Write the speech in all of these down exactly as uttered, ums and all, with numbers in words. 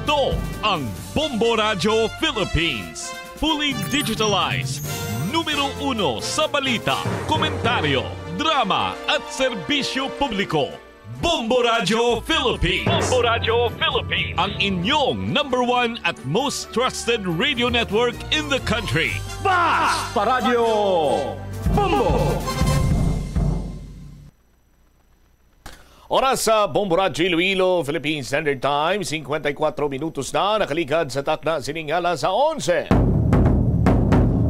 Ito ang Bombo Radyo Philippines. Fully digitalized. Numero uno sa balita, komentaryo, drama, at serbisyo publiko. Bombo Radyo Philippines. Bombo Radyo Philippines. Ang inyong number one at most trusted radio network in the country. Basta Radyo Bombo! Oras sa Bombo Radyo Iloilo, Philippine Standard Time, singkwenta y kuwatro minutos na, nakaligad sa takna sining alas onse.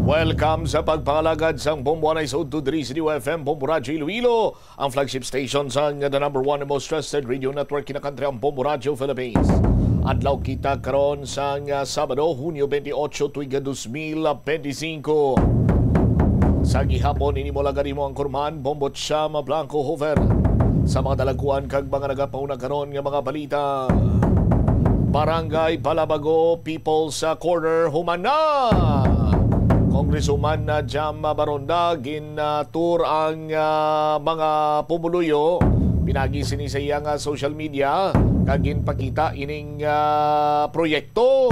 Welcome sa pagpangalagad sang Bombo anay sa udto diri sa D W F M, Bombo Radyo Iloilo, ang flagship station sang the number one and most trusted radio network in the country, ang Bombo Radyo Philippines. Adlaw kita karon sang, ah, Sabado, Hunyo twenty-eight, tuig dos mil veinticinco. Sa gihapon, ini mo lagad imo ang kurman, Bombo Chama Blanco Hoover. Sa mga dalagkuan kag mga nagapauna karon nga mga balita, Barangay Balabago, People's, ah, Corner, human na. Congresswoman, ah, Jam Baronda, gin, ah, tour ang, ah, mga pumuluyo. Pinagi sini sa iya nga social media, kag ginpakita ining, ah, proyekto,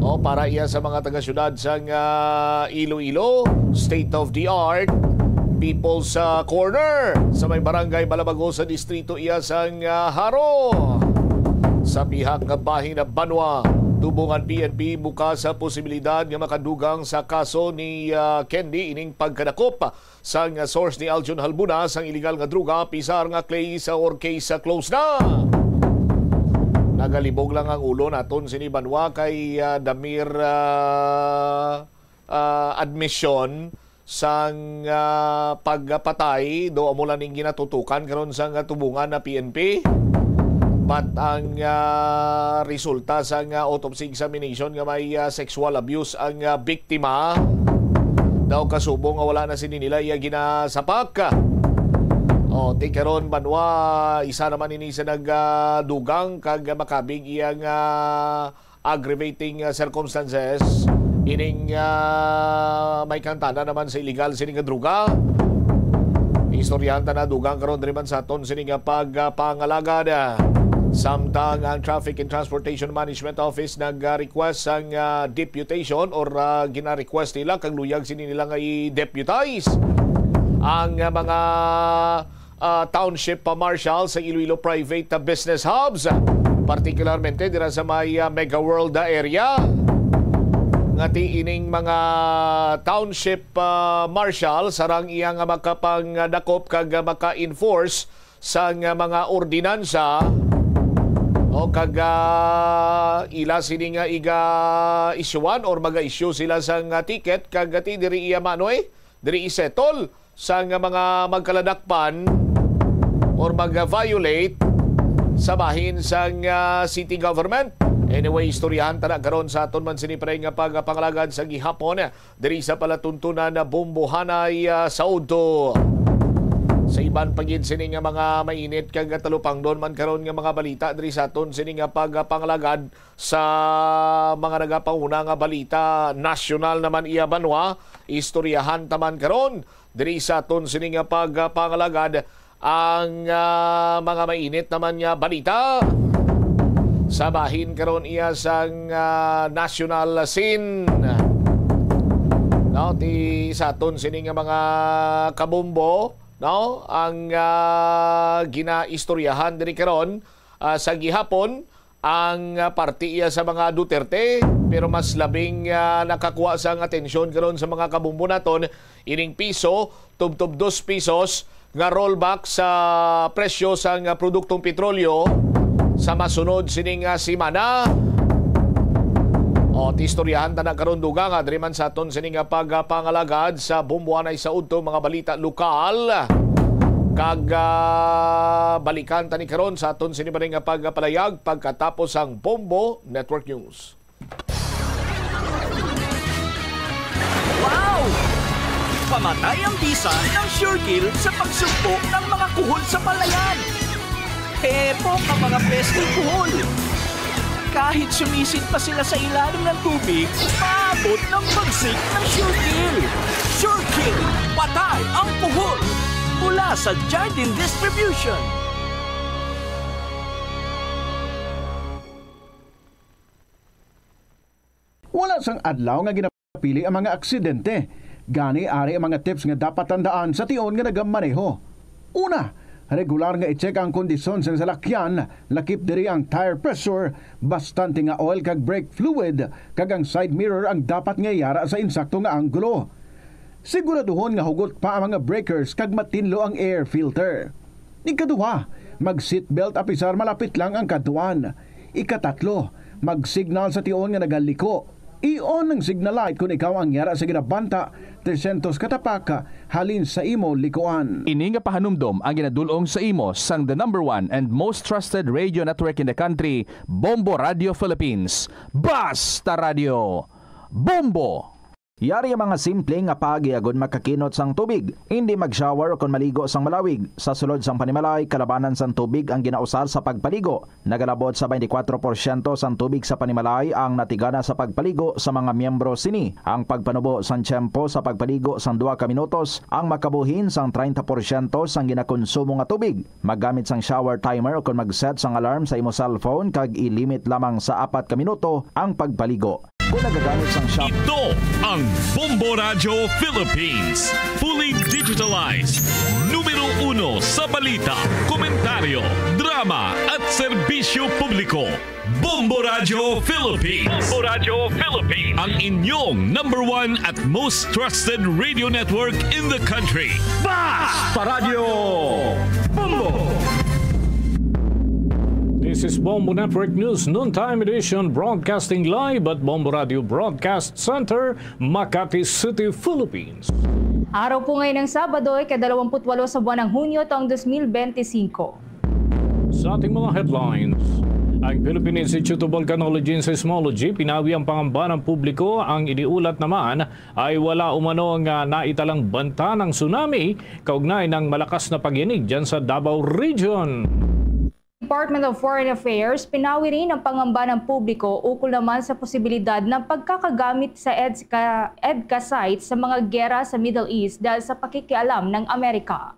o, para iya sa mga taga-syudad sang, ah, Iloilo, state of the art, People's, ah, Corner, sa may Barangay Balabago sa distrito iya sang, ah, Jaro. Sa pihak nga bahin na banwa, tubong ang P N P bukas sa posibilidad nga makadugang sa kaso ni, ah, Candy ining pagkadakop sang source ni Aljon Halbuna sang iligal nga droga, P S R nga case or case closed na. Nagalibog lang ang ulo naton sini banwa kay, ah, the mere, ah, ah, admission sang, ah, pagpatay, do amo lang ning ginatutukan karon sang tubungan na P N P. But ang, ah, resulta sang, ah, autopsy examination nga may, ah, sexual abuse ang, ah, biktima, daw kasubong nga wala na sini nila iya ginasapak. O, ti karon, banwa, isa naman ini sa nag, ah, dugang kag makabig iya nga aggravating, ah, circumstances ining, ah, may kantana naman sa illegal sini nga droga. Istoryahan ta na dugang karon diri man sa aton sini nga pagpangalagad. Samtang ang Traffic and Transportation Management Office nag-request sang, ah, deputation or, ah, gina-request nila kag luyag sini nila nga i-deputize ang, ah, mga ah, township, ah, marshal sa Iloilo private, ah, business hubs, ah, partikularmente dira sa may, ah, Mega World, ah, area. Nga ti ining mga township, ah, marshal sarang iya nga makapangdakop kag, ah, maka-enforce sang, ah, mga ordinansa o kag, ah, ila sini nga iga-isyuan or maga-issue sila sang, ah, ticket kag, ah, ti diri iya manoy, diri i-settle sang mga magkaladakpan or mag-violate sa bahin sang, ah, city government. Anyway, istoryahan ta na karon sa aton man sini, pre, nga pagpangalagad sa gihapon diri sa palatuntunan na Bombohanay, ah, sa udto. Sa iban pa gid sini nga mga mainit kag talupangdon man karon nga mga balita diri sa aton sini nga pagpangalagad sa mga nagapanguna nga balita nasyonal naman iya banwa, istoryahan ta man karon diri sa aton sini nga pagpangalagad ang, ah, mga mainit naman nga balita sa bahin karon iya sang, ah, national scene. No, ti sa aton sini nga mga kabombo, no, ang, ah, ginaistoryahan diri karon, ah, sa gihapon, ang, ah, parte iya sa mga Duterte, pero mas labing, ah, nakakuha sang atensyon karon sa mga kabombo naton ining piso, tubtob dos pisos nga rollback sa presyo sang, ah, produktong petrolyo sa masunod sining, ah, semana. O, ti istoryahan ta na karon, dugang, ah, diri man sa aton sini nga pagpangalagad sa Bombohanay sa udto, mga balita lokal. Kag, ah, balikan ta ni karon sa aton sini pa rin nga pagpalayag pagkatapos ang Bombo Network News. Wow! Pamatay ang bisa ng Sure Kill sa pagsugpo ng mga kuhol sa palayan. Hepok ang mga pesteng kuhol. Kahit sumisid pa sila sa ilalim ng tubig, maabot ng bagsik ng Sure Kill. Sure Kill, patay ang kuhol. Mula sa Jardin Distribution. sang adlaw nga ginapili ang mga aksidente. Gani, ari ang mga tips nga dapat tandaan sa tion nga nagamaneho. Una, regular nga i-check ang kondisyon sang salakyan, lakip diri ang tire pressure, bastante nga oil kag brake fluid, kag ang side mirror ang dapat nga yara sa insakto nga anggulo. Siguraduhon nga hugot pa ang mga breakers kag matinlo ang air filter. Ikaduha, mag-seatbelt apisar malapit lang ang kadtuan. Ikatatlo, mag-signal sa tion nga nagaliko. I-on ang signal light kon ikaw ang yara sa ginabanta tresyentos ka tapak halin sa imo likuan. Ini nga pahanumdom ang ginadul-ong sa imo sang the number one and most trusted radio network in the country, Bombo Radio Philippines. Basta Radio, Bombo! Yari ang mga simple nga pagi agod makakinot sang tubig. Indi mag-shower ukon maligo sang malawig. Sa sulod sang panimalay, kalabanan sang tubig ang ginausar sa pagpaligo. Nagalabot sa twenty-four porsyento sang tubig sa panimalay ang natigana sa pagpaligo sa mga miyembro sini. Ang pagpanubo sang tiyempo sa pagpaligo sang duha ka minutos ang makabuhin sang treinta porsyento sang ginakonsumo nga tubig. Maggamit sang shower timer ukon mag-set sang alarm sa imo cellphone kag i-limit lamang sa apat ka minuto ang pagpaligo. Kung nagagamit sang shop Ito ang Bombo Radyo Philippines. Fully digitalized. Numero uno sa balita, komentaryo, drama at serbisyo publiko. Bombo Radyo Philippines. Bombo Radyo Philippines. Ang inyong number one at most trusted radio network in the country. Basta Radyo Bombo! This is Bombo Network News Noontime Edition, broadcasting live at Bombo Radio Broadcast Center, Makati City, Philippines. Araw po ngayon ng Sabado, ikadalawamput-walo sa buwan ng Hunyo, taong dos mil bente singko. Sa ating mga headlines, ang Philippine Institute of Volcanology and Seismology pinawi ang pangamba ng publiko, ang iniulat naman ay wala umano nga naitalang banta ng tsunami kaugnay ng malakas na pagyanig dyan sa Davao Region. Department of Foreign Affairs, pinawi rin ang pangamba ng publiko ukol naman sa posibilidad ng pagkakagamit sa EDCA, EDCA site sa mga gera sa Middle East dahil sa pakikialam ng Amerika.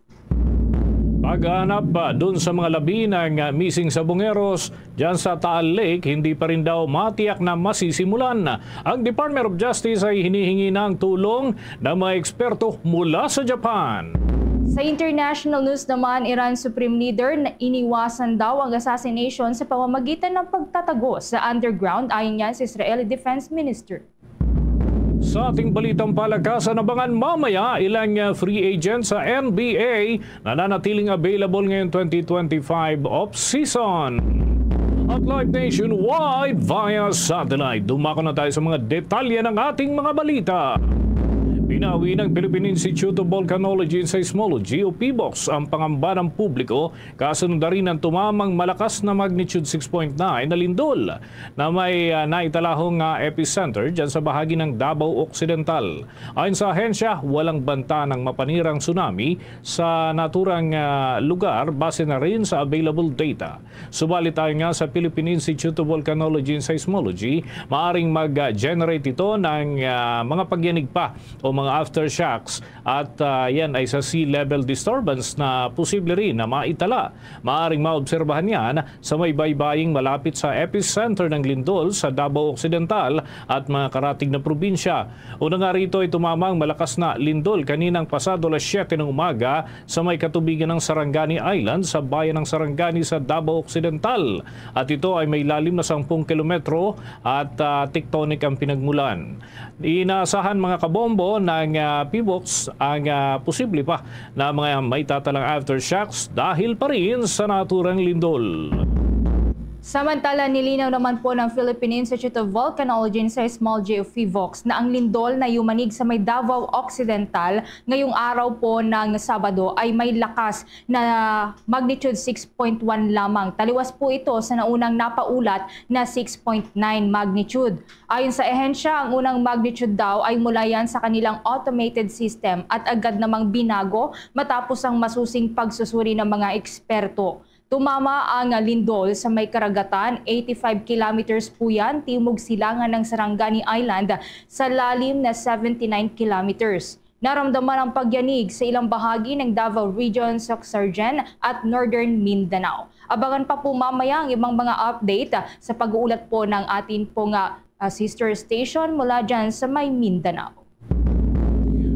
Paghahanap pa dun sa mga labi ng, ah, missing sa Bongeros, dyan sa Taal Lake, hindi pa rin daw matiyak na masisimulan. Ang Department of Justice ay hinihingi na ang tulong ng mga eksperto mula sa Japan. Sa international news naman, Iran Supreme Leader na iniwasan daw ang assassination sa pamamagitan ng pagtatago sa underground, ayon yan sa Israeli Defense Minister. Sa ating balitang palakasan, abangan mamaya ilang, uh, free agent sa N B A na nanatiling available ngayong twenty twenty-five off-season. At live nationwide via satellite. Dumako na tayo sa mga detalye ng ating mga balita. Pinawi ng Philippine Institute of Volcanology and Seismology o PHIVOLCS ang pangamba ng publiko kasunod na rin ng tumamang malakas na magnitude six point nine na lindol na may, ah, naitalahong, ah, epicenter dyan sa bahagi ng Davao Occidental. Ayon sa ahensya, walang banta ng mapanirang tsunami sa naturang, ah, lugar base na rin sa available data. Subalit, ayon nga sa Philippine Institute of Volcanology and Seismology, maaring mag-generate ito ng, ah, mga pagyanig pa o mga aftershocks at, ah, yan ay sa sea level disturbance na posible rin na maitala. Maaring maobserbahan yan sa may baybaying malapit sa epicenter ng lindol sa Davao Occidental at mga karatig na probinsya. Una nga rito ay tumama ang malakas na lindol kaninang pasado alas siyete ng umaga sa may katubigan ng Sarangani Island sa bayan ng Sarangani sa Davao Occidental. At ito ay may lalim na sampung kilometro at, ah, tectonic ang pinagmulan. Inaasahan, mga kabombo, ng, ah, PHIVOLCS ang, ah, posible pa na mga maitatalang aftershocks dahil pa rin sa naturang lindol. Samantala, nilinaw naman po ng Philippine Institute of Volcanology and Seismology o PHIVOLCS na ang lindol na yumanig sa may Davao Occidental ngayong araw po ng Sabado ay may lakas na magnitude six point one lamang. Taliwas po ito sa naunang napaulat na six point nine magnitude. Ayon sa ahensya, ang unang magnitude daw ay mula yan sa kanilang automated system at agad namang binago matapos ang masusing pagsusuri ng mga eksperto. Tumama ang lindol sa may karagatan, eighty-five kilometers po yan, timog silangan ng Sarangani Island, sa lalim na seventy-nine kilometers. Naramdaman ang pagyanig sa ilang bahagi ng Davao Region, Soccsksargen at Northern Mindanao. Abangan pa po mamaya ang ibang mga update sa pag-uulat po ng atin pong, ah, ah, sister station mula dyan sa may Mindanao.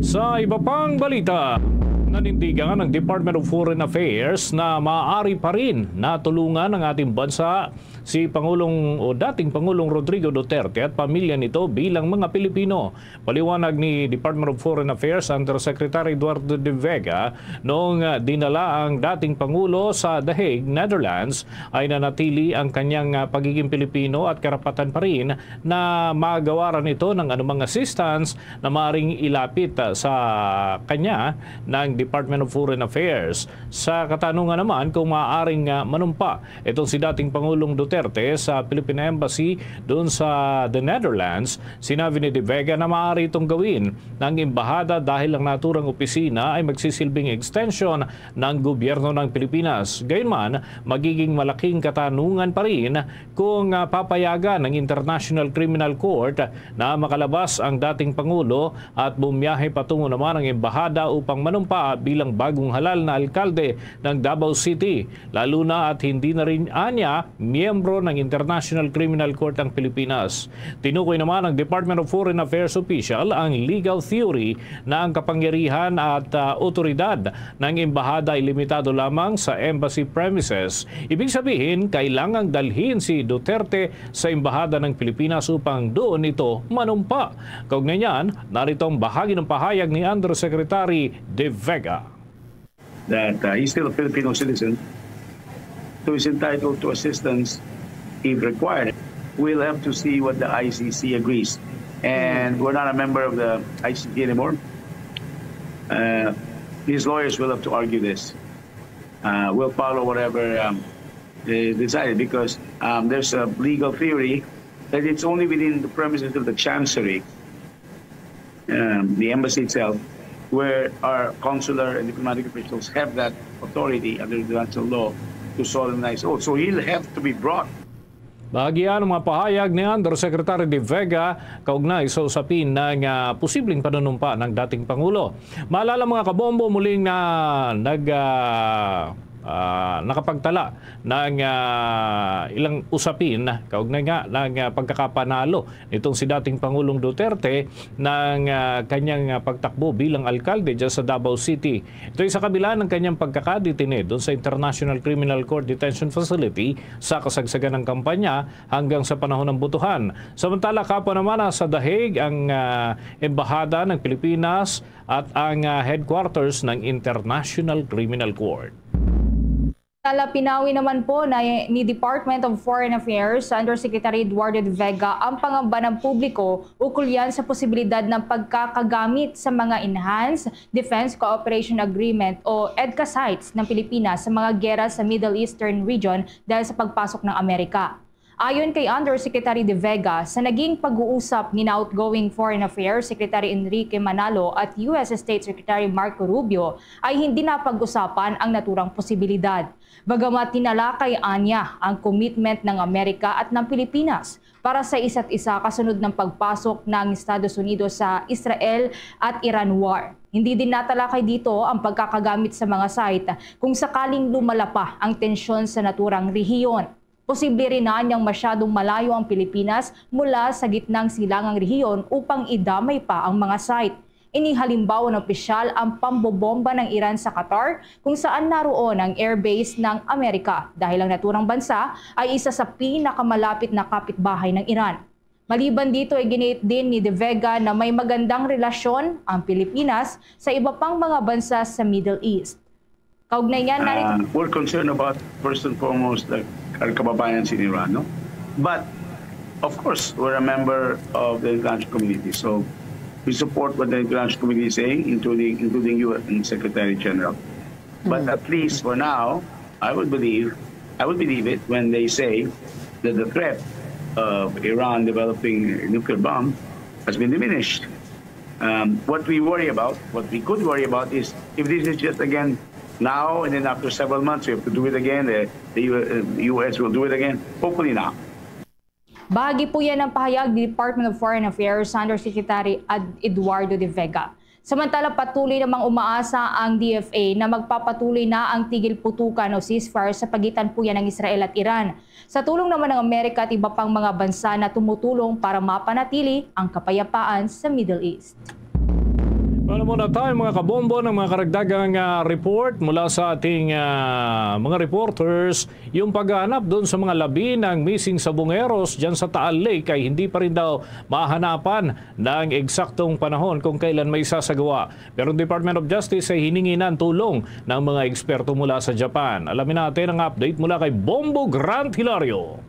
Sa iba pang balita, nanindigan ang Department of Foreign Affairs na maaari pa rin na tulungan ang ating bansa si Pangulong o dating Pangulong Rodrigo Duterte at pamilya nito bilang mga Pilipino. Paliwanag ni Department of Foreign Affairs Undersecretary Eduardo de Vega, noong, ah, dinala ang dating Pangulo sa The Hague, Netherlands, ay nanatili ang kanyang, ah, pagiging Pilipino at karapatan pa rin na magawaran ito ng anumang assistance na maaring ilapit, ah, sa kanya ng Department of Foreign Affairs. Sa katanungan naman kung maaaring, ah, manumpa itong si dating Pangulong Duterte sa Philippine Embassy doon sa The Netherlands, sinabi ni De Vega na maaari itong gawin ng embahada dahil ang naturang opisina ay magsisilbing extension ng gobyerno ng Pilipinas. Gayunman, magiging malaking katanungan pa rin kung, ah, papayagan ng International Criminal Court na makalabas ang dating Pangulo at bumiyahe patungo naman ang embahada upang manumpa bilang bagong halal na alkalde ng Davao City, lalo na at hindi na rin anya miyembro ng International Criminal Court ang Pilipinas. Tinukoy naman ng Department of Foreign Affairs official ang legal theory na ang kapangyarihan at, ah, otoridad ng embahada ay limitado lamang sa embassy premises. Ibig sabihin, kailangang dalhin si Duterte sa embahada ng Pilipinas upang doon ito manumpa. Kaugnay niyan, narito ang bahagi ng pahayag ni Undersecretary De Vega. That, uh, he's still a Filipino citizen, so he's entitled to assistance if required. We'll have to see what the I C C agrees. And we're not a member of the I C C anymore. Uh, his lawyers will have to argue this. Uh, we'll follow whatever, um, they decide because, um, there's a legal theory that it's only within the premises of the chancery, um, the embassy itself, where our consular and diplomatic officials have that authority under international law to solemnize oath. So he'll have to be brought. Bahagi ang mga pahayag ni Undersecretary De Vega kaugnay sa usapin ng, ah, posibleng panunumpa ng dating Pangulo. Maalala, mga kabombo, muling na nag, ah, ah, nakapagtala ng, ah, ilang usapin kaugnay nga ng, ah, pagkakapanalo nitong si dating Pangulong Duterte ng, ah, kanyang, ah, pagtakbo bilang alkalde dyan sa Davao City. Ito ay sa kabila ng kanyang pagkakadetine doon sa International Criminal Court Detention Facility sa kasagsagan ng kampanya hanggang sa panahon ng botohan. Samantala, kapwa naman, ah, sa The Hague ang, ah, embahada ng Pilipinas at ang, ah, headquarters ng International Criminal Court. Tala, pinawi naman po na ni Department of Foreign Affairs Undersecretary Eduardo de Vega ang pangamba ng publiko ukol yan sa posibilidad ng pagkakagamit sa mga Enhanced Defense Cooperation Agreement o EDCA sites ng Pilipinas sa mga gera sa Middle Eastern region dahil sa pagpasok ng Amerika. Ayon kay Undersecretary de Vega, sa naging pag-uusap ni na outgoing Foreign Affairs Secretary Enrique Manalo at U S State Secretary Marco Rubio, ay hindi napag-usapan ang naturang posibilidad. Bagamat tinalakay anya ang commitment ng Amerika at ng Pilipinas para sa isa't isa kasunod ng pagpasok ng Estados Unidos sa Israel at Iran war, hindi din natalakay dito ang pagkakagamit sa mga site kung sakaling lumala pa ang tensyon sa naturang rehiyon. Posible rin na anyang masyadong malayo ang Pilipinas mula sa gitnang silangang rehiyon upang idamay pa ang mga site. Ini halimbawa ng opisyal ang pambobomba ng Iran sa Qatar, kung saan naroon ang airbase ng Amerika, dahil ang naturang bansa ay isa sa pinakamalapit na kapitbahay ng Iran. Maliban dito, iginiit din ni De Vega na may magandang relasyon ang Pilipinas sa iba pang mga bansa sa Middle East. Kaugnay niyan, narito Uh, we're concerned about, first and foremost, the, our kababayan in Iran, no? But, of course, we're a member of the international community, so we support what the international community is saying, including, including you and Secretary General. But Mm. at least for now, I would believe, I would believe it when they say that the threat of Iran developing a nuclear bomb has been diminished. Um, what we worry about, what we could worry about is if this is just again now and then after several months, we have to do it again, the, the U- uh, U S will do it again. Hopefully not. Bahagi po yan ng pahayag ni Department of Foreign Affairs Undersecretary Ad- Eduardo de Vega. Samantala, patuloy namang umaasa ang D F A na magpapatuloy na ang tigil putukan o ceasefire sa pagitan po yan ng Israel at Iran, sa tulong naman ng Amerika at iba pang mga bansa na tumutulong para mapanatili ang kapayapaan sa Middle East. Wala muna tayo, mga kabombo, ng mga karagdagang, ah, report mula sa ating, ah, mga reporters. Yung paghahanap doon sa mga labi ng missing sa Bungeros dyan sa Taal Lake ay hindi pa rin daw mahanapan ng eksaktong panahon kung kailan may sasagawa. Pero ang Department of Justice ay hiningi na ang tulong ng mga eksperto mula sa Japan. Alamin natin ang update mula kay Bombo Grant Hilario.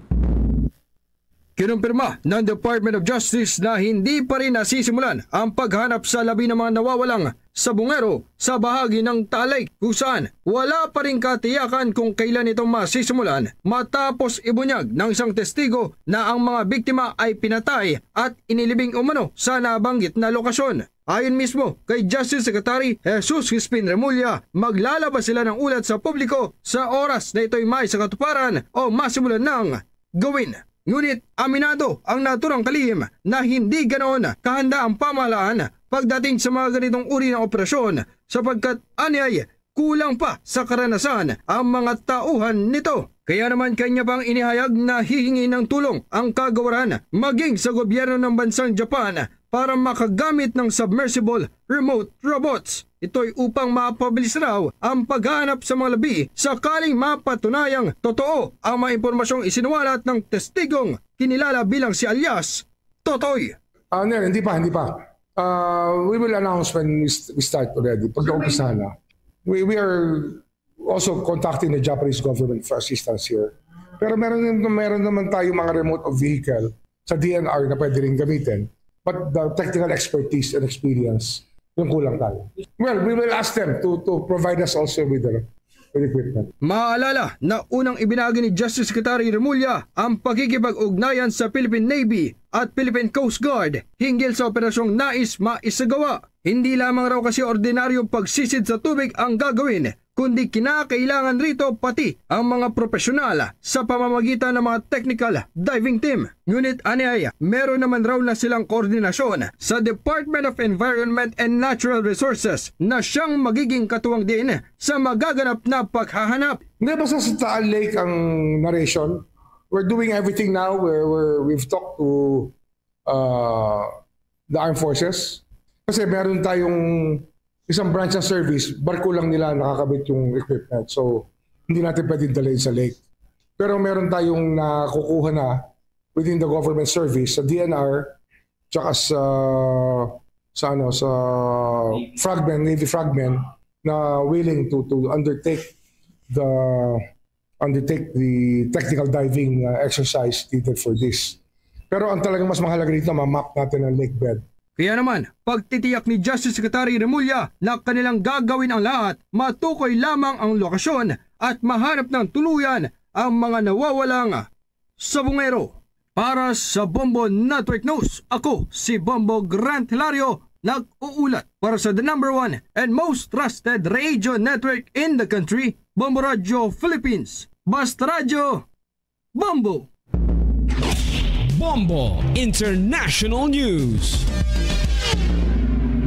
Kinumpirma ng Department of Justice na hindi pa rin nasisimulan ang paghanap sa labi ng mga nawawalang sa Bungero sa bahagi ng Taal Lake, kung saan wala pa rin katiyakan kung kailan ito masisimulan, matapos ibunyag ng isang testigo na ang mga biktima ay pinatay at inilibing umano sa nabanggit na lokasyon. Ayon mismo kay Justice Secretary Jesus Crispin Remulla, maglalabas sila ng ulat sa publiko sa oras na ito'y may sa katuparan o masimulan ng gawin. Ngunit aminado ang naturang kalihim na hindi ganoon kahanda ang pamahalaan pagdating sa mga ganitong uri ng operasyon, sapagkat aniay kulang pa sa karanasan ang mga tauhan nito. Kaya naman, kanya pang inihayag na hihingi ng tulong ang kagawaran maging sa gobyerno ng bansang Japan para makagamit ng submersible remote robots. Ito'y upang mapabilis raw ang paghahanap sa mga labi sakaling mapatunayang totoo ang mga impormasyong isinuwalat ng testigong kinilala bilang si alias Totoy. Ah, no, hindi pa, hindi pa. Ah, we will announce when we, st- we start already. Pagkaumpisahan na. We, we are also contacting the Japanese government for assistance here. Pero meron, meron naman tayo mga remote of vehicle sa D N R na pwede rin gamitin. But the technical expertise and experience, yung kulang tayo. Well, we will ask them to, to provide us also with the, with equipment. Maalala na unang ibinagi ni Justice Secretary Remulla ang pakikipag-ugnayan sa Philippine Navy at Philippine Coast Guard hinggil sa operasyong nais maisagawa. Hindi lamang raw kasi ordinaryong pagsisid sa tubig ang gagawin, kundi kinakailangan rito pati ang mga profesional sa pamamagitan ng mga technical diving team. Ngunit aniay, meron naman raw na silang koordinasyon sa Department of Environment and Natural Resources na siyang magiging katuwang din sa magaganap na paghahanap. Hindi, basta sa Taal Lake ang narration. We're doing everything now. We're, we're, we've talked to uh, the armed forces. Kasi meron tayong isang branch ng service, barko lang nila nakakabit yung equipment. So, hindi natin pwedeng dalhin sa lake. Pero meron tayong nakukuha na within the government service, sa D N R, tsaka sa, sa, ano, sa frogmen, Navy frogmen, na willing to, to undertake the undertake the technical diving, uh, exercise needed for this. Pero ang talagang mas mahalaga dito, ma-map natin ang lake bed. Kaya naman, pagtitiyak ni Justice Secretary Remulla na kanilang gagawin ang lahat, matukoy lamang ang lokasyon at mahanap ng tuluyan ang mga nawawalang sa Bungero. Para sa Bombo Network News, ako si Bombo Grant Hilario, nag-uulat para sa the number one and most trusted radio network in the country, Bombo Radio Philippines. Basta Radyo, Bombo! Bombo International News.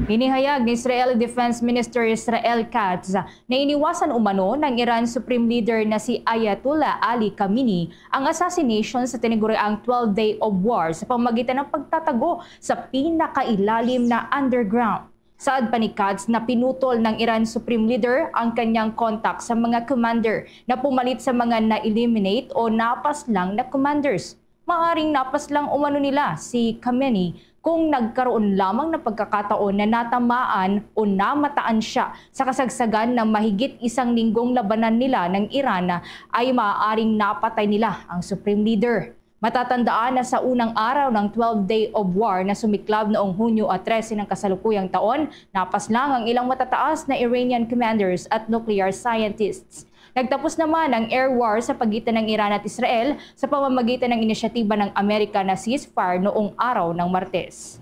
Inihayag ni Israeli Defense Minister Israel Katz na iniwasan umano ng Iran Supreme Leader na si Ayatollah Ali Khamenei ang assassination sa tinaguriang twelve-day of war sa pamamagitan ng pagtatago sa pinakailalim na underground. Saad pa ni Katz na pinutol ng Iran Supreme Leader ang kanyang contact sa mga commander na pumalit sa mga na-eliminate o napaslang na commanders. Maaring napaslang umano nila si Khamenei kung nagkaroon lamang ng pagkakataon na natamaan o namataan siya sa kasagsagan na mahigit isang linggong labanan nila ng Iran, ay maaaring napatay nila ang Supreme Leader. Matatandaan na sa unang araw ng twelve-day of war na sumiklab noong Hunyo a trese ng kasalukuyang taon, napaslang ang ilang matataas na Iranian commanders at nuclear scientists. Nagtapos naman ang air war sa pagitan ng Iran at Israel sa pamamagitan ng inisyatiba ng Amerika na ceasefire noong araw ng Martes.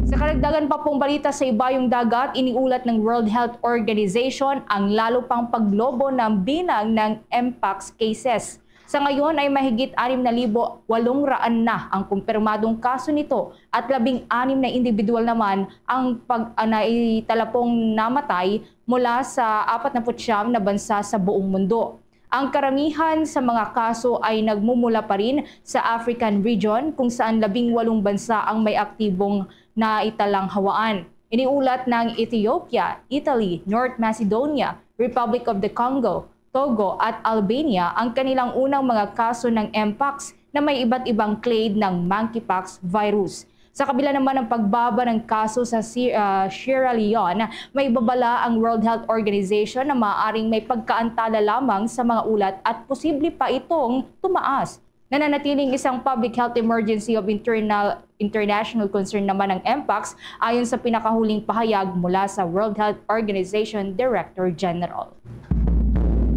Sa karagdagan pa pong balita sa ibayong dagat, iniulat ng World Health Organization ang lalo pang paglobo ng bilang ng mpox cases. Sa ngayon ay mahigit anim na libo walong raan na ang kumpirmadong kaso nito at labing anim na individual naman ang pag-, ah, naitalapong namatay mula sa apat na putsyam na bansa sa buong mundo. Ang karamihan sa mga kaso ay nagmumula pa rin sa African region, kung saan labing walong bansa ang may aktibong naitalang hawaan. Iniulat ng Ethiopia, Italy, North Macedonia, Republic of the Congo, Togo at Albania ang kanilang unang mga kaso ng mpox na may iba't ibang clade ng monkeypox virus. Sa kabila naman ng pagbaba ng kaso sa Si-, ah, Sierra Leone, may babala ang World Health Organization na maaaring may pagkaantala lamang sa mga ulat at posible pa itong tumaas. Nananatiling isang public health emergency of internal, international concern naman ang mpox, ayon sa pinakahuling pahayag mula sa World Health Organization Director General.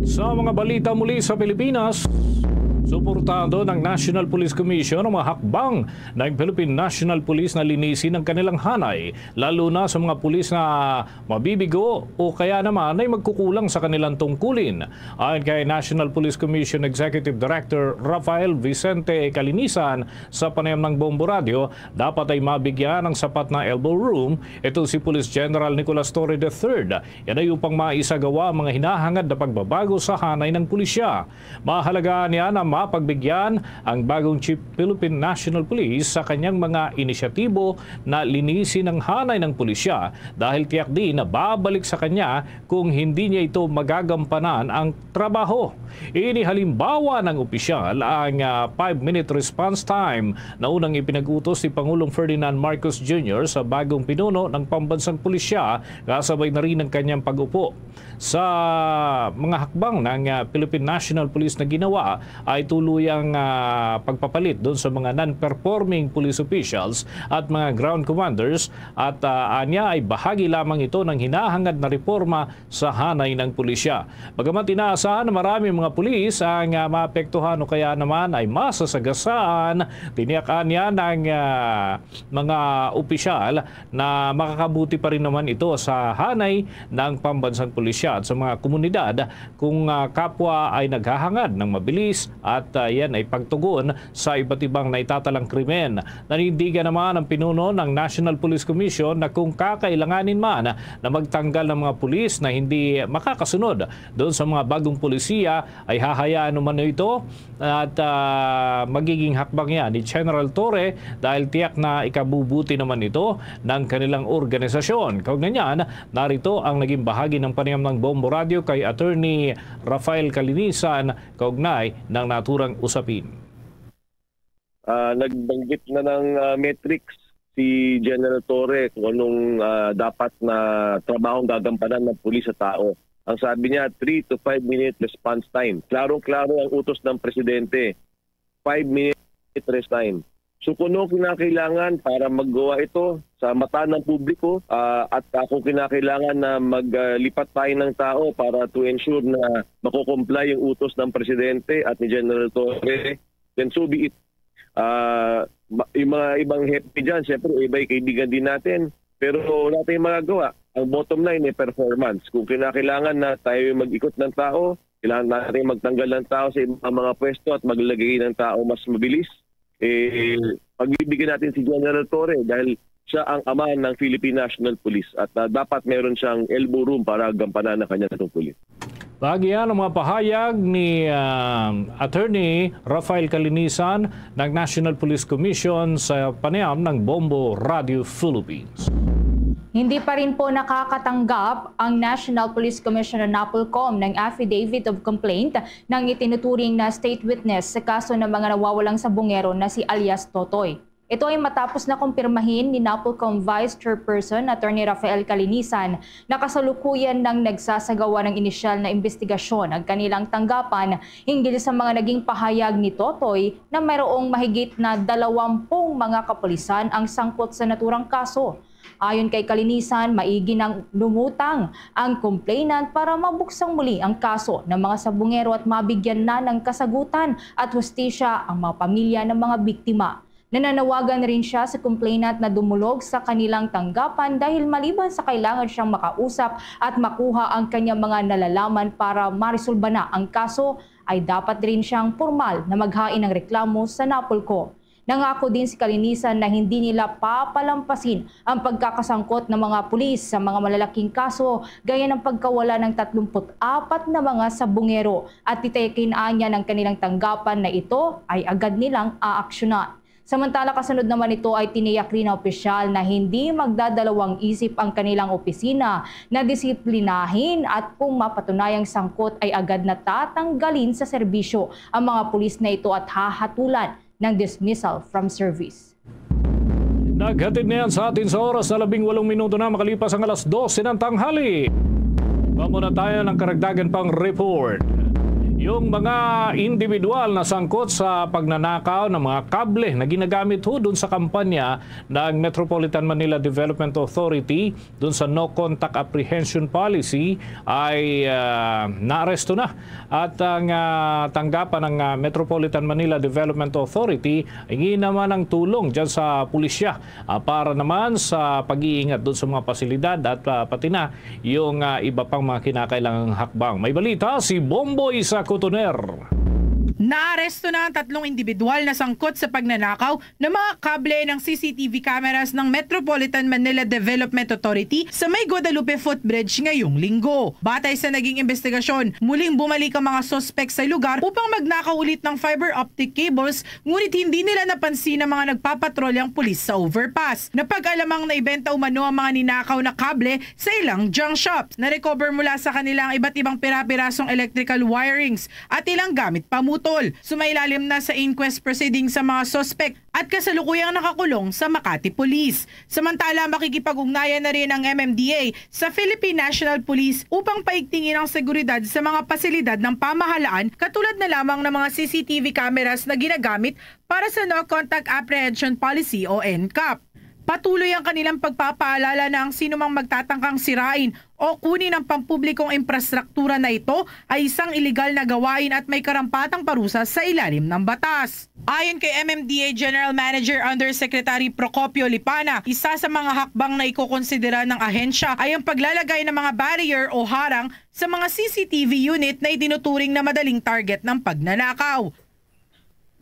Sa mga balita muli sa Pilipinas, suportado ng National Police Commission ang mga hakbang ng Philippine National Police na linisin ang kanilang hanay, lalo na sa mga pulis na mabibigo o kaya naman ay magkukulang sa kanilang tungkulin. Ayon kay National Police Commission Executive Director Rafael Vicente Calinisan sa panayam ng Bombo Radyo, dapat ay mabigyan ng sapat na elbow room ito si Police General Nicolas Torre the third. Yan ay upang maisagawa ang mga hinahangad na pagbabago sa hanay ng pulisya. Mahalaga niya na mapagbigyan ang bagong Chief Philippine National Police sa kanyang mga inisyatibo na linisin ang hanay ng pulisya dahil tiyak din na babalik sa kanya kung hindi niya ito magagampanan ang trabaho. Ini halimbawa ng opisyal ang, ah, five-minute response time na unang ipinag-utos ni Pangulong Ferdinand Marcos Junior sa bagong pinuno ng pambansang pulisya kasabay na rin ng kanyang pag-upo. Sa mga hakbang ng, ah, Philippine National Police na ginawa ay tuloy ang, ah, pagpapalit doon sa mga non-performing police officials at mga ground commanders at, ah, anya ay bahagi lamang ito ng hinahangad na reforma sa hanay ng pulisya. Bagamat inaasahan na marami mga pulis ang, ah, maapektuhan o kaya naman ay masasagasaan, tiniyak anya ng, ah, mga opisyal na makakabuti pa rin naman ito sa hanay ng pambansang pulisya at sa mga komunidad kung, ah, kapwa ay naghahangad ng mabilis at, ah, yan ay pagtugon sa iba't ibang naitatalang krimen. Nanindigan naman ang pinuno ng National Police Commission na kung kakailanganin man na magtanggal ng mga pulis na hindi makakasunod doon sa mga bagong polisiya, ay hahayaan naman ito at, ah, magiging hakbang yan ni General Torre dahil tiyak na ikabubuti naman ito ng kanilang organisasyon. Kaugnay niyan, narito ang naging bahagi ng panayam ng Bombo Radio kay Attorney Rafael Calinisan kaugnay ng naturang usapin. Ah, nagbanggit na ng, ah, metrics si General Torre kung anong, ah, dapat na trabaho ang gagampanan ng pulis sa tao. Ang sabi niya, three to five minute response time. Klarong-klaro ang utos ng presidente, five minute response time. So, kung ano kinakailangan para magawa ito sa mata ng publiko, ah, at, ah, kung kinakailangan na maglipat tayo ng tao para to ensure na mako-comply yung utos ng presidente at ni General Torre, then so be it. Ah, ma-, yung mga ibang hepe dyan, siyempre, iba yung kaibigan din natin. Pero wala tayong magagawa. Ang bottom line ay performance. Kung kinakailangan na tayo mag-ikot ng tao, kailangan natin magtanggal ng tao sa ibang mga pwesto at maglagay ng tao mas mabilis, eh, pagbibigyan natin si General Torre dahil siya ang ama ng Philippine National Police at, ah, dapat meron siyang elbow room para gampanan ang kanyang tungkulin. Bahagi yan ang mga pahayag ni, ah, Attorney Rafael Calinisan ng National Police Commission sa panayam ng Bombo Radio Philippines. Hindi pa rin po nakakatanggap ang National Police Commission o NAPOLCOM ng affidavit of complaint ng itinuturing na state witness sa kaso ng mga nawawalang sabungero na si alias Totoy. Ito ay matapos na kumpirmahin ni NAPOLCOM Vice Chairperson Attorney Rafael Calinisan na kasalukuyan nang nagsasagawa ng inisyal na imbestigasyon ang kanilang tanggapan hinggil sa mga naging pahayag ni Totoy na mayroong mahigit na dalawampung mga kapulisan ang sangkot sa naturang kaso. Ayon kay Calinisan, maigi nang lumutang ang complainant para mabuksang muli ang kaso ng mga sabungero at mabigyan na ng kasagutan at hustisya ang mga pamilya ng mga biktima. Nananawagan rin siya sa complainant na dumulog sa kanilang tanggapan dahil maliban sa kailangan siyang makausap at makuha ang kanyang mga nalalaman para maresolba na ang kaso, ay dapat rin siyang pormal na maghain ng reklamo sa NAPOLCO. Nangako din si Kalinisan na hindi nila papalampasin ang pagkakasangkot ng mga pulis sa mga malalaking kaso, gaya ng pagkawala ng tatlumpu't apat na mga sabungero, at titiyakin anya ng kanilang tanggapan na ito ay agad nilang aaksyonan. Samantala, kasunod naman nito ay tiniyak rin ng opisyal na hindi magdadalawang isip ang kanilang opisina na disiplinahin at kung mapatunayang sangkot ay agad na tatanggalin sa serbisyo ang mga pulis na ito at hahatulan ng dismissal from service. Naghatid na yan sa atin sa oras na labing walong minuto na makalipas ang alas dose ng tanghali. Mamo na tayo ng karagdagan pang report. Yung mga individual na sangkot sa pagnanakaw ng mga kable na ginagamit ho dun sa kampanya ng Metropolitan Manila Development Authority dun sa No Contact Apprehension Policy ay ah, naaresto na. At ang ah, tanggapan ng ah, Metropolitan Manila Development Authority, hingi naman ang tulong dyan sa pulisya ah, para naman sa pag-iingat dun sa mga pasilidad at ah, pati na yung ah, iba pang mga kinakailangang hakbang. May balita si Bomboy sa Cotoner. Naaresto na ang tatlong individual na sangkot sa pagnanakaw ng mga kable ng C C T V cameras ng Metropolitan Manila Development Authority sa may Guadalupe Footbridge ngayong linggo. Batay sa naging investigasyon, muling bumalik ang mga suspek sa lugar upang magnakaw ulit ng fiber optic cables, ngunit hindi nila napansin ang mga nagpapatrolyang pulis sa overpass. Napag-alamang naibenta umano ang mga ninakaw na kable sa ilang junk shop. Na-recover mula sa kanila ang iba't ibang pira-pirasong electrical wirings at ilang gamit pamutol. Sumailalim na sa inquest proceedings sa mga suspek at kasalukuyang nakakulong sa Makati Police. Samantala, makikipag-ugnayan na rin ang M M D A sa Philippine National Police upang paigtingin ang seguridad sa mga pasilidad ng pamahalaan, katulad na lamang ng mga C C T V cameras na ginagamit para sa No Contact Apprehension Policy o NCAP. Patuloy ang kanilang pagpapaalala na ang sinumang magtatangkang sirain o kunin ang pampublikong infrastruktura na ito ay isang iligal na gawain at may karampatang parusa sa ilalim ng batas. Ayon kay M M D A General Manager Undersecretary Procopio Lipana, isa sa mga hakbang na ikokonsidera ng ahensya ay ang paglalagay ng mga barrier o harang sa mga C C T V unit na itinuturing na madaling target ng pagnanakaw.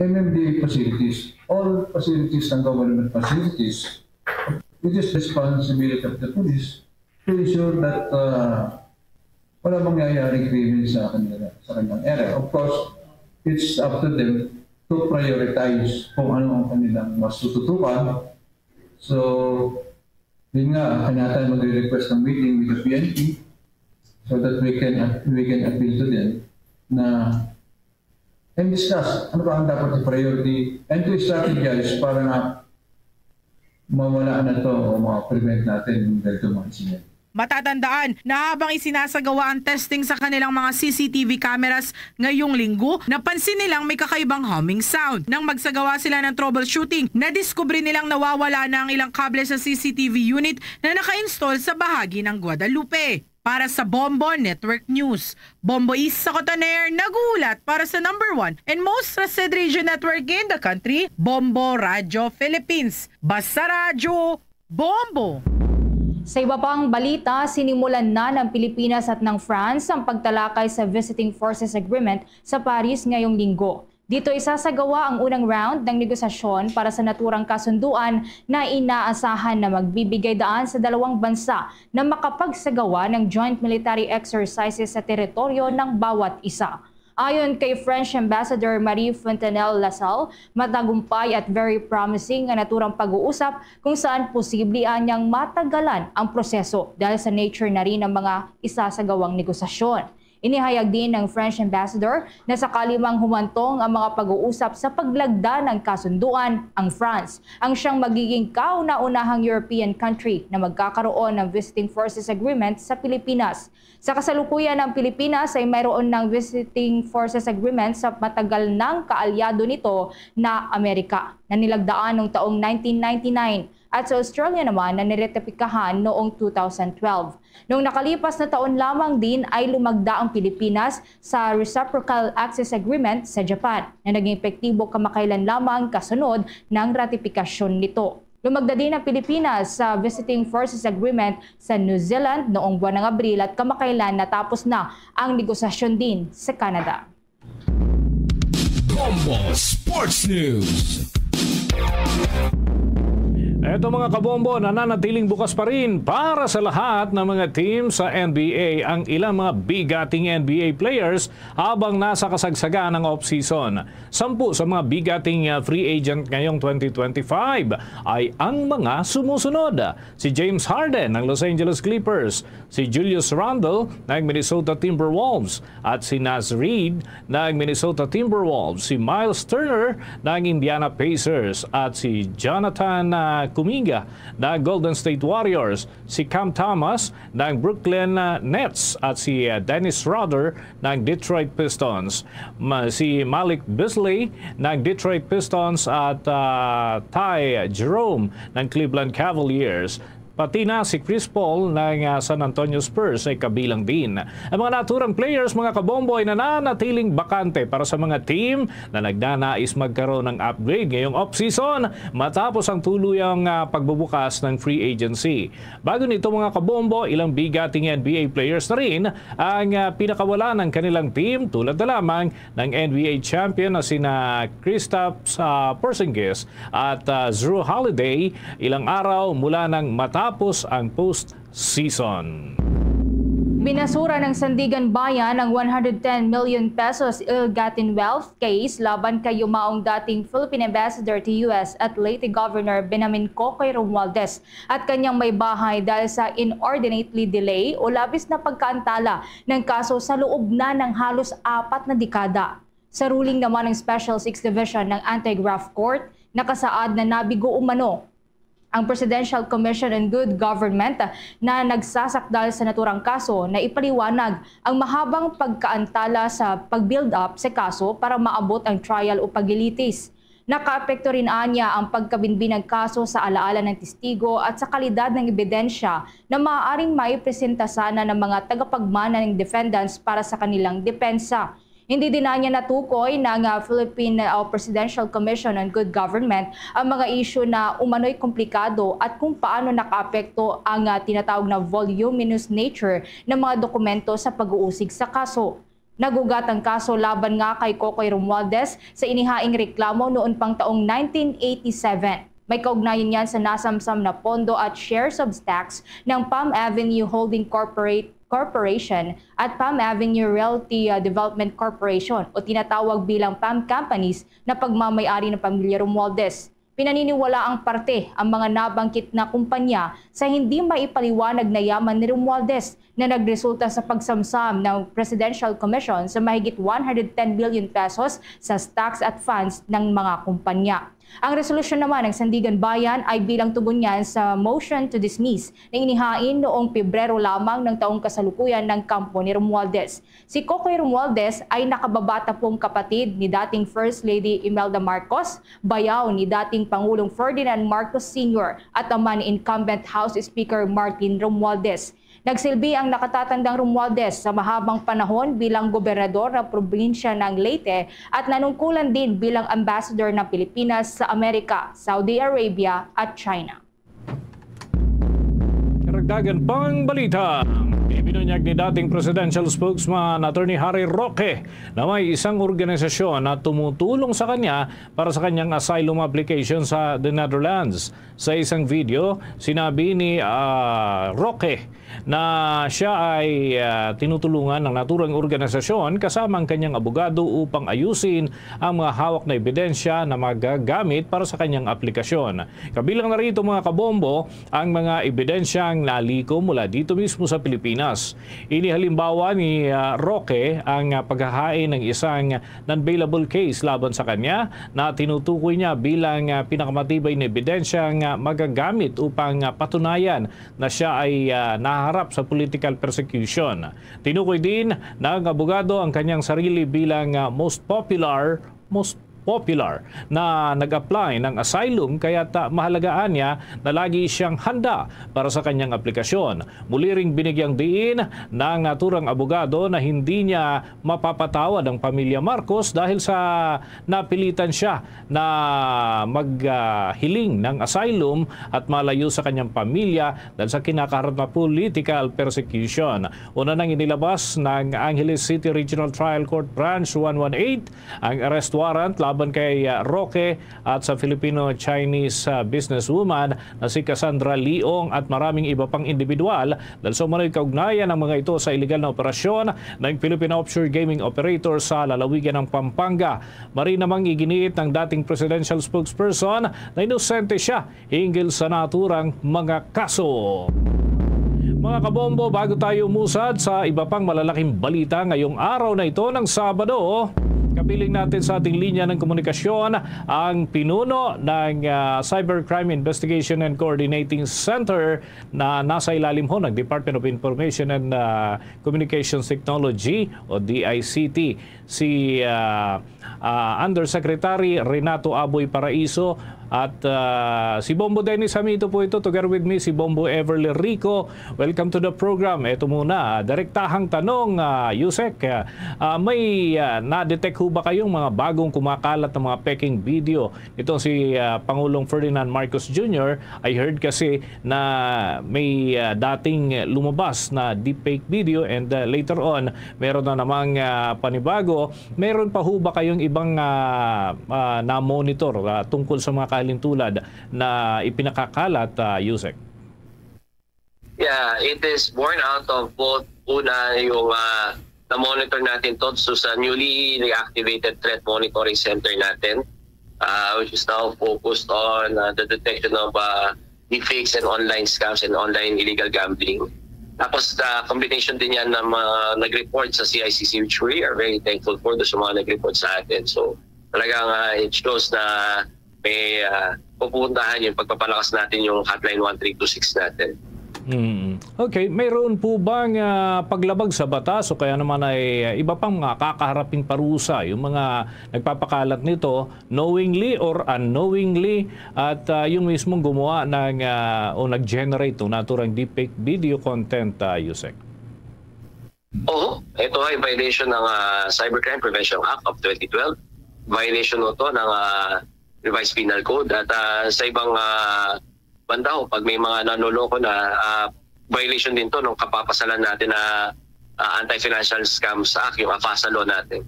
M M D A facilities, all facilities ng government facilities, it is responsibility of the police to ensure that uh, wala mangyayari krimen sa kanila, sa kanilang area. Of course, it's up to them to prioritize kung ano ang kanilang mas tututukan. So, yun nga, kanya tayo magre-request ng meeting with the P N P so that we can we can appeal to them na and discuss ano ba ang dapat i-priority and to strategize para nga mawala na to o ma-prevent natin yung ganito mga insidente. Matatandaan na habang isinasagawa ang testing sa kanilang mga C C T V cameras ngayong linggo, napansin nilang may kakaibang humming sound. Nang magsagawa sila ng troubleshooting, nadiskubre nilang nawawala na ang ilang kable sa C C T V unit na naka-install sa bahagi ng Guadalupe. Para sa Bombo Network News, Bombo Isa Cotoner nag-uulat para sa number one and most trusted radio network in the country, Bombo Radyo Philippines. Basta Radyo, Bombo! Sa iba pang balita, sinimulan na ng Pilipinas at ng France ang pagtalakay sa Visiting Forces Agreement sa Paris ngayong linggo. Dito isasagawa ang unang round ng negosasyon para sa naturang kasunduan na inaasahan na magbibigay daan sa dalawang bansa na makapagsagawa ng joint military exercises sa teritoryo ng bawat isa. Ayon kay French Ambassador Marie Fontanelle Lasalle, matagumpay at very promising nga naturang pag-uusap kung saan posible anyang matagalan ang proseso dahil sa nature na rin ng mga isasagawang negosasyon. Inihayag din ng French Ambassador na sakali mang humantong ang mga pag-uusap sa paglagda ng kasunduan, ang France ang siyang magiging kauna-unahang European country na magkakaroon ng Visiting Forces Agreement sa Pilipinas. Sa kasalukuyan, ang Pilipinas ay mayroon ng Visiting Forces Agreement sa matagal nang kaalyado nito na Amerika, na nilagdaan noong taong nineteen ninety-nine, at sa Australia naman na niretipikahan noong two thousand twelve. Noong nakalipas na taon lamang din ay lumagda ang Pilipinas sa Reciprocal Access Agreement sa Japan, na naging epektibo kamakailan lamang kasunod ng ratipikasyon nito. Lumagda din ang Pilipinas sa Visiting Forces Agreement sa New Zealand noong buwan ng Abril at kamakailan natapos na ang negosasyon din sa Canada. Bombo Sports News. Eto, mga kabombo, nananatiling bukas pa rin para sa lahat ng mga team sa N B A ang ilang mga bigating N B A players habang nasa kasagsagan ng off-season. Sampu sa mga bigating, ah, free agent ngayong twenty twenty-five ay ang mga sumusunod: si James Harden ng Los Angeles Clippers, si Julius Randle ng Minnesota Timberwolves, at si Naz Reid ng Minnesota Timberwolves, si Miles Turner ng Indiana Pacers, at si Jonathan, ah, Kuminga ng Golden State Warriors, si Cam Thomas ng Brooklyn, ah, Nets, at si, ah, Dennis Schroeder ng Detroit Pistons, ma-, si Malik Beasley ng Detroit Pistons, at, ah, Ty Jerome ng Cleveland Cavaliers. Pati na si Chris Paul ng, ah, San Antonio Spurs ay kabilang din. Ang mga naturang players, mga kabombo, ay nananatiling bakante para sa mga team na nagnanais magkaroon ng upgrade ngayong off-season matapos ang tuluyang, ah, pagbubukas ng free agency. Bago nito, mga kabombo, ilang bigating N B A players na rin ang, ah, pinakawala ng kanilang team, tulad na lamang ng N B A champion na sina Kristaps, ah, Porzingis at, ah, Jrue Holiday ilang araw mula nang matapos ang post-season. Binasura ng Sandiganbayan ang one hundred ten million pesos ill-gotten wealth case laban kay yumaong dating Philippine Ambassador to U S at Leyte Governor Benjamin Cocoy Romualdez at kanyang may bahay dahil sa inordinately delay o labis na pagkaantala ng kaso sa loob na ng halos apat na dekada. Sa ruling naman ng Special Six Division ng Anti-Graft Court, nakasaad na nabigo umano ang Presidential Commission on Good Government na nagsasakdal sa naturang kaso na ipaliwanag ang mahabang pagkaantala sa pag-build up sa kaso para maabot ang trial o paglilitis. Nakaapekto rin anya ang pagkabinbinang kaso sa alaala ng testigo at sa kalidad ng ebidensya na maaaring maipresenta sana ng mga tagapagmana ng defendants para sa kanilang depensa. Hindi din anya natukoy ng, ah, Philippine, ah, Presidential Commission on Good Government ang mga isyu na umano'y komplikado at kung paano nakaapekto ang, ah, tinatawag na voluminous nature ng mga dokumento sa pag-uusig sa kaso. Nagugat ang kaso laban nga kay Cocoy Romualdez sa inihaing reklamo noon pang taong nineteen eighty-seven. May kaugnayan yan sa nasamsam na pondo at shares of stocks ng Palm Avenue Holding Corporate, Corporation at Palm Avenue Realty, uh, Development Corporation o tinatawag bilang Palm Companies na pagmamay-ari ng pamilya Romualdez. Pinaniniwala ang parte ang mga nabangkit na kumpanya sa hindi maipaliwanag na yaman ni Romualdez na nagresulta sa pagsamsam ng Presidential Commission sa mahigit one hundred ten billion pesos sa stocks at funds ng mga kumpanya. Ang resolusyon naman ng Sandiganbayan ay bilang tugon niyan sa motion to dismiss na inihain noong Pebrero lamang ng taong kasalukuyan ng kampo ni Romualdez. Si Cocoy Romualdez ay nakababata pong kapatid ni dating First Lady Imelda Marcos, bayaw ni dating Pangulong Ferdinand Marcos Senior at ama ni incumbent House Speaker Martin Romualdez. Nagsilbi ang nakatatandang Romualdez sa mahabang panahon bilang gobernador ng probinsya ng Leyte at nanungkulan din bilang ambassador ng Pilipinas sa Amerika, Saudi Arabia at China. Karagdagan pang balita. Ibinunyag ni dating presidential spokesman Attorney Harry Roque na may isang organisasyon na tumutulong sa kanya para sa kanyang asylum application sa the Netherlands. Sa isang video, sinabi ni, ah, Roque na siya ay, ah, tinutulungan ng naturang organisasyon kasama ang kanyang abogado upang ayusin ang mga hawak na ebidensya na magagamit para sa kanyang aplikasyon. Kabilang na rito, mga kabombo, ang mga ebidensyang naliko mula dito mismo sa Pilipinas. Inihalimbawa ni, ah, Roque ang, ah, paghahain ng isang non-bailable case laban sa kanya na tinutukoy niya bilang, ah, pinakamatibay na ebidensyang, ah, magagamit upang, ah, patunayan na siya ay, ah, naharap sa political persecution. Tinukoy din ng abogado ang kanyang sarili bilang, ah, most popular, most popular na nag-apply ng asylum, kaya't mahalagaan niya na lagi siyang handa para sa kanyang aplikasyon. Muli ring binigyang diin ng naturang abogado na hindi niya mapapatawad ang pamilya Marcos dahil sa napilitan siya na maghiling ng asylum at malayo sa kanyang pamilya dahil sa kinakaharap na political persecution. Una nang inilabas ng Angeles City Regional Trial Court Branch one one eight ang arrest warrant laban kay, ah, Roque at sa Filipino-Chinese, ah, businesswoman na si Cassandra Leong at maraming iba pang individual dahil sa umano'y kaugnayan ng mga ito sa iligal na operasyon ng Philippine offshore gaming operator sa lalawigan ng Pampanga. Mari namang iginiit ng dating presidential spokesperson na inosente siya hinggil sa naturang mga kaso. Mga kabombo, bago tayo umusad sa iba pang malalaking balita ngayong araw na ito ng Sabado, kapiling natin sa ating linya ng komunikasyon ang pinuno ng, ah, Cybercrime Investigation and Coordinating Center na nasa ilalim ho ng Department of Information and, ah, Communications Technology o D I C T, si, ah, ah, Undersecretary Renato Aboy Paraiso at, ah, si Bombo Dennis Hamito po ito. Together with me, si Bombo Everly Rico. Welcome to the program. Ito muna, ah, direktahang tanong, ah, Yusek. Ah, ah, may, ah, na-detect ho ba kayong mga bagong kumakalat na mga peking video? Ito si, ah, Pangulong Ferdinand Marcos Junior, I heard kasi na may, ah, dating lumabas na deepfake video and, ah, later on, meron na namang, ah, panibago. Meron pa ho ba kayong ibang, ah, ah, na-monitor, ah, tungkol sa mga kahalintulad na ipinakakalat, ah, Yusek? Yeah, it is born out of both, una, yung, ah, na-monitor natin to, so sa newly reactivated threat monitoring center natin, ah, which is now focused on, ah, the detection of, ah, deepfakes and online scams and online illegal gambling. Tapos, ah, combination din yan ng mga nag-report sa C I C C, which we are very thankful for, doon sa mga nag-report sa atin. So, talagang, ah, it shows na may, ah, pupuntahan yung pagpapalakas natin yung hotline one three two six natin. Mm. Okay, mayroon po bang, ah, paglabag sa batas o kaya naman ay, ah, iba pang mga kakaharaping parusa yung mga nagpapakalat nito, knowingly or unknowingly, at, ah, yung mismong gumawa ng, ah, o nag-generate ng naturang deepfake video content, ah, Yusek? Oo, ito ay violation ng, ah, Cybercrime Prevention Act of twenty twelve. Violation ito ng, ah, Revised Penal Code. At, ah, sa ibang, ah, banda ho, pag may mga nanoloko na, ah, violation din to nung kapapasalan natin na, ah, Anti-Financial Scams Act, yung AFASA law natin.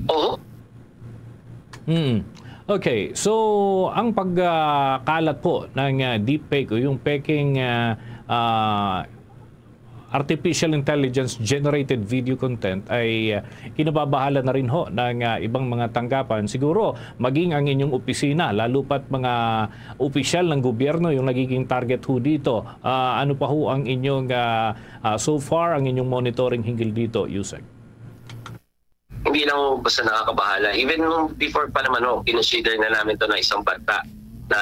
Oo. Hmm. Okay, so ang pagkalat po ng, ah, deepfake o yung peking, ah, ah, artificial intelligence generated video content ay, ah, kinababahala na rin ho ng, ah, ibang mga tanggapan. Siguro maging ang inyong opisina, lalo pa't mga opisyal ng gobyerno yung nagiging target ho dito. Ah, ano pa ho ang inyong, ah, ah, so far ang inyong monitoring hinggil dito, Yusek? Hindi lang ho basta nakakabahala. Even nung before pa naman ho, kinonsider na namin to na isang banta na,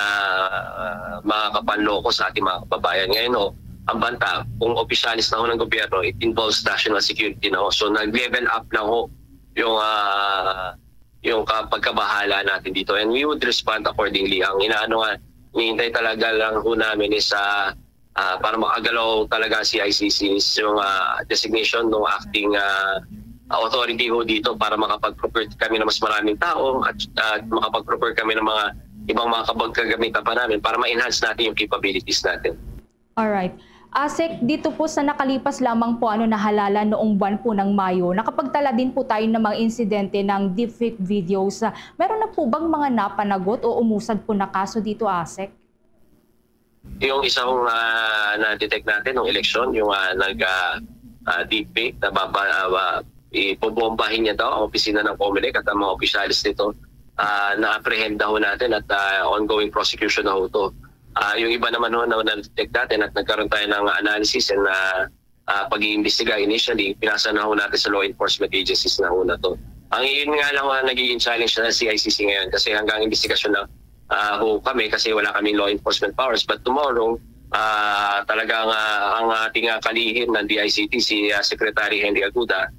ah, makakapanloko sa ating mga kababayan. Ngayon ho, ang banta, kung opisyalis na ho ng gobyerno, it involves national security na ho. So nag-level up na ho yung, ah, yung ka- pagkabahala natin dito. And we would respond accordingly. Ang inaano nga, hinihintay talaga lang ho namin is, ah, ah, para makagalaw talaga si I C C is yung, ah, designation ng acting, ah, authority ho dito para makapag-procure kami ng mas maraming tao at, at makapag-procure kami ng mga ibang mga kabag-, kagamitan pa namin para ma-enhance natin yung capabilities natin. Alright. ASEC, dito po sa nakalipas lamang po, ano, nahalala noong buwan po ng Mayo, nakapagtala din po tayo ng mga insidente ng deepfake videos. Meron na po bang mga napanagot o umusad po na kaso dito, ASEC? Yung isang, ah, na-detect natin nung eleksyon, yung, ah, nag, ah, ah, deepfake, na baba, ah, ba- ibobombahin niya daw ang opisina ng Comelec at ang mga opisyalis nito. Ah, na-apprehend na ho natin at, ah, ongoing prosecution na ho to. Ah, yung iba naman ho na na-detect natin at nagkaroon tayo ng analysis and, ah, ah, pag-iimbestiga initially, pinasa na ho natin sa law enforcement agencies na ho na to. Ang iyon nga lang ang nagiging challenge sa C I C C ngayon kasi hanggang investigasyon lang, ah, ho kami kasi wala kaming law enforcement powers. But tomorrow, ah, talagang, ah, ang ating, ah, kalihim ng D I C T, si, ah, Secretary Henry Aguda,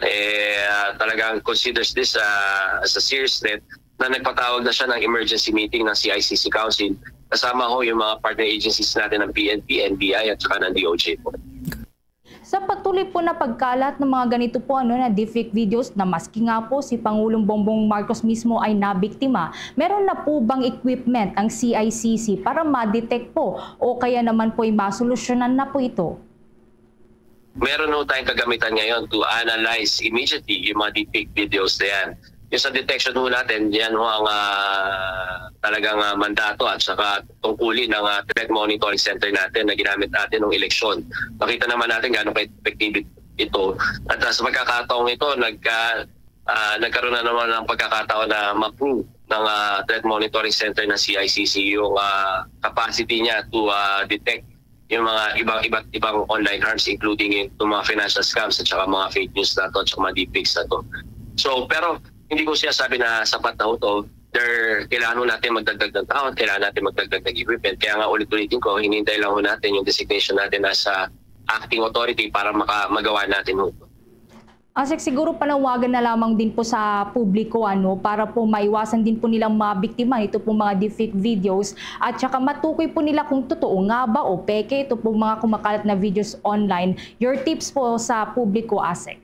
eh, ah, talagang considers this, ah, as a serious threat na nagpatawag na siya ng emergency meeting ng C I C C Council. Kasama ho yung mga partner agencies natin ng P N P, N B I at saka ng D O J po. Sa patuloy po na pagkalat ng mga ganito po ano na deepfake videos na maski nga po si Pangulong Bongbong Marcos mismo ay nabiktima, meron na po bang equipment ang C I C C para ma-detect po o kaya naman po ay masolusyonan na po ito? Meron ho tayong kagamitan ngayon to analyze immediately yung mga deepfake videos na yan. Yung sa detection ho natin, yan ho ang ah, talagang ah, mandato at saka tungkulin ng ah, threat monitoring center natin na ginamit natin nung eleksyon. Nakita naman natin gaano ka-effective ito. At ah, sa pagkakataong ito, nagka, ah, nagkaroon na naman ng pagkakataon na ma-prove ng ah, threat monitoring center ng C I C C yung ah, capacity niya to ah, detect yung mga ibang iba't ibang online harms, including yung mga financial scams at saka mga fake news na to at saka mga deepfakes na to. So, pero hindi ko siya sabi na sapat na ho to. There, kailangan ho natin magdagdag ng tao, kailangan natin magdagdag ng equipment. Kaya nga ulit-ulitin ko, hinihintay lang ho natin yung designation natin as a acting authority para maka, magawa natin ho to. Asek, siguro panawagan na lamang din po sa publiko ano para po maiwasan din po nilang mabiktima nito po mga deepfake videos at saka matukoy po nila kung totoo nga ba o peke ito po mga kumakalat na videos online. Your tips po sa publiko, Asek.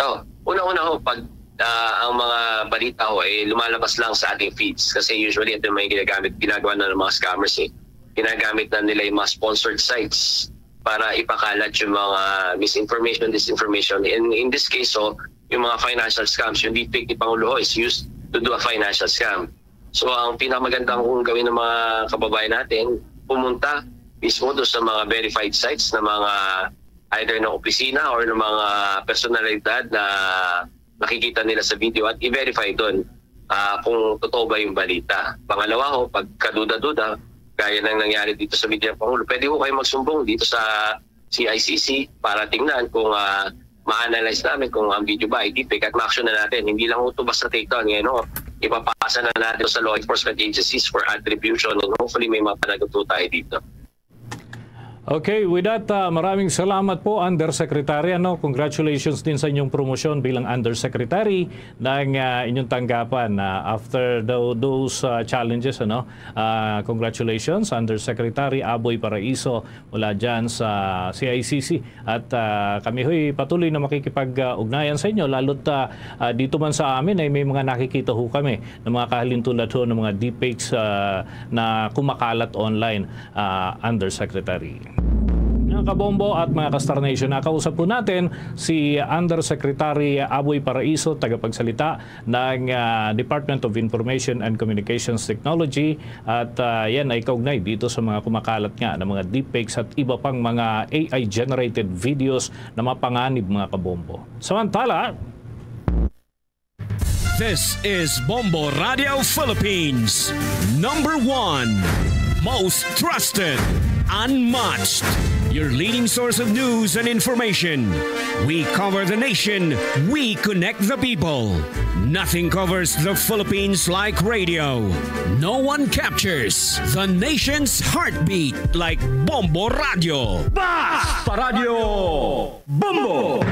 Oh, una-una ho, pag ah, ang mga balita ho ay lumalabas lang sa ating feeds kasi usually ito yung may ginagamit, ginagawa na ng mga scammers eh. Ginagamit na nila yung mga sponsored sites para ipakalat yung mga misinformation, disinformation. In, in this case, so, yung mga financial scams, yung deepfake ni Pangulo ho is used to do a financial scam. So, ang pinakamagandang kung gawin ng mga kababayan natin, pumunta mismo doon sa mga verified sites ng mga either ng opisina or ng mga personalidad na nakikita nila sa video at i-verify doon ah, kung totoo ba yung balita. Pangalawa ho, pag kaduda-duda, gaya ng nangyari dito sa video ng Pangulo, pwede ho kayo magsumbong dito sa C I C C para tingnan kung ah, ma-analyze namin kung ang video ba ay deepfake at ma-action na natin. Hindi lang ho ito basta take down. Ngayon ho, ipapasa na natin sa law enforcement agencies for attribution and hopefully may mapanagot ho tayo dito. Okay, with that, ah, maraming salamat po, Undersecretary. Ano, congratulations din sa inyong promosyon bilang Undersecretary ng ah, inyong tanggapan ah, after tho- those ah, challenges. Ano, Ah, congratulations, Undersecretary Aboy Paraiso mula dyan sa C I C C. At ah, kami ho'y patuloy na makikipag-ugnayan sa inyo, lalo't ah, ah, dito man sa amin ay may mga nakikita ho kami ng mga kahalintulad ho ng mga deepfakes ah, na kumakalat online, ah, Undersecretary. Mga kabombo at mga ka-Star Nation, nakausap po natin si Undersecretary Aboy Paraiso, tagapagsalita ng ah, Department of Information and Communications Technology, at ah, yan ay kaugnay dito sa mga kumakalat nga ng mga deepfakes at iba pang mga A I-generated videos na mapanganib, mga kabombo. Samantala, This is Bombo Radio Philippines, number one, most trusted, unmatched, your leading source of news and information. We cover the nation, we connect the people. Nothing covers the Philippines like radio. No one captures the nation's heartbeat like Bombo Radio. Basta Radio Bombo!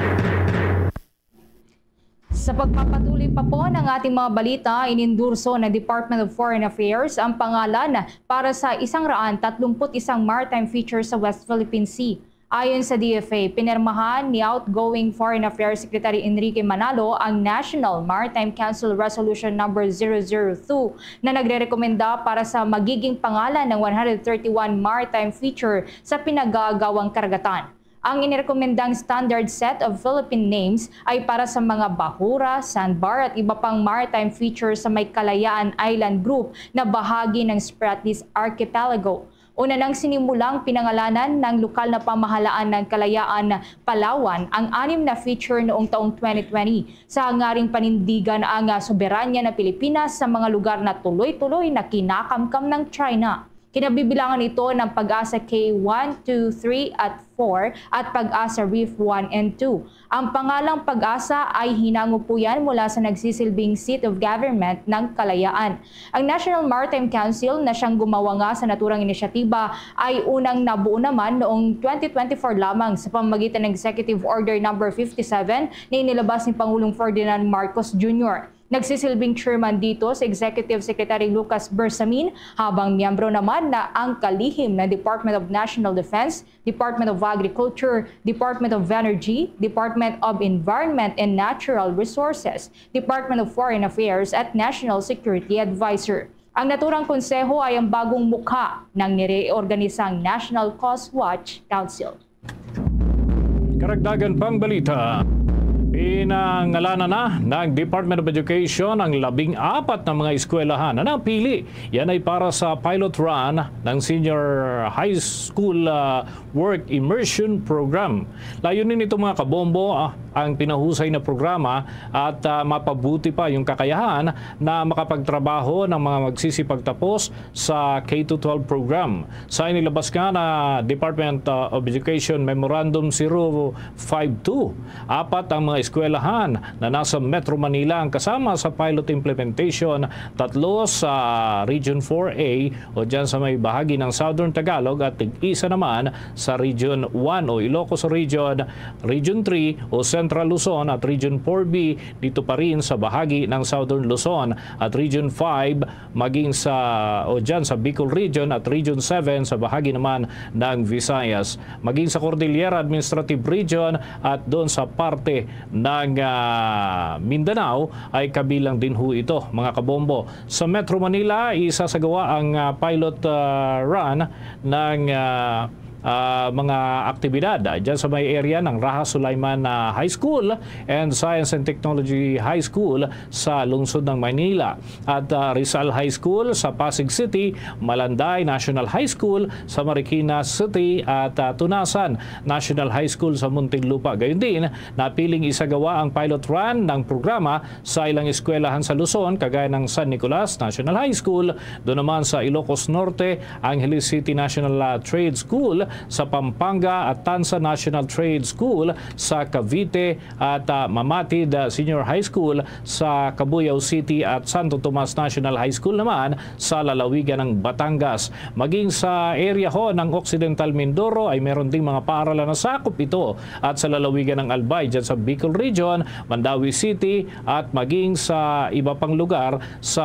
Sa pagpapatuloy pa po ng ating mga balita, inendorso ng Department of Foreign Affairs ang pangalan para sa isang raan tatlumpu't isang maritime feature sa West Philippine Sea. Ayon sa D F A, pinirmahan ni outgoing Foreign Affairs Secretary Enrique Manalo ang National Maritime Council Resolution Number zero zero two na nagrerekomenda para sa magiging pangalan ng one hundred thirty-one maritime feature sa pinag-aagawang karagatan. Ang inirekomendang standard set of Philippine names ay para sa mga bahura, sandbar at iba pang maritime features sa may Kalayaan Island Group na bahagi ng Spratlys Archipelago. Una nang sinimulang pinangalanan ng lokal na pamahalaan ng Kalayaan, Palawan ang anim na feature noong taong twenty twenty sa hangaring panindigan ang soberanya ng Pilipinas sa mga lugar na tuloy-tuloy na kinakamkam ng China. Kinabibilangan ito ng Pag-asa Cay one, two, three at four at Pag-asa Reef one and two. Ang pangalang Pag-asa ay hinango po yan mula sa nagsisilbing seat of government ng Kalayaan. Ang National Maritime Council na siyang gumawa nga sa naturang inisyatiba ay unang nabuo naman noong twenty twenty-four lamang sa pamamagitan ng Executive Order Number fifty-seven na inilabas ni Pangulong Ferdinand Marcos Junior. Nagsisilbing chairman dito si Executive Secretary Lucas Bersamin, habang miyembro naman na ang kalihim ng Department of National Defense, Department of Agriculture, Department of Energy, Department of Environment and Natural Resources, Department of Foreign Affairs at National Security Advisor. Ang naturang konseho ay ang bagong mukha ng nireorganisang National Cause Watch Council. Karagdagan pang balita. Pinangalanan na ng Department of Education ang labing apat na mga eskwelahan na napili. Yan ay para sa pilot run ng Senior High School ah, Work Immersion Program. Layunin nito, mga kabombo, ah, ang pinahusay na programa at ah, mapabuti pa yung kakayahan na makapagtrabaho ng mga magsisipagtapos sa K to twelve program. Sa inilabas nga na Department uh, of Education Memorandum zero five two, apat ang mga eskwelahan na nasa Metro Manila ang kasama sa pilot implementation, tatlo sa Region four A o dyan sa may bahagi ng Southern Tagalog at tig-isa naman sa Region one o Ilocos Region, Region three o Central Luzon at Region four B dito pa rin sa bahagi ng Southern Luzon at Region five maging sa o dyan sa Bicol Region at Region seven sa bahagi naman ng Visayas. Maging sa Cordillera Administrative Region at doon sa parte ng ah, Mindanao ay kabilang din ho ito, mga kabombo. Sa Metro Manila, isasagawa ang ah, pilot ah, run ng ah, ah, mga aktibidad ah, dyan sa may area ng Raha Sulaiman ah, High School and Science and Technology High School sa lungsod ng Manila at ah, Rizal High School sa Pasig City, Malanday National High School sa Marikina City at ah, Tunasan National High School sa Muntinlupa. Gayon din, napiling isagawa ang pilot run ng programa sa ilang eskwelahan sa Luzon, kagaya ng San Nicolas National High School, doon naman sa Ilocos Norte, Angeles City National ah, Trade School, sa Pampanga, Atansa National Trade School, sa Cavite, at ah, Mamatid ah, Senior High School sa Cabuyao City at Santo Tomas National High School naman sa lalawigan ng Batangas. Maging sa area ho ng Occidental Mindoro ay meron ding mga paaralan na sakop ito at sa lalawigan ng Albay, dyan sa Bicol Region, Mandaue City at maging sa iba pang lugar sa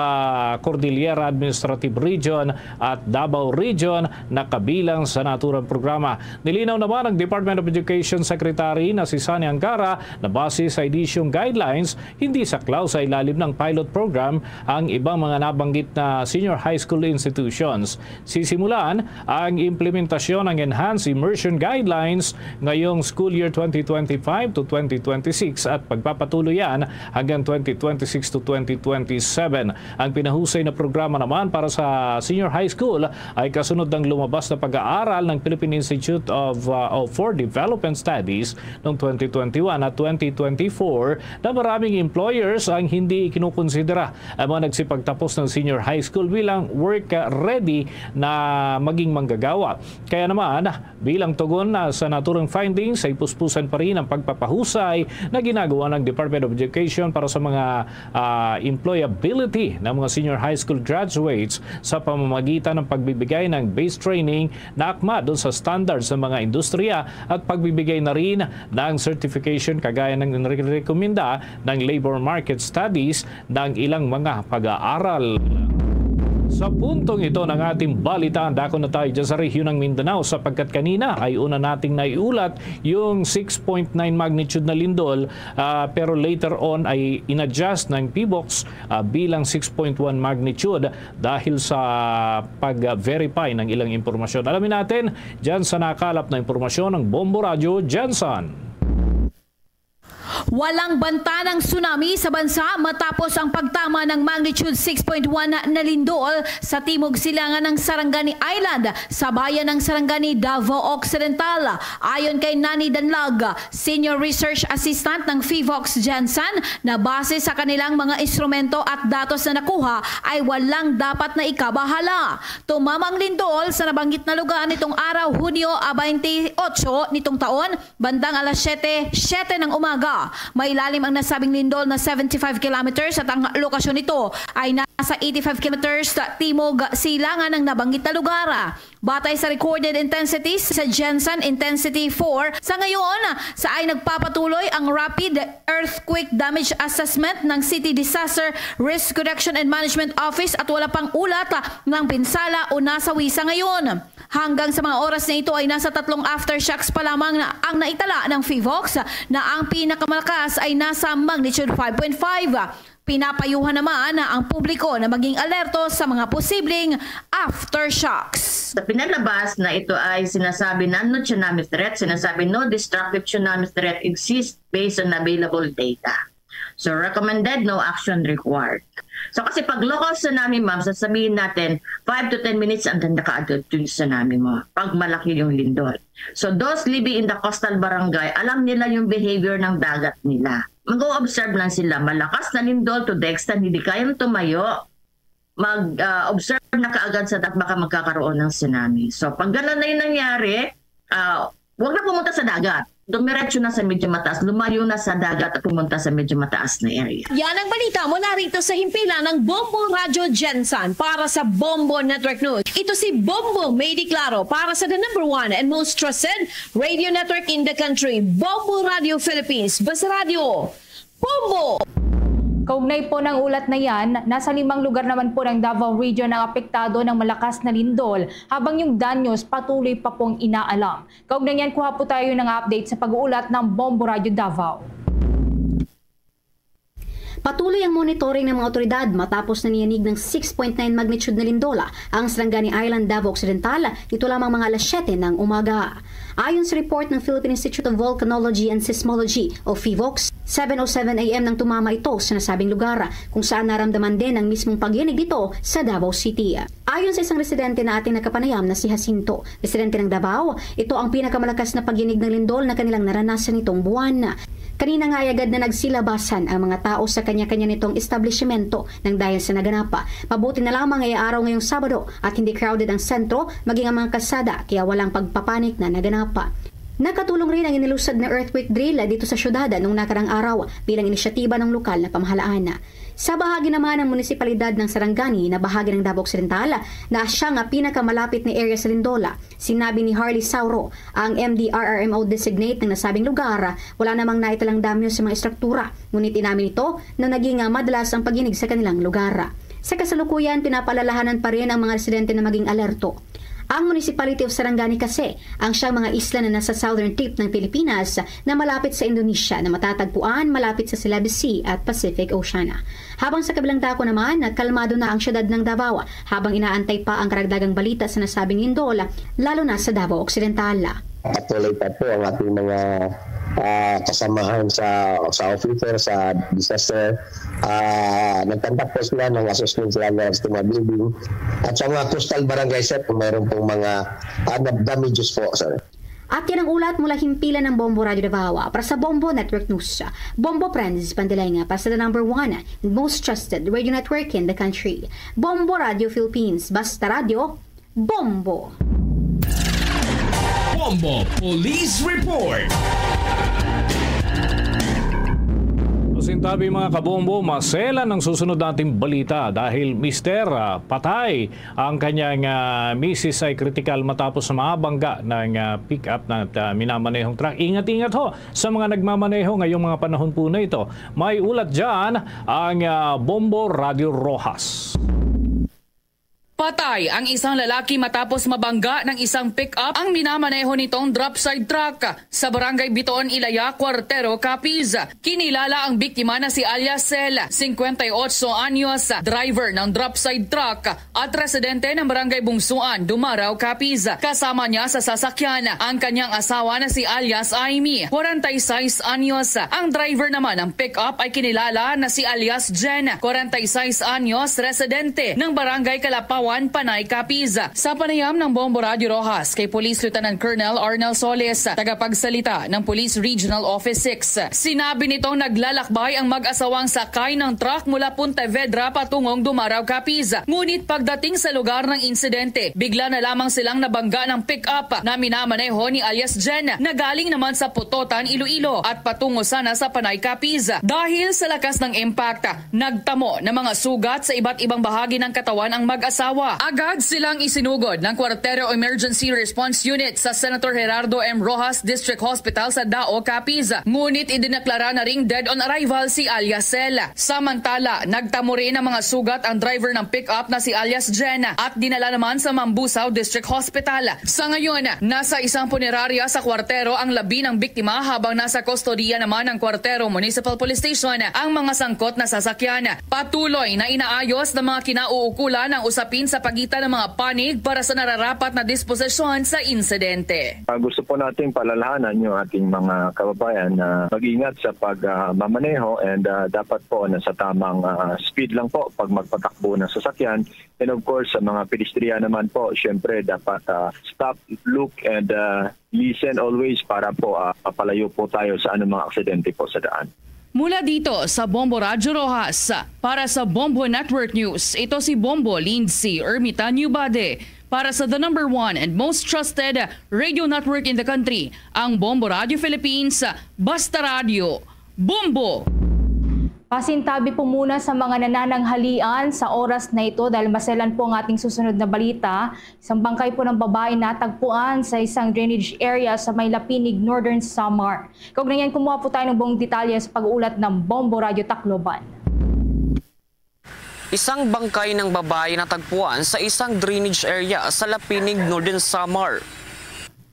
Cordillera Administrative Region at Davao Region na kabilang sa naturang programa. Nilinaw naman ng Department of Education Secretary na si Sani Angara na base sa edisyong guidelines, hindi saklaw sa ilalim ng pilot program ang ibang mga nabanggit na senior high school institutions. Sisimulan ang implementasyon ng Enhanced Immersion Guidelines ngayong school year twenty twenty-five to twenty twenty-six at pagpapatuloy yan hanggang twenty twenty-six to twenty twenty-seven. Ang pinahusay na programa naman para sa senior high school ay kasunod ng lumabas na pag-aaral ng Philippine Institute of, uh, of for Development Studies noong twenty twenty-one at twenty twenty-four na maraming employers ang hindi kinukonsidera ang mga nagsipagtapos ng senior high school bilang work ready na maging manggagawa. Kaya naman, bilang tugon na sa naturang findings, ay puspusan pa rin ang pagpapahusay na ginagawa ng Department of Education para sa mga ah, employability ng mga senior high school graduates sa pamamagitan ng pagbibigay ng base training na akma doon sa standards ng mga industriya at pagbibigay na rin ng certification kagaya ng nirekomenda ng labor market studies ng ilang mga pag-aaral. Sa puntong ito ng ating balita, dako na tayo dyan sa rehiyon ng Mindanao sapagkat kanina ay una nating naiulat yung six point nine magnitude na lindol, ah, pero later on ay in-adjust ng PHIVOLCS ah, bilang six point one magnitude dahil sa pag-verify ng ilang impormasyon. Alamin natin dyan sa nakalap na impormasyon ng Bombo Radyo, Jensen. Walang banta ng tsunami sa bansa matapos ang pagtama ng magnitude six point one na lindol sa timog silangan ng Sarangani Island sa bayan ng Sarangani, Davao Occidental. Ayon kay Nani Danlag, Senior Research Assistant ng PHIVOLCS Jensen, na base sa kanilang mga instrumento at datos na nakuha ay walang dapat na ikabahala. Tumama ang lindol sa nabanggit na lugar nitong araw, Hunyo, ah, twenty-eight nitong taon, bandang alas siyete, siyete ng umaga. Mailalim ang nasabing lindol na seventy-five kilometers at ang lokasyon nito ay nasa eighty-five kilometers sa timog silangan ng nabanggit na lugar. Batay sa recorded intensities sa GenSan Intensity four, sa ngayon sa ay nagpapatuloy ang Rapid Earthquake Damage Assessment ng City Disaster Risk Reduction and Management Office at wala pang ulat ng pinsala o nasawi sa ngayon. Hanggang sa mga oras na ito ay nasa tatlong aftershocks pa lamang na ang naitala ng PHIVOLCS na ang pinakamalakas ay nasa magnitude five point five. Pinapayuhan naman ang publiko na maging alerto sa mga posibleng aftershocks. Sa pinalabas na ito ay sinasabi na no tsunami threat, sinasabi no destructive tsunami threat exists based on available data. So recommended, no action required. So kasi pag local tsunami, ma'am, sasabihin natin five to ten minutes and then nakaagad yung tsunami mo pag malaki yung lindol. So those living in the coastal barangay, alam nila yung behavior ng dagat nila. Mag-o-observe lang sila. Malakas na lindol to the extent hindi kayang tumayo, mag-observe na kaagad sa dagat baka magkakaroon ng tsunami. So pag ganun na yung nangyari, ah, wag na pumunta sa dagat. Dumiretso na sa medyo mataas, lumayo na sa dagat at pumunta sa medyo mataas na area. Yan ang balita mula rito sa himpilan ng Bombo Radyo GenSan. Para sa Bombo Network News, ito si Bombo Mady Claro para sa the number one and most trusted radio network in the country, Bombo Radio Philippines, Basta Radyo, Bombo! Kaugnay po ng ulat na yan, nasa limang lugar naman po ng Davao Region ang apektado ng malakas na lindol, habang yung danyos patuloy pa pong inaalam. Kaugnay niyan, kuha po tayo ng update sa pag-uulat ng Bombo Radyo Davao. Patuloy ang monitoring ng mga otoridad matapos na niyanig ng six point nine magnitude na lindol ang Sarangani Island, Davao Occidental, nito lamang mga alas siyete ng umaga. Ayon sa report ng Philippine Institute of Volcanology and Seismology o PHIVOLCS, seven oh seven A M nang tumama ito sa nasabing lugar, kung saan naramdaman din ang mismong pagyanig nito sa Davao City. Ayon sa isang residente na ating nakapanayam na si Jacinto, residente ng Davao, ito ang pinakamalakas na pagyanig ng lindol na kanilang naranasan nitong buwan. Kanina nga ay agad na nagsilabasan ang mga tao sa kanya-kanya nitong establishmento nang dahil sa naganapa. Mabuti na lamang ay araw ngayong Sabado at hindi crowded ang sentro, maging ang mga kalsada, kaya walang pagpapanik na naganapa. Nakatulong rin ang inilusad na earthquake drill dito sa syudad nung nakarang araw bilang inisyatiba ng lokal na pamahalaan. Sa bahagi naman ng munisipalidad ng Sarangani na bahagi ng Davao Occidental na siya nga pinakamalapit na area sa Lindola, sinabi ni Harley Sauro, ang M D R R M O designate ng nasabing lugar, wala namang naitalang damyo sa mga estruktura, ngunit inamin nito na naging ah, madalas ang pagyanig sa kanilang lugar. Sa kasalukuyan, pinapaalalahanan pa rin ang mga residente na maging alerto. Ang Municipality of Sarangani kasi ang siyang mga isla na nasa southern tip ng Pilipinas na malapit sa Indonesia na matatagpuan malapit sa Celebes Sea at Pacific Ocean. Habang sa kabilang dako naman, kalmado na ang siyudad ng Davao habang inaantay pa ang karagdagang balita sa nasabing lindol, lalo na sa Davao Occidental. Patuloy pa po ang ating mga ah, kasamahan sa sa officer sa disaster. Ah, nagkandak po sila ng assessment sila ng sa mga building at sa mga coastal barangay, sir, kung mayroon pong mga ah, na- damages po, sir. At yan ang ulat mula himpilan ng Bombo Radio Davao para sa Bombo Network News. Bombo Friends, pandilenga para sa the number one and most trusted radio network in the country. Bombo Radio Philippines, basta radyo, Bombo! Bombo Police Report. Masintabi mga kabombo, maselan ang susunod nating balita dahil mister ah, patay ang kanyang ah, misis ay kritikal matapos sa mabangga ng ah, pick-up na ah, minamanehong truck. Ingat-ingat ho sa mga nagmamaneho ngayong mga panahon po na ito. May ulat dyan ang ah, Bombo Radio Rojas. Patay ang isang lalaki matapos mabangga ng isang pick-up ang minamaneho nitong drop side truck sa Barangay Bitoon, Ilaya, Cuartero, Capiz. Kinilala ang biktima na si alias Sel, singkwenta y otso anyos, driver ng drop side truck at residente ng Barangay Bungsuan, Dumarao, Capiz. Kasama niya sa sasakyan ang kanyang asawa na si alias Aimee, kwarenta y sais anyos. Ang driver naman ng pick-up ay kinilala na si alias Jen, kwarenta y sais anyos, residente ng Barangay Kalapawan, Panay, Capiz. Sa panayam ng Bombo Radyo Roxas kay Police Lieutenant Colonel Arnel Solis, tagapagsalita ng Police Regional Office six, sinabi nitong naglalakbay ang mag-asawang sakay ng truck mula Pontevedra patungong Dumarao, Capiz. Ngunit pagdating sa lugar ng insidente, bigla na lamang silang nabangga ng pick-up na minamaneho ni alias Jen, na galing naman sa Pototan, Iloilo, at patungo sana sa Panay, Capiz. Dahil sa lakas ng impact, nagtamo ng mga sugat sa iba't ibang bahagi ng katawan ang mag-asawa. Agad silang isinugod ng Cuartero Emergency Response Unit sa Senator Gerardo M. Roxas District Hospital sa Dao, Capiz. Ngunit idineklara na ring dead on arrival si alias Sel. Samantala, nagtamo rin ng mga sugat ang driver ng pick-up na si alias Jen at dinala naman sa Mambusao District Hospital. Sa ngayon, nasa isang punerarya sa Cuartero ang labi ng biktima, habang nasa kustodiya naman ng Cuartero Municipal Police Station ang mga sangkot na sasakyan. Patuloy na inaayos ng mga kinauukulan ang usapin sa pagitan ng mga panig para sa nararapat na disposisyon sa insidente. Ah, gusto po nating paalalahanan yung ating mga kababayan na mag-ingat sa pagmamaneho, and, ah, dapat po nasa tamang, ah, speed lang po pag magpatakbo ng sasakyan. And of course, sa mga pedestrian naman po, syempre dapat, ah, stop, look, and, ah, listen always para po, ah, mapalayo po tayo sa anumang aksidente po sa daan. Mula dito sa Bombo Radyo Roxas, para sa Bombo Network News, ito si Bombo Lindsay Ermitanio Bade. Para sa the number one and most trusted radio network in the country, ang Bombo Radyo Philippines, Basta Radyo, Bombo! Pasintabi po muna sa mga nanananghalian sa oras na ito dahil maselan po ang ating susunod na balita. Isang bangkay po ng babae natagpuan sa isang drainage area sa may Lapinig, Northern Samar. Kaugnay niyan, kumuha po tayo ng buong detalye sa pag-uulat ng Bombo Radyo Tacloban. Isang bangkay ng babae natagpuan sa isang drainage area sa Lapinig, Northern Samar.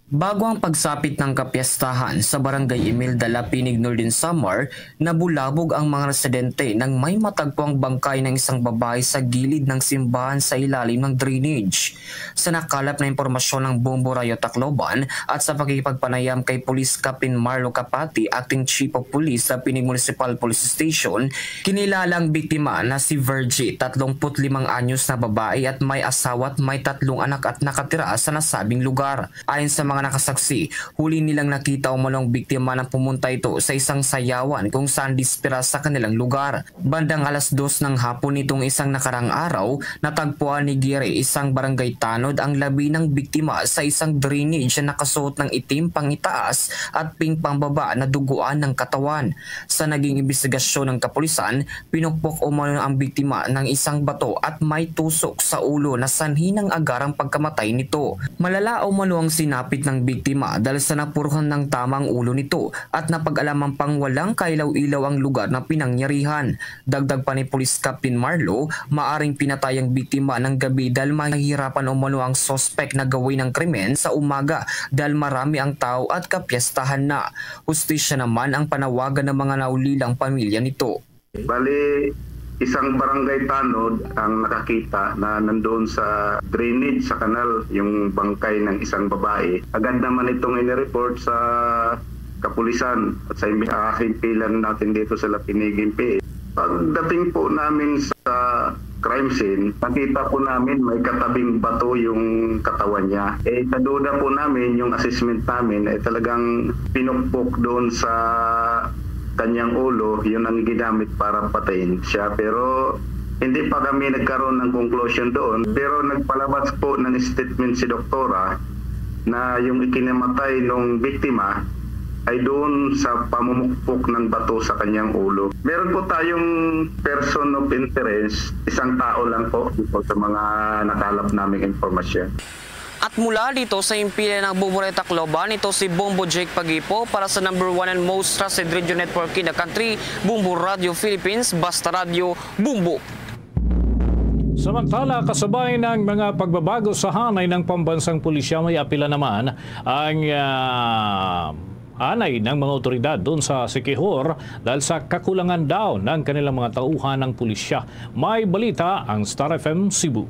Bago ang pagsapit ng kapiyastahan sa Barangay Imelda, Lapinig, Northern Samar, nabulabog ang mga residente nang may matagpuang bangkay ng isang babae sa gilid ng simbahan sa ilalim ng drainage. Sa nakalap na impormasyon ng Bombo Radyo Tacloban at sa pakikipagpanayam kay Police Captain Marlo Capati, Acting Chief of Police sa Lapinig Municipal Police Station, kinilala ang biktima na si Virgie, tatlong put limang anyos na babae at may asawa at may tatlong anak at nakatira sa nasabing lugar. Ayon sa mga nakasaksi, huli nilang nakita umano ang biktima nang pumunta ito sa isang sayawan kung saan dispira sa kanilang lugar. Bandang alas dos ng hapon nitong isang nakarang araw, natagpuan ni Giri, isang barangay tanod, ang labi ng biktima sa isang drainage na nakasuot ng itim pangitaas at pink pangbaba na duguan ng katawan. Sa naging imbestigasyon ng kapulisan, pinukpok umano ang biktima ng isang bato at may tusok sa ulo na sanhi ng agarang pagkamatay nito. Malala umano ang sinapit ng biktima dahil sa napuruhan ng tama ang ulo nito at napag-alaman pang walang kailaw-ilaw ang lugar na pinangyarihan. Dagdag pa ni Police Captain Marlo, maaring pinatay ang biktima ng gabi dahil mahihirapan umano ang suspek na gawin ang krimen sa umaga dahil marami ang tao at kapiyastahan na. Hustisya naman ang panawagan ng mga naulilang pamilya nito. Bali, isang barangay tanod ang nakakita na nandoon sa drainage sa kanal yung bangkay ng isang babae. Agad naman itong inireport sa kapulisan at sa imbi-, ah, himpilan natin dito sa Lapinig M P A. Pagdating po namin sa crime scene, nakita po namin may katabing bato yung katawan niya. Eh, sa duda po namin, yung assessment namin ay talagang pinukpok doon sa kanyang ulo, yun ang ginamit para patayin siya. Pero hindi pa kami nagkaroon ng conclusion doon. Pero nagpalabas po ng statement si doktora na yung ikinamatay ng biktima ay doon sa pamumukpok ng bato sa kanyang ulo. Meron po tayong person of interest, isang tao lang po, po sa mga nakalap naming impormasyon. At mula dito sa himpilan ng Bombo Radyo Tacloban, ito si Bombo Jake Pagipo para sa number one and most trusted radio network in the country, Bombo Radio Philippines, Basta Radio, Bombo. Samantala, kasabay ng mga pagbabago sa hanay ng pambansang pulisya, may apila naman ang, ah, hanay ng mga otoridad doon sa Siquijor dahil sa kakulangan daw ng kanilang mga tauhan ng pulisya. May balita ang Star F M Cebu.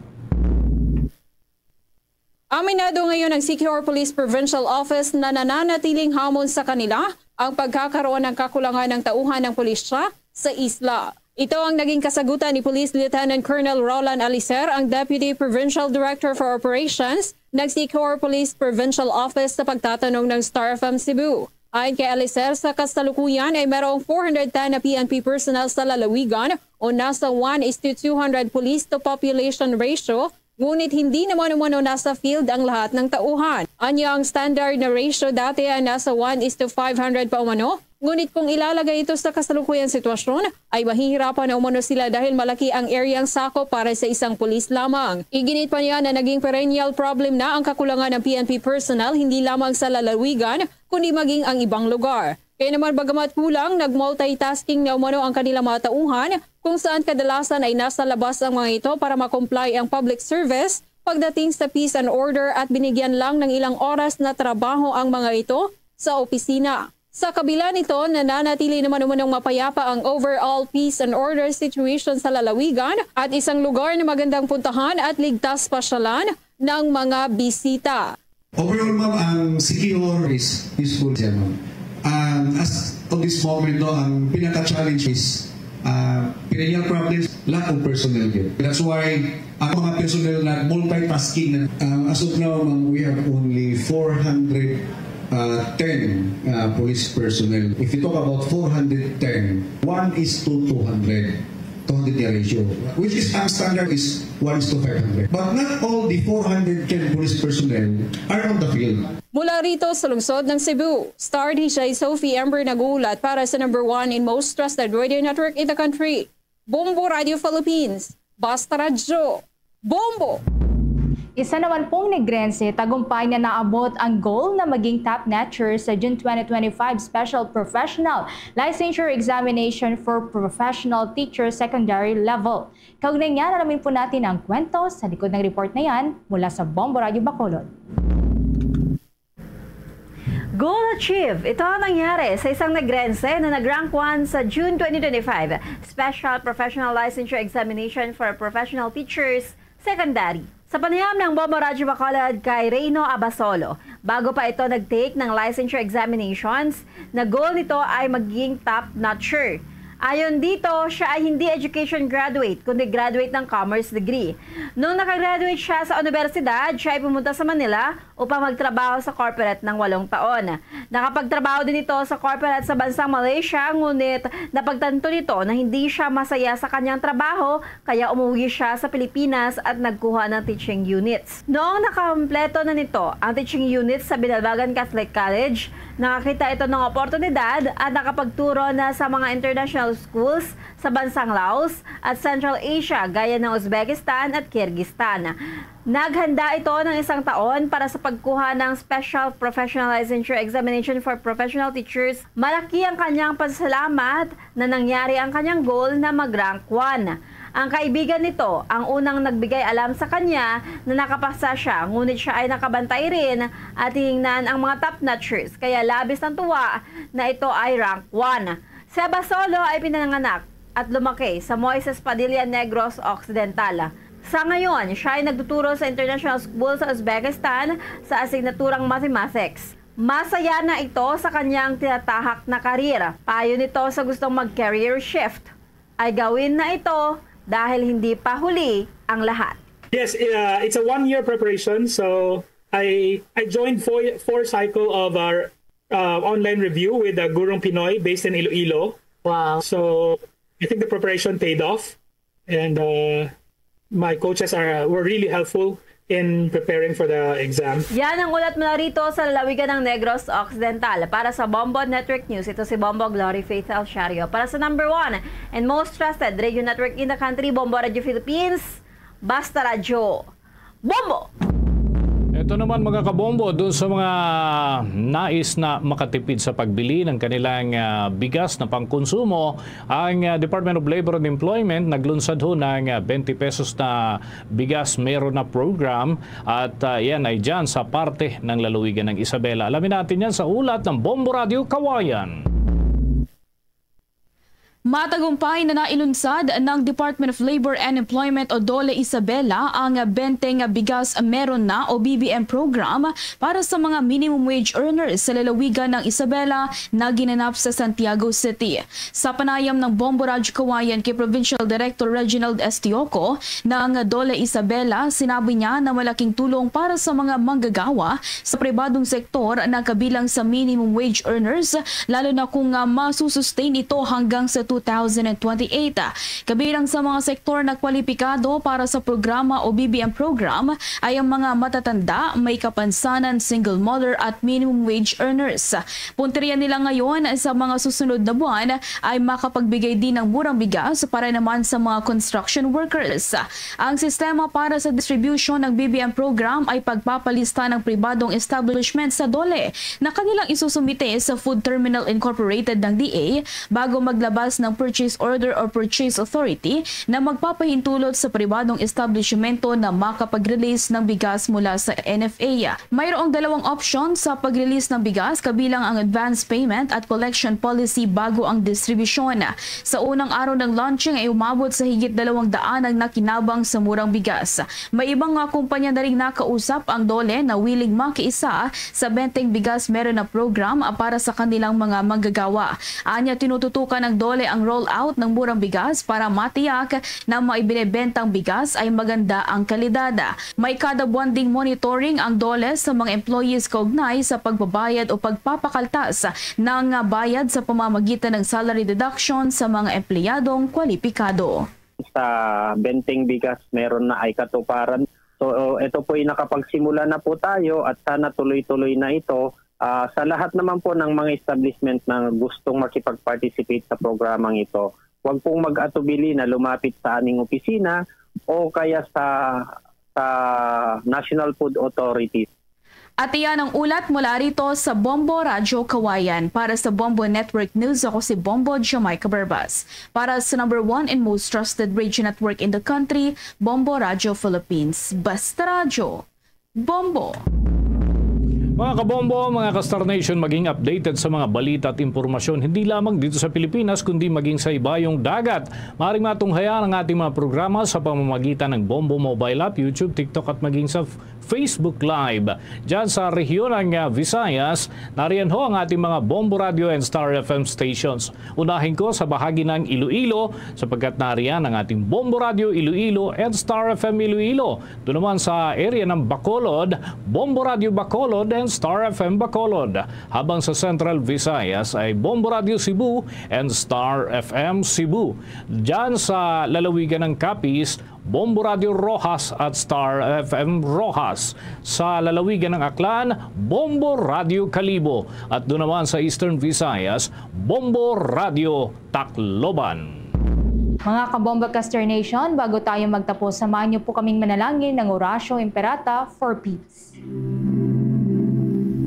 Aminado ngayon ang Siquijor Police Provincial Office na nananatiling hamon sa kanila ang pagkakaroon ng kakulangan ng tauhan ng pulisya sa isla. Ito ang naging kasagutan ni Police Lieutenant Colonel Roland Alicer, ang Deputy Provincial Director for Operations, ng Sikihor Police Provincial Office, sa pagtatanong ng Star F M Cebu. Ayon kay Alicer, sa kasalukuyan ay merong four hundred ten na P N P personnel sa lalawigan o nasa one is to two hundred police to population ratio, ngunit hindi naman umano nasa field ang lahat ng tauhan. Anya, ang standard na ratio dati ay nasa one is to five hundred pa umano, ngunit kung ilalagay ito sa kasalukuyang sitwasyon, ay mahihirapan na umano sila dahil malaki ang areang sakop para sa isang pulis lamang. Iginit pa niya na naging perennial problem na ang kakulangan ng P N P personnel, hindi lamang sa lalawigan, kundi maging ang ibang lugar. Kaya naman, bagamat kulang, nag-multitasking na umano ang kanilang mga tauhan, kung saan kadalasan ay nasa labas ang mga ito para makomply ang public service pagdating sa peace and order, at binigyan lang ng ilang oras na trabaho ang mga ito sa opisina. Sa kabila nito, nananatili naman umanong mapayapa ang overall peace and order situation sa lalawigan at isang lugar na magandang puntahan at ligtas pasyalan ng mga bisita. Overall, ma'am, ang Sikihor is peaceful siya, ma'am. And as of this moment, no, ang pinaka-challenge is, ah, perennial problems, lack of personnel yun. That's why ang mga personnel na multitasking na, ah, as of now, ma'am, we have only four hundred, ah, ten, ah, police personnel. If you talk about four hundred ten, one is to two hundred, two hundred nga ratio, which is, ang standard is one is to five hundred. But not all the four hundred ten police personnel are on the field. Mula rito sa lungsod ng Cebu, Star D J Sophie Ember nag-uulat para sa number one and most trusted radio network in the country, Bombo Radio Philippines. Basta Radyo, Bombo! Isa naman pong Negrense, tagumpay na naabot ang goal na maging top notcher sa June twenty twenty-five Special Professional Licensure Examination for Professional Teacher Secondary Level. Kaugnay niyan, alamin po natin ang kwento sa likod ng report na yan mula sa Bombo Radio Bacolod. Goal achieved! Ito ang nangyari sa isang Negrense na nag-rank one sa June twenty twenty-five Special Professional Licensure Examination for Professional Teachers, Secondary. Sa panayam ng Bombo Radyo Bacolod kay Reyno Abasolo, bago pa ito nag-take ng licensure examinations, na goal nito ay maging top notcher. Ayon dito, siya ay hindi education graduate, kundi graduate ng commerce degree. Nung nakagraduate siya sa universidad, siya ay pumunta sa Manila upang magtrabaho sa corporate ng walong taon. Nakapagtrabaho din ito sa corporate sa bansang Malaysia, ngunit napagtanto nito na hindi siya masaya sa kanyang trabaho, kaya umuwi siya sa Pilipinas at nagkuha ng teaching units. Noong nakakumpleto na nito ang teaching units sa Binalbagan Catholic College, nakakita ito ng oportunidad at nakapagturo na sa mga international schools sa bansang Laos at Central Asia, gaya ng Uzbekistan at Kyrgyzstan. Naghanda ito ng isang taon para sa pagkuha ng Special Professional Licensure Examination for Professional Teachers. Malaki ang kanyang pasasalamat na nangyari ang kanyang goal na mag-rank one. Ang kaibigan nito ang unang nagbigay alam sa kanya na nakapasa siya, ngunit siya ay nakabantay rin at tiningnan ang mga top notchers, kaya labis ang tuwa na ito ay rank one. Si Abasolo ay pinanganak at lumaki sa Moises Padilla, Negros Occidental. Sa ngayon, siya ay nagtuturo sa international school sa Uzbekistan sa asignaturang mathematics. Masaya na ito sa kanyang tinatahak na karir. Payo nito sa gustong mag-career shift ay gawin na ito dahil hindi pa huli ang lahat. Yes, uh, it's a one-year preparation. So I I joined four four cycle of our uh, online review with uh, Gurung Pinoy based in Iloilo. Wow. So I think the preparation paid off, and uh, my coaches are uh, were really helpful in preparing for the exam. Yan ang ulat mula rito sa lalawigan ng Negros Occidental. Para sa Bombo Network News, ito si Bombo Glory Faith Alciario. Para sa number one and most trusted radio network in the country, Bombo Radio Philippines, Basta Radyo, Bombo! Ito naman, mga kabombo, dun sa mga nais na makatipid sa pagbili ng kanilang ah, bigas na pangkonsumo, ang ah, Department of Labor and Employment naglunsad ho ng ah, twenty pesos na bigas meron na program, at ah, yan ay dyan sa parte ng lalawigan ng Isabela. Alamin natin yan sa ulat ng Bombo Radio Kawayan. Matagumpay na nailunsad ng Department of Labor and Employment o DOLE Isabela ang benteng bigas meron na o B B M program para sa mga minimum wage earners sa lalawigan ng Isabela na ginanap sa Santiago City. Sa panayam ng Bombo Radyo Kawayan kay Provincial Director Reginald Estioco ng DOLE Isabela, sinabi niya na malaking tulong para sa mga manggagawa sa pribadong sektor na kabilang sa minimum wage earners, lalo na kung, ah, masusustain ito hanggang sa two thousand twenty-eight. Kabilang sa mga sektor na kwalipikado para sa programa o B B M program ay ang mga matatanda, may kapansanan, single mother at minimum wage earners. Punteriya nila ngayon sa mga susunod na buwan ay makapagbigay din ng murang bigas para naman sa mga construction workers. Ang sistema para sa distribution ng B B M program ay pagpapalista ng pribadong establishment sa DOLE na kanilang isusumite sa Food Terminal Incorporated ng D A bago maglabas ng purchase order or purchase authority na magpapahintulot sa pribadong establishmento na makapag-release ng bigas mula sa N F A. Mayroong dalawang opsyon sa pag-release ng bigas, kabilang ang advance payment at collection policy bago ang distribusyon. Sa unang araw ng launching ay umabot sa higit dalawang daan ang nakinabang sa murang bigas. May ibang mga kumpanya na ring nakausap ang DOLE na willing makiisa sa benteng bigas meron na program para sa kanilang mga manggagawa. Anya, tinututukan ng DOLE ang rollout ng murang bigas para matiyak na maibinebentang bigas ay maganda ang kalidad. May kada buwan ding monitoring ang DOLE sa mga employees kaugnay sa pagbabayad o pagpapakaltas ng bayad sa pamamagitan ng salary deduction sa mga empleyadong kwalipikado. Sa benteng bigas, meron na ay katuparan. So, ito po'y nakapagsimula na po tayo at sana tuloy-tuloy na ito. Ah, sa lahat naman po ng mga establishment na gustong makipag-participate sa programang ito, huwag pong mag-atubili na lumapit sa aming opisina o kaya sa, sa National Food Authority. At iyan ang ulat mula rito sa Bombo Radyo Kawayan. Para sa Bombo Network News, ako si Bombo Jamaica Barbas. Para sa number one and most trusted radio network in the country, Bombo Radyo Philippines. Basta Radyo, Bombo. Mga kabombo, mga ka-Star Nation, maging updated sa mga balita at impormasyon, hindi lamang dito sa Pilipinas, kundi maging sa ibayong dagat. Maaaring matunghayan ang ating mga programa sa pamamagitan ng Bombo Mobile App, YouTube, TikTok, at maging sa Facebook Live. Diyan sa rehiyon ng, ah, Visayas, nariyan ho ang ating mga Bombo Radio and Star F M stations. Unahin ko sa bahagi ng Iloilo, sapagkat nariyan ang ating Bombo Radio Iloilo and Star F M Iloilo. Doon naman sa area ng Bacolod, Bombo Radio Bacolod and Star F M Bacolod. Habang sa Central Visayas ay Bombo Radio Cebu and Star F M Cebu. Diyan sa lalawigan ng Capiz, Bombo Radio Roxas at Star F M Roxas. Sa lalawigan ng Aklan, Bombo Radio Kalibo. At doon naman sa Eastern Visayas, Bombo Radio Tacloban. Mga kabombo, ka-Star Nation, bago tayo magtapos, samahan niyo po kaming manalangin ng Oratio Imperata for Peace.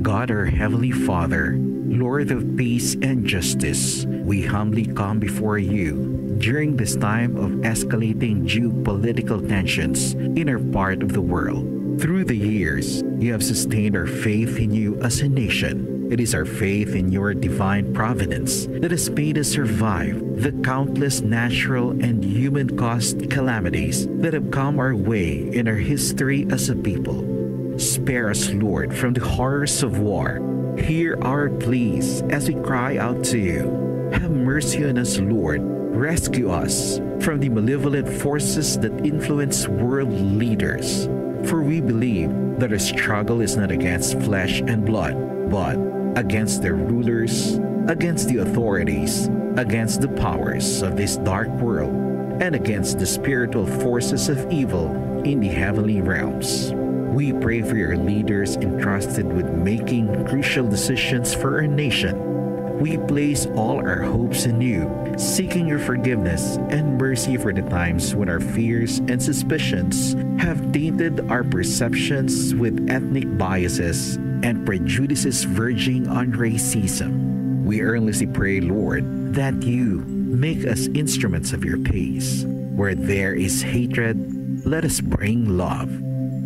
God, our Heavenly Father, Lord of peace and justice, we humbly come before you during this time of escalating geopolitical tensions in our part of the world. Through the years, you have sustained our faith in you as a nation. It is our faith in your divine providence that has made us survive the countless natural and human-caused calamities that have come our way in our history as a people. Spare us, Lord, from the horrors of war. Hear our pleas as we cry out to you. Have mercy on us, Lord. Rescue us from the malevolent forces that influence world leaders. For we believe that our struggle is not against flesh and blood, but against the rulers, against the authorities, against the powers of this dark world, and against the spiritual forces of evil in the heavenly realms. We pray for your leaders entrusted with making crucial decisions for our nation. We place all our hopes in you, seeking your forgiveness and mercy for the times when our fears and suspicions have tainted our perceptions with ethnic biases and prejudices verging on racism. We earnestly pray, Lord, that you make us instruments of your peace. Where there is hatred, let us bring love.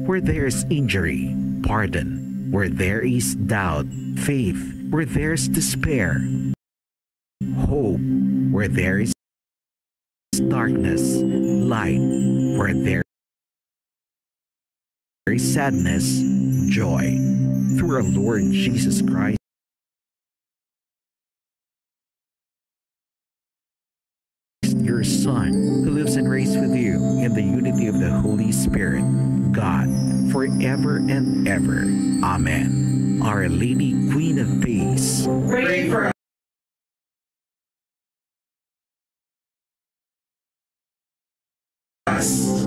Where there is injury, pardon. Where there is doubt, faith. Where there is despair, hope. Where there is darkness, light. Where there is sadness, joy. Through our Lord Jesus Christ, your Son, who lives and reigns with you in the unity of the Holy Spirit, God, forever and ever. Amen. Our Lady, Queen of Peace, pray for us.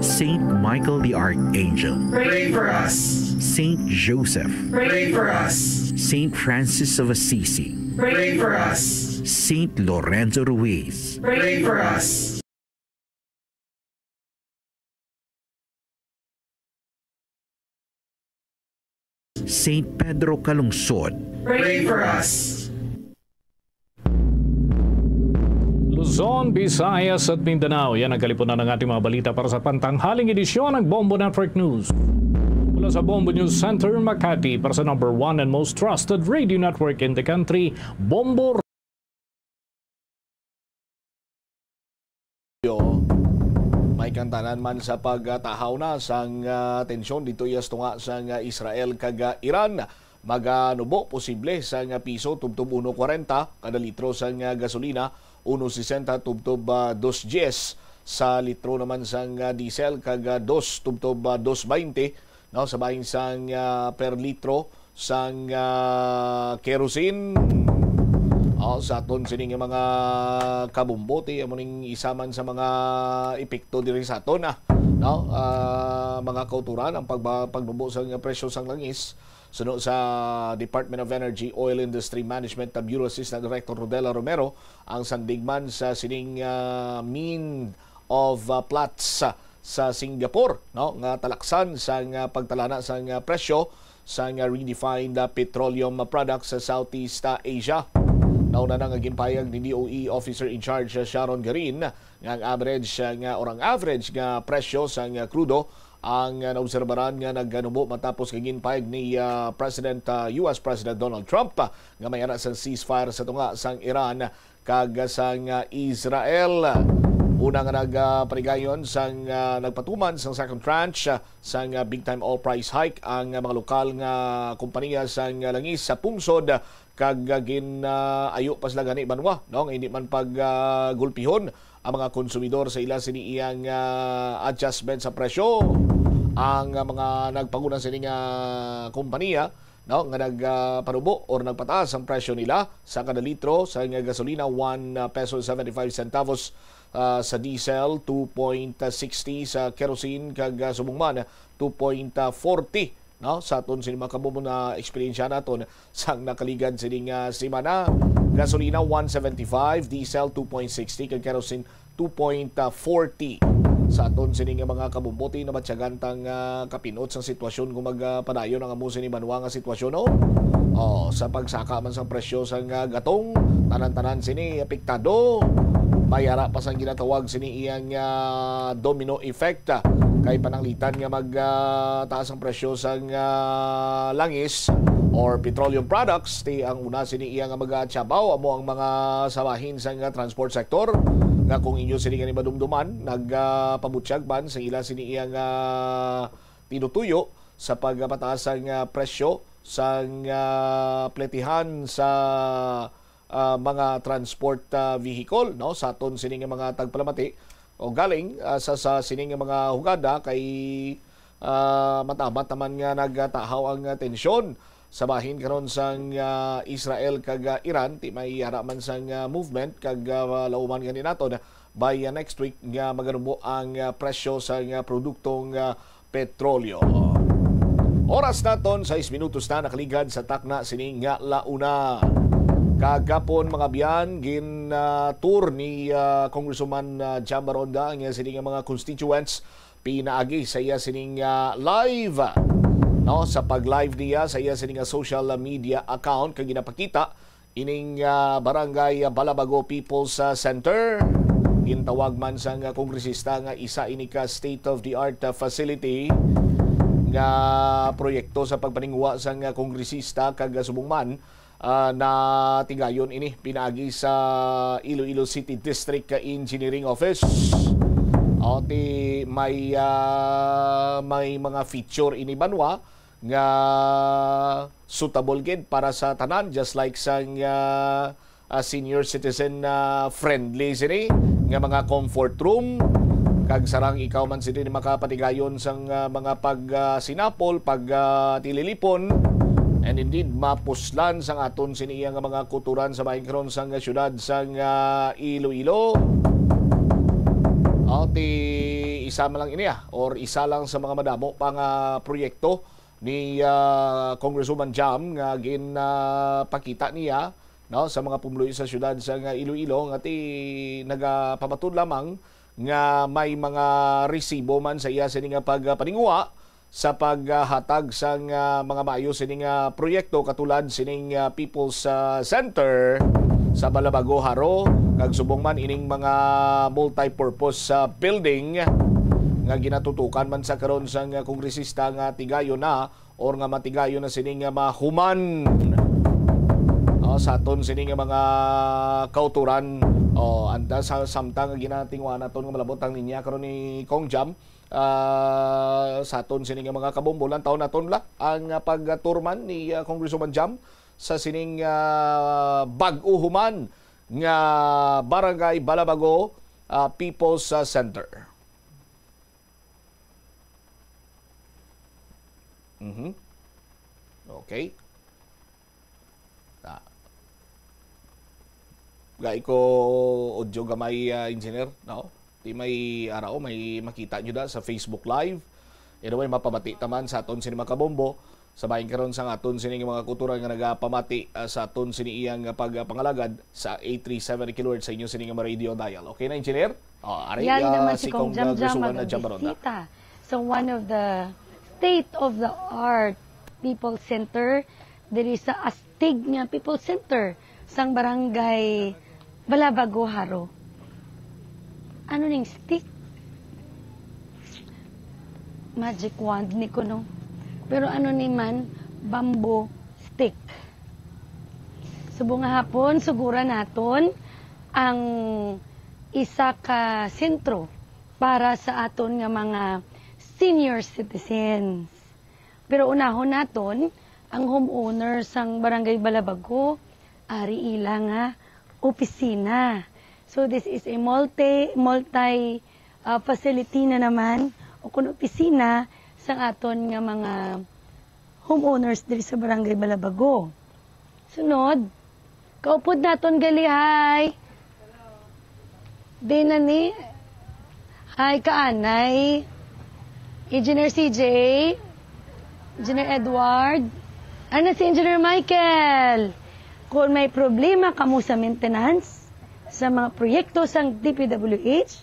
Saint Michael the Archangel, pray for us. Saint Joseph, pray for us. Saint Francis of Assisi, pray for us. Saint Lorenzo Ruiz, pray for us. Saint Pedro Calungsod, pray for us. Luzon, Visayas, at Mindanao. Yan ang kalipunan ng ating mga balita para sa pantanghaling edisyon ng Bombo Network News. Mula sa Bombo News Center, Makati, para sa number one and most trusted radio network in the country, Bombo. May kantanan man sa pagtahaw na sang, ah, tensyon dito iya sa tunga sang, ah, Israel kag, ah, Iran. Maganubo posible sang, ah, piso tubtob uno kwarenta kada litro sang, ah, gasolina, uno sesenta tubtob, ah, dos dies sa litro naman sang, ah, diesel, kag, ah, dos tubtob, ah, dos baynte, no, sa bahin sang, ah, per litro sang, ah, kerosene. Oh, sa aton sini nga mga kabumbuti, amo ning isa man sa mga epekto diri sa aton, ah, no? Ah, mga kauturan ang pagba-, pagnubo sa nga presyo sang langis. Suno sa Department of Energy Oil Industry Management Bureau Assistant Director Rodela Romero, ang sandig man sa sining, ah, mean of, ah, Platts sa Singapore, no, nga talaksan sang, ah, pagtalana sang, ah, presyo sang, ah, refined, ah, petroleum products sa Southeast, ah, Asia. Nauna na nga ginpahayag ni D O E Officer in Charge, ah, Sharon Garin, nga ang average, ah, nga, or ang average nga presyo sang, ah, krudo ang, ah, naobserbaran nga naganubo matapos nga ginpahayag ni, ah, President, ah, U S President Donald Trump, ah, nga may ara sang ceasefire sa tunga sang Iran kag sang, ah, Israel. Una nga nag, ah, panigayon sang, ah, nagpatuman sang second tranche, ah, sang, ah, big time oil price hike ang, ah, mga lokal nga kompanya sang, ah, langis sa pungsod, kag, ah, gin, ah, ayo pa sila gani banwa, no, nga hindi man pag, ah, gulpihon ang mga konsumidor sa ila sini iyang, ah, adjustment sa presyo. Ang, ah, mga nagpanguna sini nga kompanya, no, nga nag, ah, panubo or nagpataas ang presyo nila sa kada litro sa nga gasolina, one, ah, peso seventy-five centavos, ah, sa diesel, two point sixty sa kerosene, kag, ah, subong man, two point forty, no, sa aton sini mga kabumbo na eksperyensya naton sang nakaligad sini nga semana. Gasolina, one seventy-five, diesel, two point sixty, kag kerosene, two point forty. Sa aton sini nga mga kabumbuti, nabatyagan ta nga kapinot sang sitwasyon kung magpadayon ang amo sini banwa nga sitwasyon, no? Oh, sa pagsaka man sang presyo sang, ah, gatong, tanan-tanan sini apektado. May ara pa sang ginatawag sini iyang, ah, domino effect, ah, kay pananglitan nga mag, ah, taas ang presyo sang, ah, langis or petroleum products, ti ang una sini iya nga mag-atiyabaw amo ang mga sabahin sang, ah, transport sector, nga kung inyo sini gani madumduman, nag, ah, pabutyag man sa ila sini iya nga tinutuyo sa pagpataas sang, ah, presyo sang, ah, pletihan sa, ah, mga transport, ah, vehicle, no, sa aton sini nga mga tagpalamati. O galing, ah, sa, sa sini nga mga hugada kay, ah, matamat naman nga nagatahaw ang, ah, tensyon sa bahin karon sang, ah, Israel kag, ah, Iran. Ti may ara man sang, ah, movement kag, ah, lauman gani naton by, ah, next week nga maganubo ang, ah, presyo sang, ah, produktong, ah, petrolyo. Oras naton, sais minutos na nakaligad sa takna sini nga launa. Kagapon, mga biyan, gin, ah, tour ni, ah, Congresswoman, ah, Jam Baronda ang iya sini nga mga constituents pinaagi sa iya sining, ah, live, no, sa pag-live niya sa iya sining, ah, social media account kag ginapakita ining, ah, Barangay Balabago People's, ah, Center. Gintawag man sang, ah, kongresista nga isa ini ka state-of-the-art, ah, facility nga proyekto sa pagpaninguha sang, ah, kongresista kag, ah, subong man Ah, natigayon ini pinaagi sa Iloilo City District Engineering Office. O, ti may, ah, may mga feature ini banwa nga suitable gid para sa tanan, just like sang, ah, ah, senior citizen, ah, friendly sini nga mga comfort room, kag sarang ikaw man sini makapatigayon sang, ah, mga pag, ah, sinapol, pag, ah, tililipon, and indeed mapuslan sang aton sini iya nga mga kutoran sa bahin karon sang siyudad sang, ah, Iloilo. O, ti isa man lang ini, ah, or isa lang sa mga madamo pa nga proyekto ni, ah, Congresswoman Jam nga gin, ah, pakita niya, no, sa mga pumuluyo sa siyudad sang Iloilo nga ti nagapamatod lamang nga may mga resibo man sa iya sini nga pagpaninguha sa paghatag sang, ah, mga maayo sini nga proyekto, katulad sining, ah, People's, ah, Center sa Balabago, Jaro, kag subong man ining mga multi-purpose, ah, building nga ginatutukan man sa karon sang, ah, kongresista nga tigayon na or nga matigayon na sini nga mahuman, oh, sa aton sini nga mga kauturan. Oh, anda sa samtang nga ginatinguha naton nga malabot ang linya karon ni Cong Jam, ah, sa aton sini nga mga kabombo, lantawon naton bala ang, ah, pag-tour man ni, ah, Congresswoman Jam sa sining, ah, bag-o human nga Barangay Balabago, ah, People's, ah, Center. Mhm. Okay. Ah. Gai ko audio gamay, ah, engineer, no? Di may arao, may makita nyo da sa Facebook Live. Anyway, mapamati taman sa aton sini mga kabombo. Sa bahin karon sang aton sini nga mga kutoran nga nagapamati, ah, sa aton sini iyang, ah, pagpangalagad sa eight three seven kilohertz sa inyo sini nga radio dial. Okay na, engineer? Oh, ari, Yan ah, naman si si Kong Kong, ah, Jamjam Gusuan na Jambaronda. Magabisita. So, one of the state-of-the-art people center diri sa astig nga people center sang barangay Balabago, Jaro. Ano ning stick? Magic wand ni kuno. Pero ano ni man, bamboo stick. Subong nga hapon, suguran naton ang isa ka sentro para sa aton nga mga senior citizens. Pero unahon naton ang homeowner sang Barangay Balabago, ari ila nga opisina. So, this is a multi, multi, ah, facility na naman o kun opisina sang aton nga mga homeowners diri sa Barangay Balabago. Sunod, kaupod naton gali, hi. Di na ni, hi, kaanay. Engineer C J, Engineer Edward, ano si Engineer Michael? Kung may problema kamo sa maintenance sa mga proyekto sang D P W H,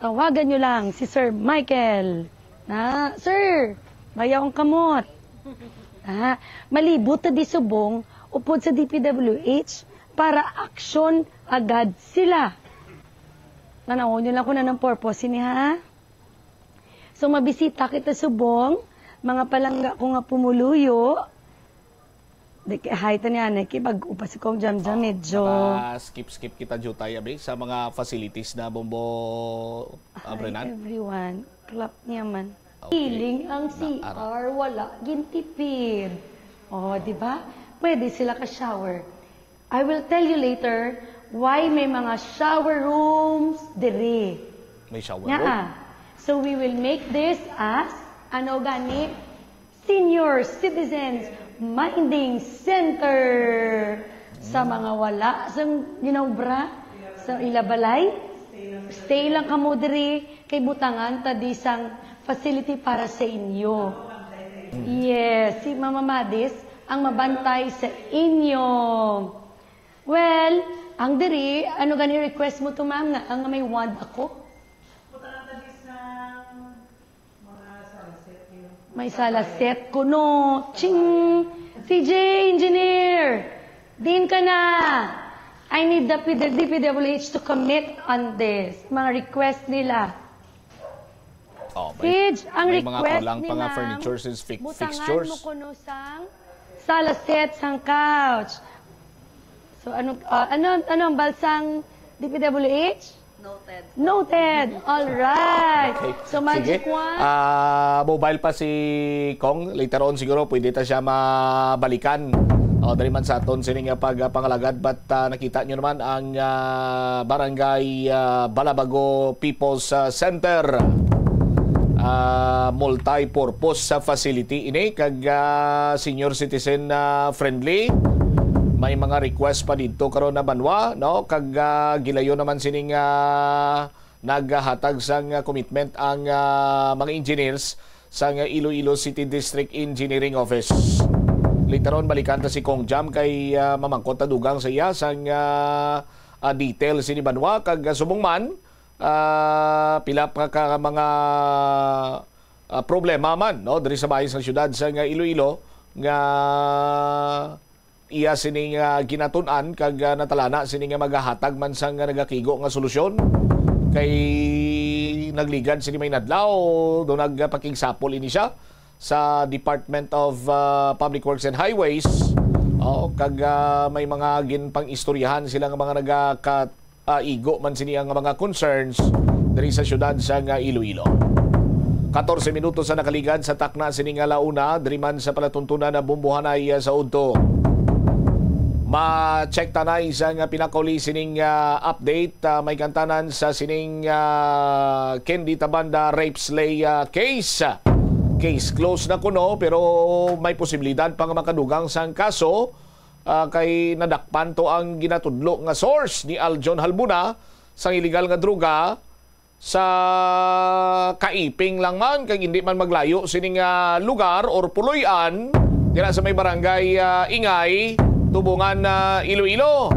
tawagan nyo lang si Sir Michael. Na, sir, bayaw ang kamot. Ah, malibot ta di subong upod sa D P W H para action agad sila. Tanawon nyo lang kung anong purpose ini, ha? So, mabisita kita subong, mga palangga ko nga pumuluyo. Di kay, hi, tani, anay, kay bag-o pa si Kong Jamjam, Oh, medyo. Naka-skip-skip kita, Jutay, abi, sa mga facilities na, Bombo, ah, Hi, Brenan? Everyone. Clap niya man. Okay. Feeling ang Na-, ara. C R, wala gintipid. Oh, di ba? Pwede sila ka-shower. I will tell you later why may mga shower rooms diri. May shower Nga, room? Ah. So we will make this as, ano gani, Senior Citizens Minding Center. Sa mga wala sang ginobra sa ila balay, stay lang kamo diri kay butangan ta di sang facility para sa inyo. Yes, si Mama Madis ang mabantay sa inyo. Well, ang diri, ano gani request mo to, ma'am, nga, nga may wand ako? May sala set kuno. Ching! C J, engineer! Din ka na! I need the P D, D P W H to commit on this. Mga request nila. Oh, may, Sige, ang may mga request kulang pa nga nila, furnitures and fi-, butangan fixtures. Mo kuno sang sala set, sang couch. So, ano, ah, ano, ano ang balsang D P W H? Noted. Noted. All right. Okay. So, Magic Sige. One. Ah, mobile pa si Kong. Later on siguro pwede ta siya mabalikan. O, dali man sa aton sining pagpangalagad, but ah, nakita nyo naman ang ah, Barangay ah, Balabago People's ah, Center, ah, multi-purpose sa facility ini kag ah, senior citizen ah, friendly. May mga request pa dito karon na banwa, no? Kag ah, gilayo naman sining ah, naghatag sang ah, commitment ang ah, mga engineers sang Iloilo City District Engineering Office. Later on, balikan ta si Kong Jam kay ah, mamangkot ta dugang sa iya sang ah, ah, details sini banwa kag ah, subong man ah, pila pa ka mga ah, problema man, no, diri sa bahin sa siyudad sang Iloilo nga iya sini nga ginatun-an kag ah, natalana sini nga magahatag man sang nagakigo nga solusyon. Kay nagligad sini may nadlaw, do nagpakigsapol ini siya sa Department of ah, Public Works and Highways. Oh, kag ah, may mga ginpang-istoryahan sila nga mga nagaka ah, igo man sini ang mga concerns diri sa siyudad sang Iloilo. Katorse minutos sa nakaligad sa takna sini nga launa diri man sa palatuntunan na Bumbuhanay ah, sa udto. Ma-check tanay sa nga pinakauli sining ah, update ah, may kantanan sa sining ah, Candy Tabanda rape slay ah, case. Case closed na kuno, pero may posibilidad pa nga makadugang sang kaso ah, kay nadakpan to ang ginatudlo nga source ni Aljon Halbuna sang iligal nga droga sa Kaiping lang man kag hindi man maglayo sini nga lugar or puloy-an dira sa may barangay ah, Ingay, Tubungan, ah, Iloilo.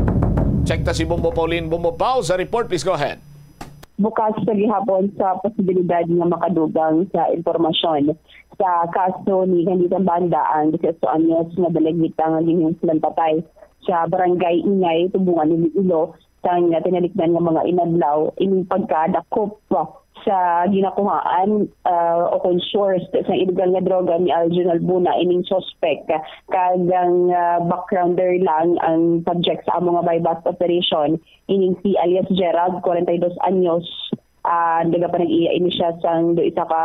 Check ta si Bombo Pauline Bombo Pau sa report. Please go ahead. Bukas sa gihapon sa posibilidad nga makadugang sa impormasyon sa kaso ni Candy Tabanda ang disieis anyos nga dalagita nga ginhinslan patay sa Barangay Ingay, Tubungan, Iloilo, sang tinalikdan nga mga inadlaw ining pagkadakop sa ginakuhaan ah, o kon source sa illegal nga droga ni Aljon Halbuna ining suspect, kag ang ah, backgrounder lang ang subject sa amo nga buy-bust operation. Ining si alias Gerald, forty-two anyos, ah, nagapanag-iya ini siya sang do isa ka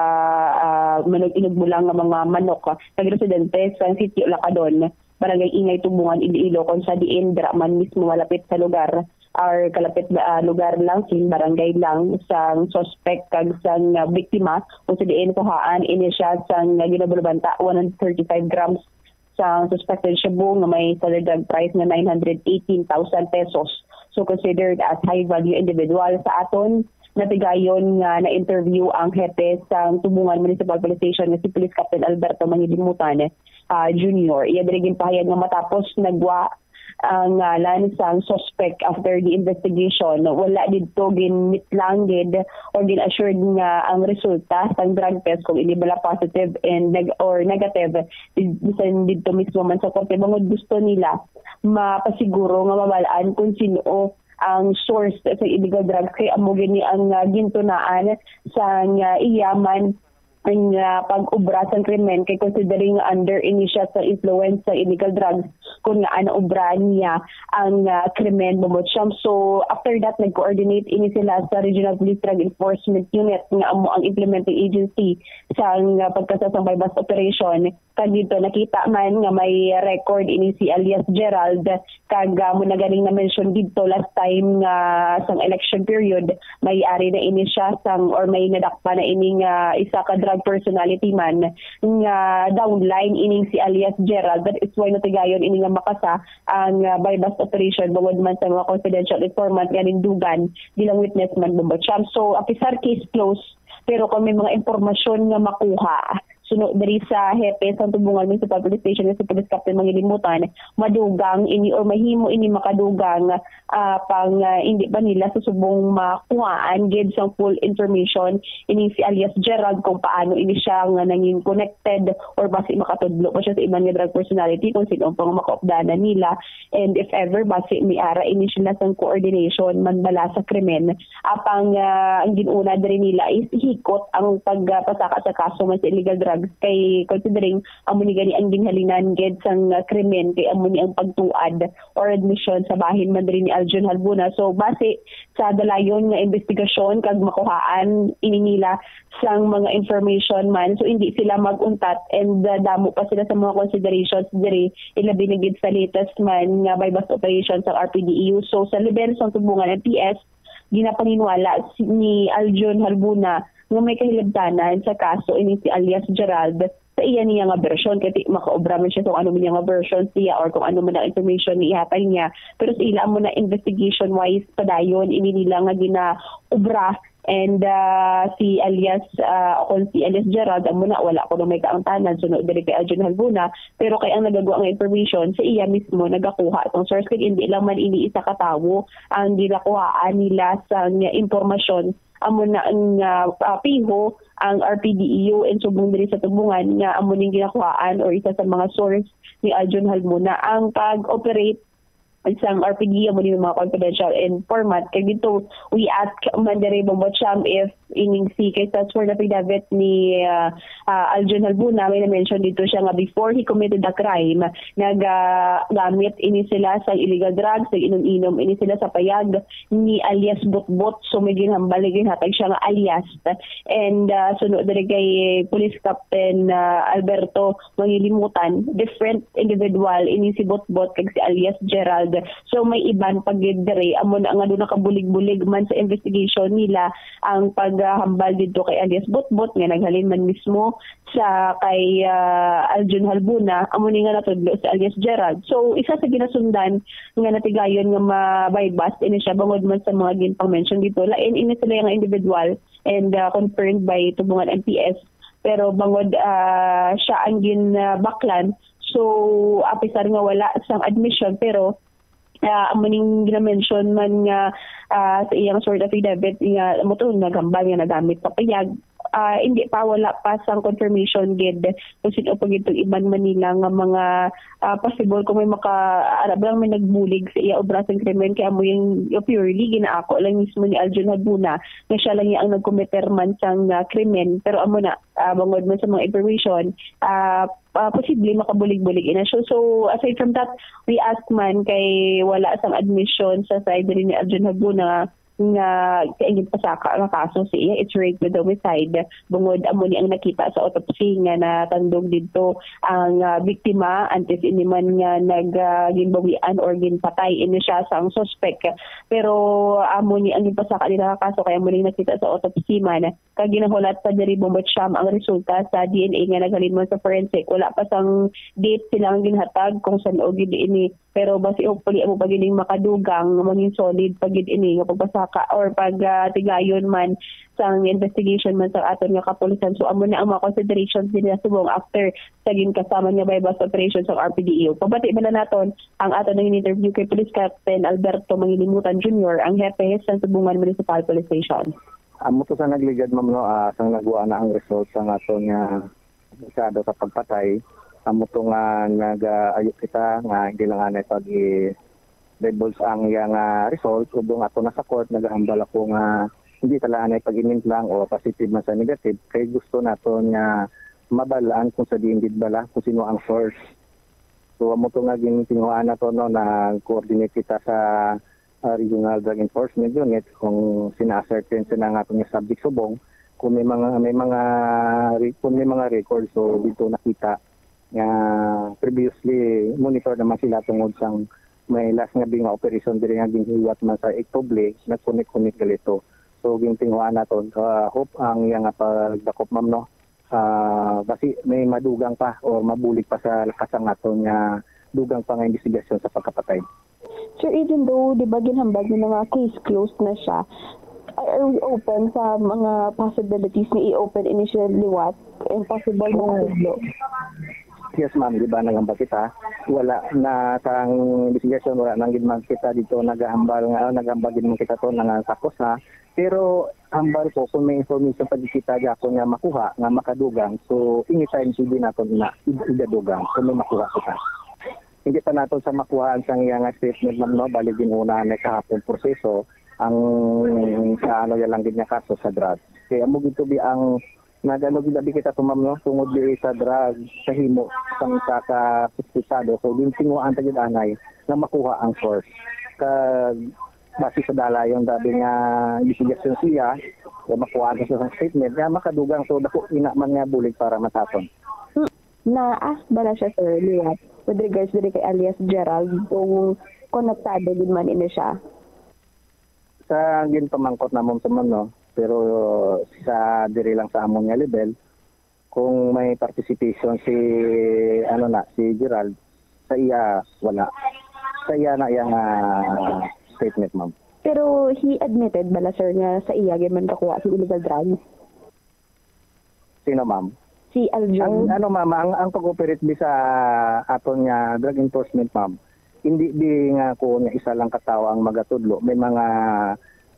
ah, manug-inugbo lang nga mga manok, ah, nagresidente sa Sitio Lacadon, Barangay Ingay, Tubungan, Iloilo, kung sa diin dira man mismo malapit sa lugar or kalapit ah, lugar lang, sing barangay lang sang suspect kag sang ah, biktima, kung sa diin kuhaan ini siya sang ah, ginabulabanta one hundred thirty-five grams sang suspected shabu nga may standard drug price nga nine hundred eighteen thousand pesos. So, considered as high value individual. Sa aton natigayon nga na-interview ang hepe sang Tubungan Municipal Police Station nga si Police Captain Alberto Mangidimutan ah, Junior. Iya diri ginpahayag nga matapos nagwa ang ngalan sang suspect after the investigation, wala didto ginmitlang gid or gin-assured nga ang resulta sang drug test kung ini bala positive and neg- or negative, bisan didto mismo man sa korte, bangod gusto nila mapasiguro nga mabal-an kung sino ang source sa illegal drugs, kay amo gini ang ah, gintunaan sang ah, iya man ang ah, pag-obra sang krimen, kay considering nga under ini siya sa influence sa illegal drugs kung nga naobra niya ang ah, krimen, Bombo Champ. So after that, nag-coordinate ini sila sa Regional Police Drug Enforcement Unit nga amo ang implementing agency sang ah, pagkasa sang buy-bust operation. Kag dito nakita man nga may record ini si alias Gerald, kag ah, mo na ganing na-mention dito last time nga sang election period, may ari na ini siya sang or may nadakpan na ini nga isa ka drug personality man nga downline ining si alias Gerald. That is why natigayon ini nga makasa ang ah, buy-bust operation bangod man sa mga confidential informant nga nagdugan bilang witness man, Bombo Champ. So apisar case closed, pero kung may mga impormasyon nga makuha suno diri sa hepe sa Tubungan Municipal Police Station nga si Police Captain Mangidimutan, madugang ini or mahimo ini makadugang ah, pang ah, hindi pa nila susubong makuhaan gid sang full information ining si alias Gerald kung paano ini siya nga nangin connected or basi makatudlo pa siya sa iban nga drug personality kung sino pa nga makaupdanan nila, and if ever basi may ara ini sila sang coordination man bala sa krimen. Apang ah, ang ginuna diri nila is hikot ang pagpasaka sa kaso man sa illegal drug kay considering amo ni gani ang ginhalinan gid sang, ah, krimen, kay amo ni ang pagtuad or admission sa bahin man diri ni Aljun Halbuna. So base sa dalayon nga investigasyon kag makuhaan ini nila sang mga information man, so hindi sila mag-untat and, ah, damo pa sila sa mga considerations diri, ilabi na gid sa latest man nga buy-bust operation sa R P D E U. So sa level sang Sumbongan M P S, ginapanginwala si, ni Aljun Halbuna nga may kahilabtanan sa kaso ini si alias Gerald sa iya niya nga bersyon, kay di makaobra man siya kung ano man niya nga version siya or kung ano man ang information ni ihatag niya. Pero sa ila mo na investigation wise padayon ini nila nga ginaobra. And, ah, si alias, ah, kung si alias Gerald, amo na, wala ko na may kaangtanan, suno diri kay Aljun Halbuna, pero kay ang nagagwa nga information, sa iya mismo nagakuha sang source, kag hindi lang man ini isa ka tawo ang ginakuhaan nila sang impormasyon. Amo na ang, ah, ah, piho ang R P D E U and subong diri sa Tubungan nga amo ning ginakuhaan or isa sa mga source ni Aljun Halbuna ang pag-operate sang R P D E U, amo ni mga confidential informant. Kay dito, we ask man diri Bombo Cham if ining si kay sa sworn affidavit ni, ah, ah, Aljun Halbuna, may na-mention dito siya nga before he committed the crime, nagagamit ini sila sa illegal drugs, nag-inom-inom ini sila sa payag ni alias Butbot. So may ginhambal, ginhatag siya nga alias. And, ah, suno diri kay Police Captain, ah, Alberto Mangilimutan, different individual ini si Botbot kag si alias Gerald. So may iban pa gid diri, amo na nga doon nakabulig-bulig man sa investigation nila ang paghambal dito kay alias Botbot nga naghalin man mismo sa kay, ah, Aljun Halbuna, amo ni nga natudlo si alias Gerald. So isa sa ginasundan nga natigayon nga ma-buy bust ini siya bangod man sa mga ginpang-mention dito, lain ini sila nga individual and, ah, confirmed by Tubungan M P S. Pero bangod, ah, siya ang ginbaklan, so apisar nga wala sang admission, pero, ah, amo ning gina-mention man nga, ah, sa iyang sworn affidavit nga amo to naghambal nga nagamit sa payag. Ah, hindi pa, wala pa sang confirmation gid kung sino pa gid tong iban man nila nga mga, ah, possible kung may maka, ara ba lang may nagbulig sa iya obra sang krimen, kay amo yung purely ginaako lang mismo ni Aljun Halbuna nga siya lang yung ang nagkometer man sang, ah, krimen. Pero amo na, ah, bangod man sa mga information, ah, ah, posible makabulig-bulig ina siya. So aside from that, we ask man kay wala sang admission sa side ni Aljun Halbuna nga ang ginpasaka nga kaso sa iya, it's rape with homicide. Bungod amo ni ang nakita sa autopsy nga natandog didto ang, ah, biktima antes ini man nga nag, ah, ginbawian or ginpatay ini siya sang suspect. Pero amo ni ang ginpasaka nila nga kaso kay amo ni nakita sa autopsy man. Kag ginahulat pa diri, Bombo Cham, ang resulta sa D N A nga naghalin man sa forensic. Wala pa sang date sila ang ginhatag kung san-o gid ini. Pero basi hopefully amo pa gid ning makadugang, mangin solid pa gid ini nga pagpasaka or pag, ah, tigayon man sang investigation man sa aton nga kapulisan. So amo na ang mga considerations nila subong after sa ginkasaman nga buy bust operation sa R P D E U. Pabati bala naton ang aton nga interview kay Police Captain Alberto Mangilimutan Junior, ang hepe sa Tubungan Municipal Police Station. Amo to sa nagligad, ma'am, no, ah, sang nagwa na ang result sa aton nga sa, sa pagpatay. Amo to nga nag-ayo kita nga hindi lang anay pag i-divulge ang iya nga result. Ubong ato na sa court, nagahambal ako nga hindi talaga anay pag-imintlang o positive man sa negative, kay gusto naton nga mabalaan kung sa diin gid bala kung sino ang source. So amo to nga gintinguhaan nato, no, nag-coordinate kita sa, ah, Regional Drug Enforcement Unit kung sina-ascertain sila nga aton nga subject subong kung may mga, may mga re-, kung may mga record. So dito nakita nga previously monitor naman sila tungod sang may last nga bi nga operasyon diri nga ginhiwat man sa Itoble, nagkunik-kunik galito. So gintinguhaan naton, ah, hope ang iya nga pagdakop, ma'am, no, ah, basi may madugang pa or mabulig pa sa lakas ang aton nga dugang pa nga investigasyon sa pagkapatay. Sir, even though, di ba, ginhambal nila nga case closed na siya, are, are we open sa mga possibilities nga i-open ini siya liwat? Impossible Oo. makatudlo. Yes, ma'am, di ba, naghambal kita. Wala na sang investigasyon, wala nang gid man kita dito naghambal nga, naghambal gid man kita to, nang tapos na. Pero hambal ko, kung may information pa di kita gyapon nga makuha, nga makadugang, so anytime pwede naton na ig-, igadugang kung may makuha kita. Hindi pa naton sa makuhaan sang iya nga statement, ma'am, no? Bali, ginuna na kahapon proseso ang sa ano, ya lang gid nga kaso sa drugs. Kaya amo gid to bi ang Nagano gid abi kita, ma'am, no, tungod diri sa drug sa himo sang isa ka suspetsado. So, gintinguhaan ta gid anay nga makuha ang source. Kag base sa dalayon dabi nga investigasyon siya, nga makuha sa isang statement, nga makadugang, so dako ina man nga bulig para masaton. Hmm. Na-ask bala siya, sir, liwat, with regards diri kay alias Gerald, kung konektado gid man ini siya? Sa ginpamangkot namon sa man, no? Pero sa diri lang sa amon nga level, kung may participation si, ano na, si Gerald, sa iya, wala. Sa iya na iyang, ah, statement, ma'am. Pero he admitted bala, sir, nga sa iya gyud man kakuha si illegal drugs? Sino, ma'am? Si Aljon. Ang, ano, ma'am, ang, ang pag-operate bi sa aton nga drug enforcement, ma'am, hindi bi nga kung nga isa lang ka tawo ang magatudlo. May mga,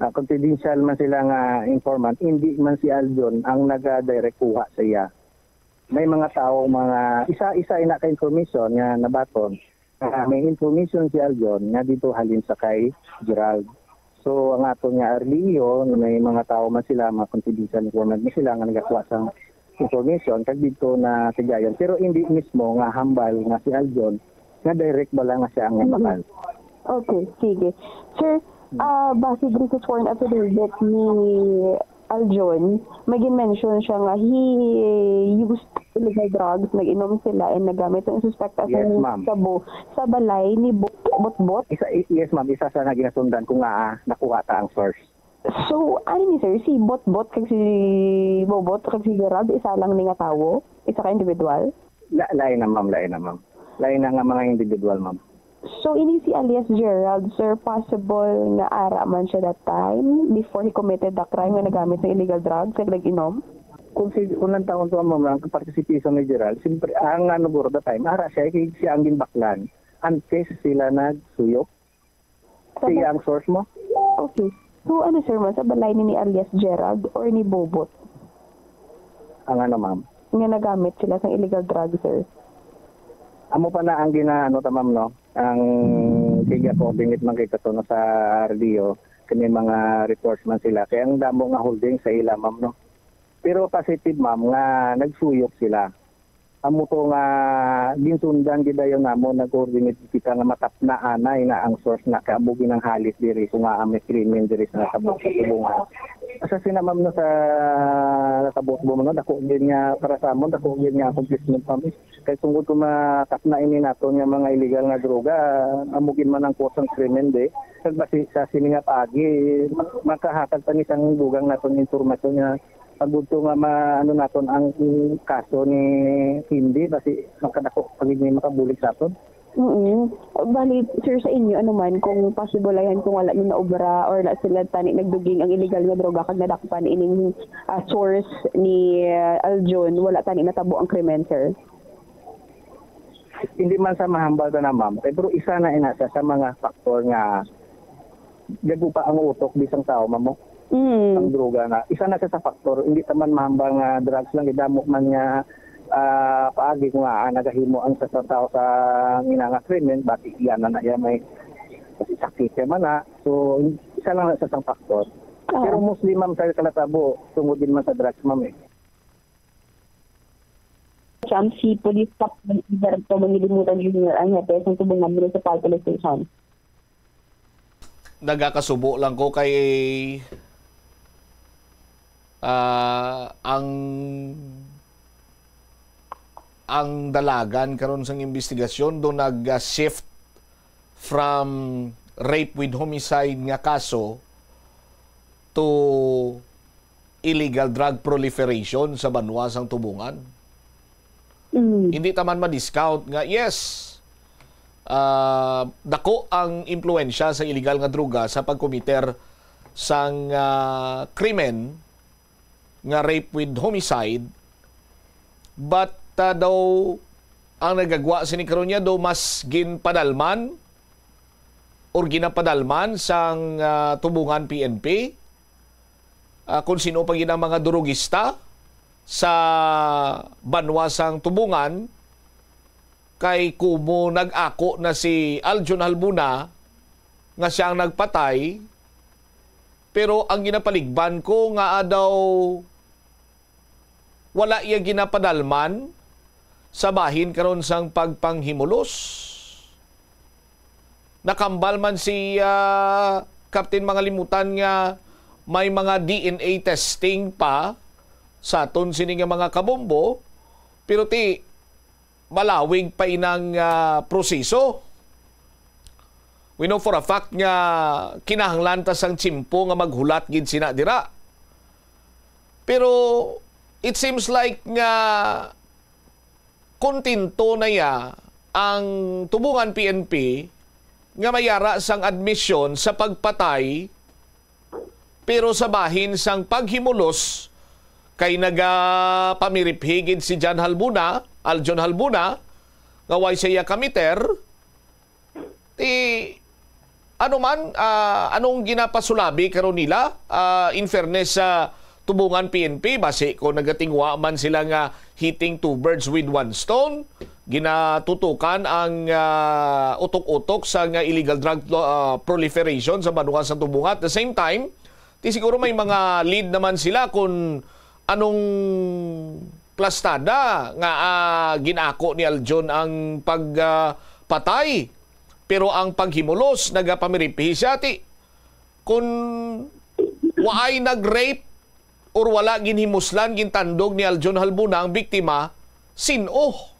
ah, confidential man sila nga informant, hindi man si Aljon ang naga-direct kuha sa iya. May mga tawo, mga isa-isa ina ka information nga nabaton, ah, may information si Aljon nga dito halin sa kay Gerald. So, ang aton nga R D O, may mga tawo man sila, mga confidential informant man sila nga nagakuha sang information, kag dito na tigayon. Pero hindi mismo nga hambal nga si Aljon, nga direct bala nga siya ang Mm. nabakal. Okay, sige. Sir, Hmm. ah, base diri sa sworn affidavit ni Aljon, may gin-mention siya nga he used illegal drugs, nag-inom sila and nagamit ang suspect as Yes, an ma'am. shabu sa balay ni Bo-, Botbot. Isa, i-, yes, ma'am. Isa sa nga ginasundan ko nga, ah, nakuha ta ang source. So, ano ni, sir? Si Botbot kag si Bobot kag si Gerald, isa lang ni nga tawo? Isa ka individual? La-, lain na, ma'am. Lain na, ma'am. Lain na nga mga individual, ma'am. So, ini si alias Gerald, sir, possible nga ara man siya that time before he committed the crime nga nagamit ng illegal drugs kag nag-inom? Kung si, kung ang taon to, ma'am, ang participation ni Gerald, siyempre, ang ano, guro, that time, ara siya, kay siya ang ginbaklan antes sila nagsuyok. Sa Siya ba- ang source mo? Okay. So, ano, sir, man, sa balay ni, ni alias Gerald or ni Bobot? Ang ano, ma'am? Nga nagamit sila sa illegal drugs, sir? Amo pa na ang ginaano ta, ma'am, no? Ang sige, coordinate man kita to, no, sa R D O, kani mga reports man sila. Kaya ang damo nga holding sa ila, ma'am, no? Pero positive, ma'am, nga nagsuyok sila. Amo to nga ginsundan gid dayon namon, nag-coordinate kita nga matapna anay na ang source na kay amo ginanghalit diri kung nga may krimen diri sa natabo sa Tubungan. Sa sina, ma'am, no, sa natabo sa Tubungan, dako gid nga para sa amon, dako gid nga accomplishment, ma'am, eh. Kay tungod kung matapna ini naton nga mga illegal nga droga, amo gid man ang cause sang krimen, di. Kag basi sa sini nga paagi, mak-, makahatag pa ni sang dugang naton impormasyon nga pagudto nga ma-, ano naton ang kaso ni Cindy, basi makadako pa gid ni makabulig sa aton. Mm. Bali, sir, sa inyo, ano man, kung possible, ayan, kung wala ni naobra or na sila tani nagduging ang illegal nga droga kag nadakpan ining, ah, source ni, ah, Aljon, wala tani natabo ang krimen, sir? Hindi man sa mahambal ta na, ma'am, pero isa na ina sa, sa mga factor nga gagupa ang utok bisang tao, ma'am, mo. Mm. Ang droga na. Isa na siya sa factor. Hindi ta man mahambal nga drugs lang, gidamo man nga, ah, paagi ko nga, ah, nagahimo ang sa, sa tao sa ginanga krimen, bati iya na na iya may sakit siya man na. So, isa lang na siya sa factor. Ah. Pero mostly, ma'am, sa kalatabo, tungod din man sa drugs, ma'am, eh. Siya ang si Police Captain Iberto Manilimutan Junior, ang hepe sa Tubungan Municipal Police Station. Nagakasubo lang ko kay, ah, ang, ang dalagan karon sang imbestigasyon do nag-shift from rape with homicide nga kaso to illegal drug proliferation sa banwa sang Tubungan. Mm. Hindi ta man ma-discount nga, yes, ah, dako ang impluwensya sa illegal nga droga sa pagkomiter sang, ah, krimen nga rape with homicide, but, ah, daw ang nagagwa sini karon niya daw mas ginpadalman or ginapadalman sang, ah, Tubungan P N P, ah, kung sino pa gid ang mga durugista sa banwa sang Tubungan, kay kumo nag-ako na si Aljon Halbuna nga siya ang nagpatay, pero ang ginapaligban ko nga daw Wala iya ginapadalman sa bahin karon sang pagpanghimulos. Nakambal man si, ah, Captain Mangalimutan nga may mga D N A testing pa sa aton sini nga mga kabombo, pero ti malawig pa inang, ah, proseso. We know for a fact nga kinahanglan ta sang tiyempo nga maghulat gid sina dira. Pero it seems like nga kontento na ya ang Tubungan P N P nga may ara sang admisyon sa pagpatay, pero sa bahin sang paghimulos kay nagapamiriphi gid si John Halbuna, Aljon Halbuna, nga way siya committer. Ti, ano man, ah, anong ginapasulabi karon nila? Ah, in fairness sa Tubungan P N P, basi ko nagatingwa man sila nga hitting two birds with one stone. Ginatutukan ang, ah, utok-utok sa nga illegal drug, ah, proliferation sa banwa sa Tubungan. At the same time, ti siguro may mga lead naman sila kung anong plastada nga, ah, ginako ni Aljon ang pag, ah, patay, pero ang paghimulos nagapamiriphi siya. Ti, kun waay nag-rape or wala ginhimuslan, gintandog ni Aljon Halbuna ang biktima, sin-o?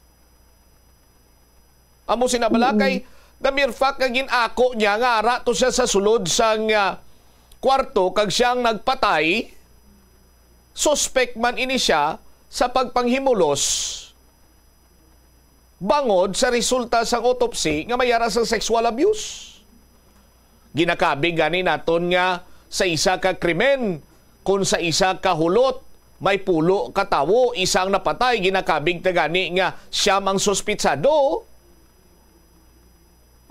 Amo sina bala. Mm. Kay the mere fact nga gin-ako niya nga ara to siya sa sulod sang, ah, kwarto kag siya ang nagpatay, suspect man ini siya sa pagpanghimulos bangod sa resulta sang autopsy nga may ara sang sexual abuse. Ginakabig gani naton nga sa isa ka krimen, kon sa isa ka hulot may pulo ka tawo, isa ang napatay, ginakabig ta gani nga siyam ang suspitsado.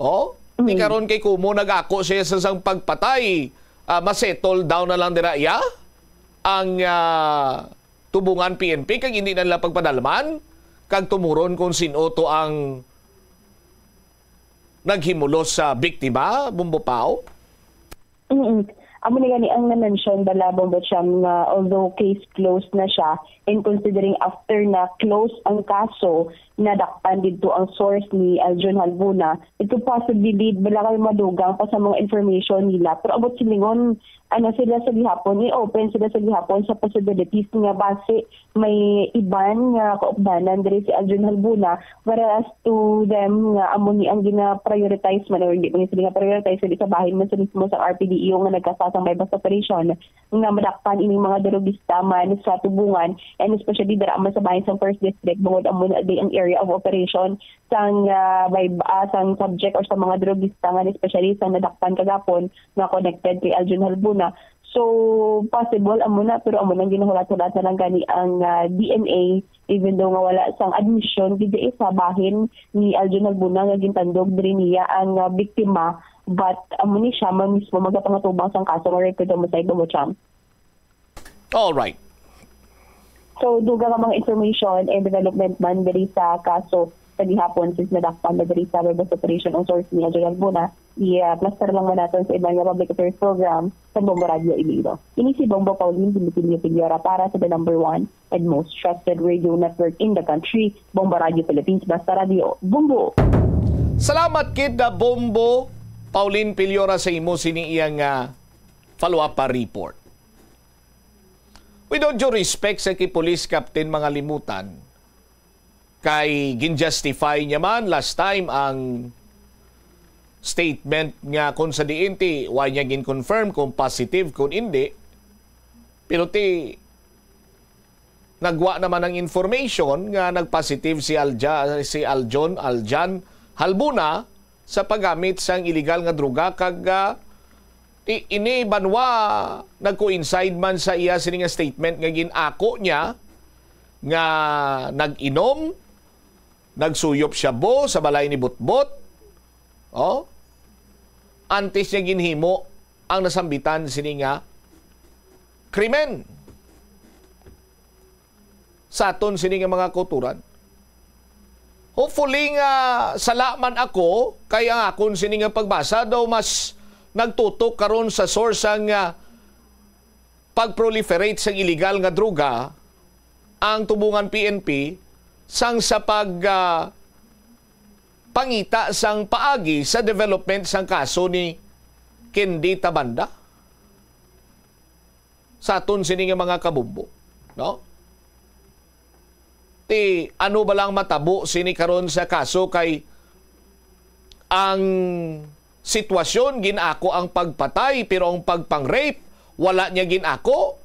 Oh, di Mm. karon kay kumo nag-ako siya sa sang pagpatay, ah, ma-settle down na lang dira iya ang, ah, Tubungan P N P kag hindi na nila pagpadalman kag tumuron kung sin-o to ang naghimulos sa biktima, Bombo Pao? Mm. Amo ni gani ang na-mention bala, Bombo Cham, nga although case closed na siya, and considering after na close ang kaso, nadakpan didto ang source ni Aljon Halbuna, it could possibly lead bala kay madugang pa sa mga information nila. Pero abot silingon, ano sila sa gihapon, i-open sila sa gihapon sa possibilities nga basi may iban nga kaupdanan diri si Aljon Halbuna, whereas to them nga amo ni ang gina-prioritize man, or hindi man sila nga prioritize, kundi sa bahin man sa mismo sa R P D E O nga nagkasasang buy-bust operation, nga madakpan ining mga drugista man sa Tubungan, and especially dira man sa bahin sa First District, bangod amo na di ang area of operation sang, ah, buy-, ah, sang subject or sa mga drugista nga especially sang nadakpan kagapon nga connected kay Aljon Halbuna. So, possible, amo na, pero amo nang ginahulat-hulat na lang gani ang, ah, D N A, even though nga wala sang admission gid sa bahin ni Aljon Halbuna nga gintandog diri niya ang, ah, biktima, but amo ni siya man mismo magapangatubang sang kaso nga rape kag homicide, Bombo Cham. All right. So, dugang nga mga information and development man diri sa kaso sa gihapon, since nadakpan na diri sa buy-bust operation ang source ni Aljon Halbuna, i-, ah, plaster lang man naton sa iban nga public affairs program sa Bombo Radio Iloilo. Ini si Bombo Pauline Dimitilio Figueroa para sa the number one and most trusted radio network in the country, Bombo Radio Philippines, basta radio, Bombo! Salamat gid, ah, Bombo Pauline Piliora, sa imo sini iyang, ah, follow-up pa report. With all due respect sa kay Police Captain Mangalimutan, kay gin-justify niya man last time ang statement nga kung sa diin ti wa niya gin-confirm kung positive kung indi, pero ti nagwa naman ang information nga nag-positive si Alja-, si Aljon, Aljan Halbuna sa paggamit sang illegal nga droga kag, ah, i-, ini banwa nag-coincide man sa iya sini nga statement nga gin-ako niya nga nag-inom, nagsuyop shabu sa balay ni Butbot. Oh? Antes niya ginhimo ang nasambitan sini nga krimen sa aton sini nga mga kauturan. Hopefully nga sala man ako, kay ang akon sini nga pagbasa daw mas nagtutok karon sa source sang, ah, pag-proliferate sang illegal nga droga ang Tubungan P N P sang sa pag, ah, pangita sang paagi sa development sang kaso ni Candy Tabanda sa aton sini nga mga kabumbo, no? Ti, ano ba lang matabo sini karon sa kaso, kay ang sitwasyon, gin-ako ang pagpatay, pero ang pagpang-rape, wala niya gin-ako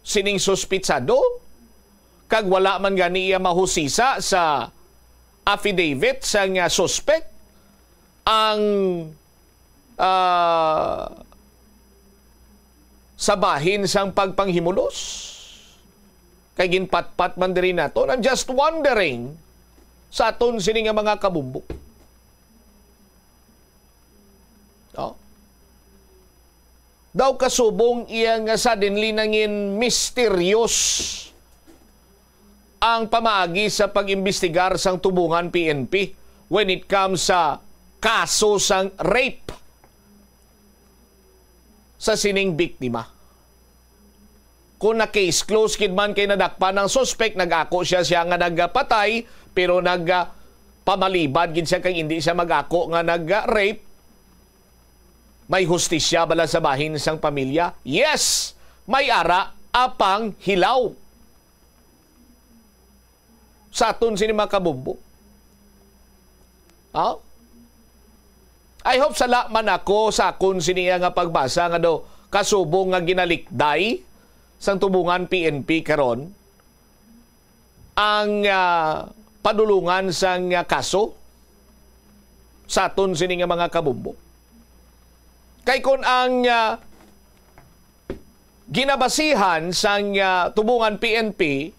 sining suspitsado, kag wala man gani iya mahusisa sa affidavit sang, ah, suspect ang, ah, sa bahin sang pagpanghimulos. Kay ginpatpat man diri naton. I'm just wondering sa aton sini nga mga kabumbo. No? Daw kasubong iya nga suddenly nangin mysterious ang pamaagi sa pag-imbestigar sang Tubungan P N P when it comes sa kaso sang rape sa sining biktima. Kung na-case close gid man kay nadakpan ang suspect, nag-ako siya, siya nga nagpatay, pero nag, ah, pamalibad gid siya kay hindi siya mag-ako nga nag-rape. May hustisya bala sa bahin sang pamilya? Yes! May ara apang hilaw sa aton sini mga kabumbo. Ha? I hope sala man ako sa akon sini nga pagbasa nga daw kasubong nga ginalikday sang Tubungan P N P karon ang, ah, padulungan sang, ah, kaso sa aton sini nga mga kabumbo. Kay kun ang, ah, ginabasihan sang, ah, Tubungan P N P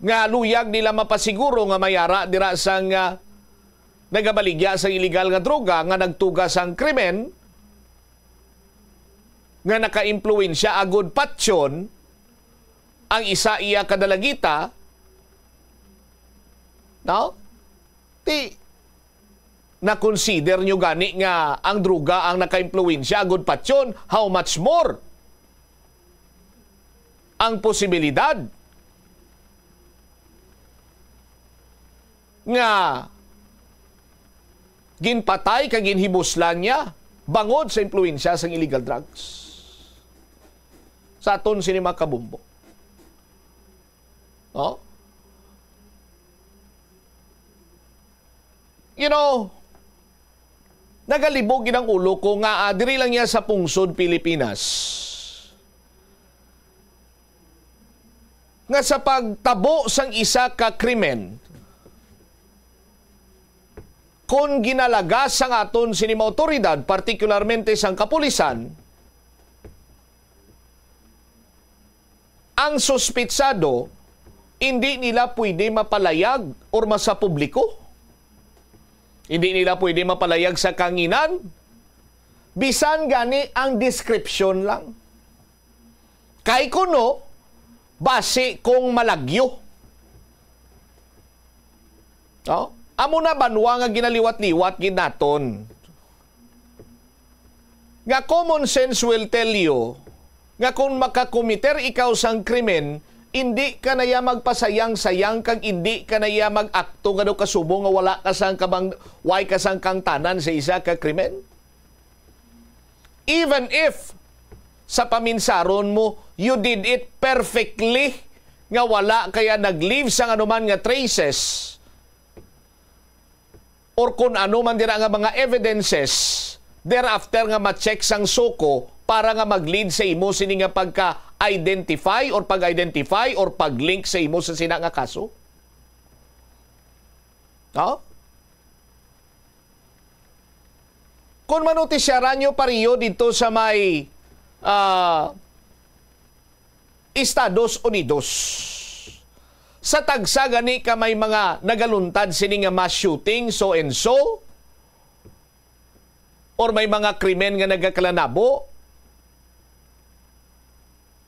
nga luyag nila mapasiguro nga may ara dira sang, ah, nagabaligya sang iligal nga droga nga nagtuga sang krimen nga nakaimpluwensya agud patyon ang isa iya ka dalagita, no? Ti, na-consider nyo gani nga ang droga ang nakaimpluwensya agud patyon? How much more ang posibilidad nga ginpatay kag ginhibuslan niya bangod sa impluwensya sang illegal drugs sa aton sini mga kabumbo? Oh? You know, nagalibog gid ang ulo ko nga, ah, diri lang niya sa pungsod Pilipinas nga sa pagtabo sang isa ka krimen, kon ginalagas sang aton sini mga awtoridad, partikularmente sang kapulisan, ang suspitsado hindi nila pwede mapalayag or masapubliko. Hindi nila pwede mapalayag sa kanginan, bisan gani ang description lang. Kay kuno, basi kung malagyo. Oh, amo na banwa nga ginaliwat-liwat gid naton. Nga common sense will tell you nga kung makakomiter ikaw sang krimen, indi ka na iya magpasayang-sayang kag indi ka na iya mag-akto nga daw kasubong nga wala ka sang kabang-, way ka sang kangtanan sa isa ka krimen. Even if sa paminsaron mo, you did it perfectly, nga wala kaya nag-leave sang anuman nga traces, or kun ano man dira nga mga evidences, thereafter nga ma-check sang SOCO para nga mag-lead sa imo sini nga pagka-identify or pag-identify or pag-link sa imo sa sina nga kaso? No? Kung manutisiaran nyo, pareho dito sa may, ah, Estados Unidos. Sa tagsa gani ka may mga nagaluntad sini nga mass shooting, so and so, or may mga krimen nga nagakalanabo,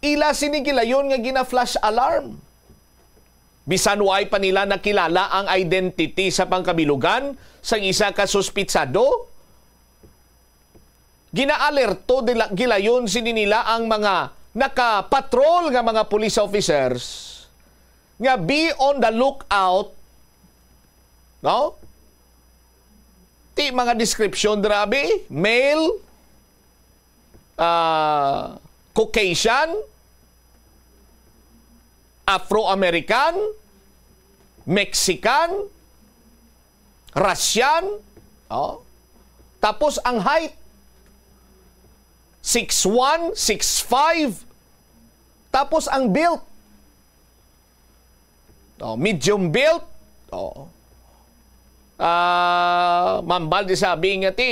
ila sini gilayon nga gina-flash alarm. Bisan way pa nila nakilala ang identity sa pangkabilugan sang isa ka suspitsado, ginaalerto dila-, gilayon sini nila ang mga naka-patrol nga mga police officers nga be on the lookout, no? Ti mga description, grabe, male, ah, Caucasian, Afro-American, Mexican, Russian, oh. Tapos ang height, six one, six five. Tapos ang built, oh, medium built, oh. Ah, mambal di sabi nga ti,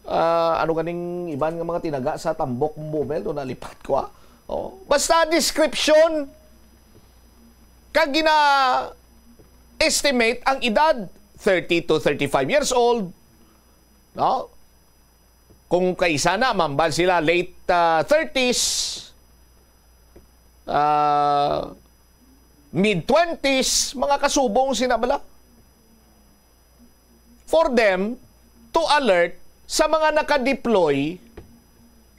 ah, ano ganing iban nga mga tinaga sa tambok, Bumel, do nalipat ko, ah. Oh. Basta description, kag gina-estimate ang edad, thirty to thirty-five years old, no? Kung kaisa na, mambal sila late, ah, thirties, ah, mid twenties, mga kasubong sina bala. For them to alert sa mga naka-deploy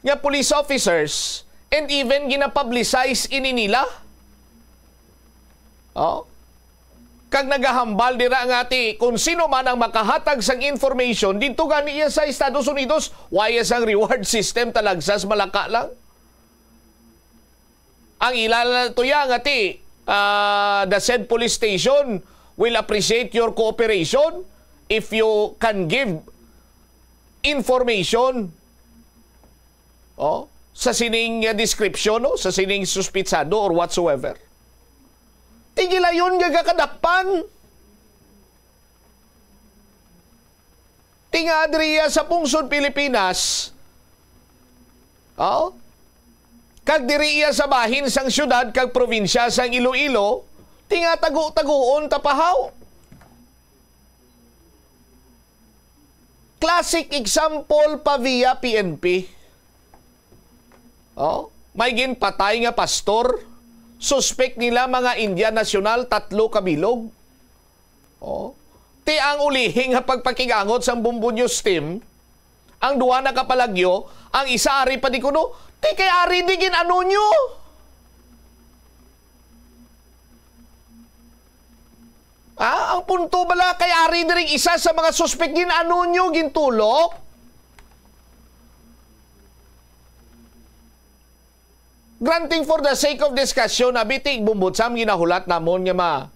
nga police officers and even ginapublicize ini nila. Oh. Kag nagahambal dira nga ti kung sino man ang makahatag sang information didto gani iya sa Estados Unidos, why sang reward system talagsas Malacca lang? Ang ila na tuya nga ti, ah, the said police station will appreciate your cooperation if you can give information, oh, sa sining, ah, description, no? Sa sining suspitsado or whatsoever. Tigilayon nga gakadakpan. Ti nga diri iya sa pungsod Pilipinas, oh, kag diri iya sa bahin sang siyudad kag probinsya sang Iloilo, ti nga tago-tagoon ta pahaw. Classic example pa via P N P. Oh, may ginpatay nga pastor, suspek nila mga Indian national, tatlo ka bilog. Oh. Ti ang ulihi nga pagpakig-angot sang Bombo News team, ang duha nakapalagyo, ang isa ari pa di kuno. Ti kay ari di gin-ano nyo? Ah, ang punto bala kay ari diri isa sa mga suspek, gin-ano nyo, gintulok? Granting for the sake of discussion, abi ti Bombo Sam ginahulat namon nga ma-,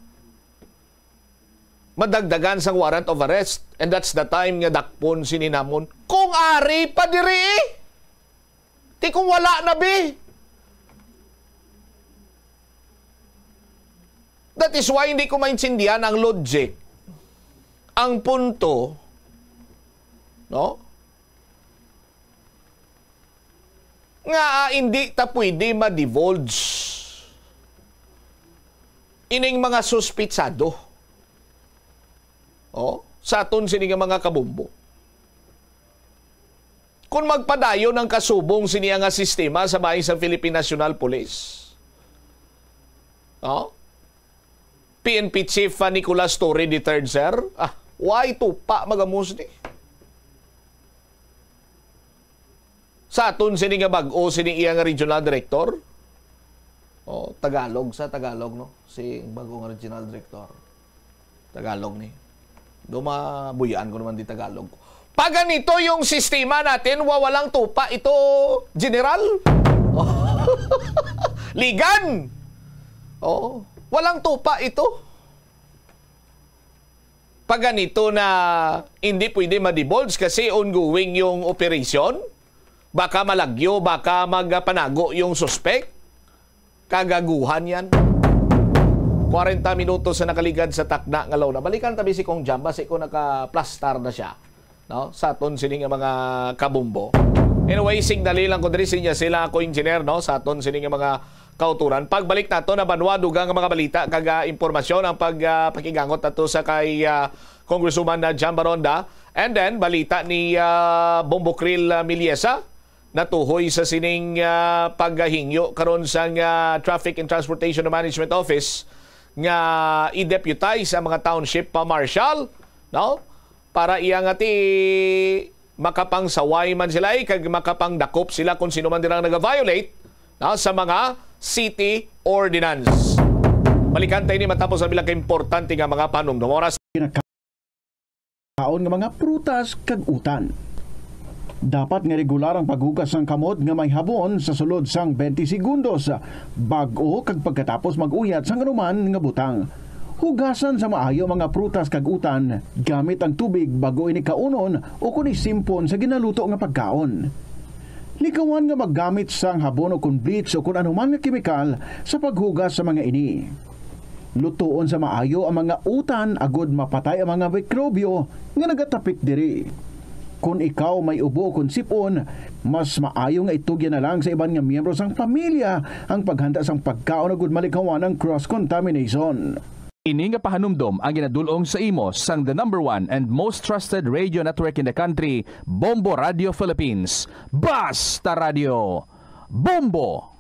madagdagan sang warrant of arrest, and that's the time nga dakpon sini namon. Kung ari pa diri, eh. Ti kung wala na, bi. That is why hindi ko maintindihan ang logic, ang punto, no? Nga, ah, hindi ta pwede ma-divulge ining mga suspitsado. Oh, sa aton sini nga mga kabombo. Kung magpadayon ang kasubong sini nga sistema sa bahin sa Philippine National Police, oh, P N P Chief, ah, Nicolas Torre the third, sir, ah, why tupa magamos ni? Sa aton sini nga bag-o sini iya nga regional director? Oh, Tagalog sa Tagalog, no? Si bag-o nga regional director. Tagalog ni. Dumabuyan ko naman di Tagalog. Pag ganito yung sistema natin, wa-, walang tupa ito, General. Ligan! Oh, walang tupa ito. Pag ganito na hindi pwede ma-divulge kasi ongoing yung operation, baka malagyo, baka magpanago yung suspek. Kagaguhan yan. Kwarenta minutos sa nakaligad sa takna nga law na. Balikan tabi si Kong Jam, basi ko nakaplastar na siya, no? Sa aton sini nga mga kabumbo. Anyway, signali lang ko diri sinya sila ako engineer, no? Sa aton sini nga mga kauturan. Pagbalik nato na banwa, dugang nga mga balita kag, ah, impormasyon ang pag, ah, pakigangot nato sa kay, ah, Congresswoman na Jam Baronda. And then, balita ni, ah, Bombo Krill, ah, Miliesa, natuhoy sa sining, ah, paghingyo karon sang, ah, Traffic and Transportation Management Office nga i-deputize ang mga township pa marshal, no? Para iya nga ti makapangsaway man sila, eh, kag makapangdakop sila kung sino man dirang naga-violate na sa mga city ordinance. Balikan tayo ni matapos ang bilang kaimportante nga mga panumdum. Oras. Kaon nga mga prutas kag utan. Dapat nga regular ang paghugas sang kamot nga may habon sa sulod sang twenty segundos bag-o kag pagkatapos mag-uyat sang anuman nga butang. Hugasan sa maayo ang mga prutas kag utan gamit ang tubig bag-o ini kaunon o kon isimpon sa ginaluto nga pagkaon. Likawan nga maggamit sang habon o kon bleach o kon anuman nga kemikal sa paghugas sa mga ini. Lutoon sa maayo ang mga utan agod mapatay ang mga mikrobyo nga nagatapik diri. Kon ikaw may ubo o kon sipon, mas maayo nga itugyan na lang sa iban nga miyembro sang pamilya ang paghanda sang pagkaon agud malikawan ang cross-contamination. Ini nga pahanumdom ang ginadul-ong sa imo sang the number one and most trusted radio network in the country, Bombo Radio Philippines. Basta Radio! Bombo!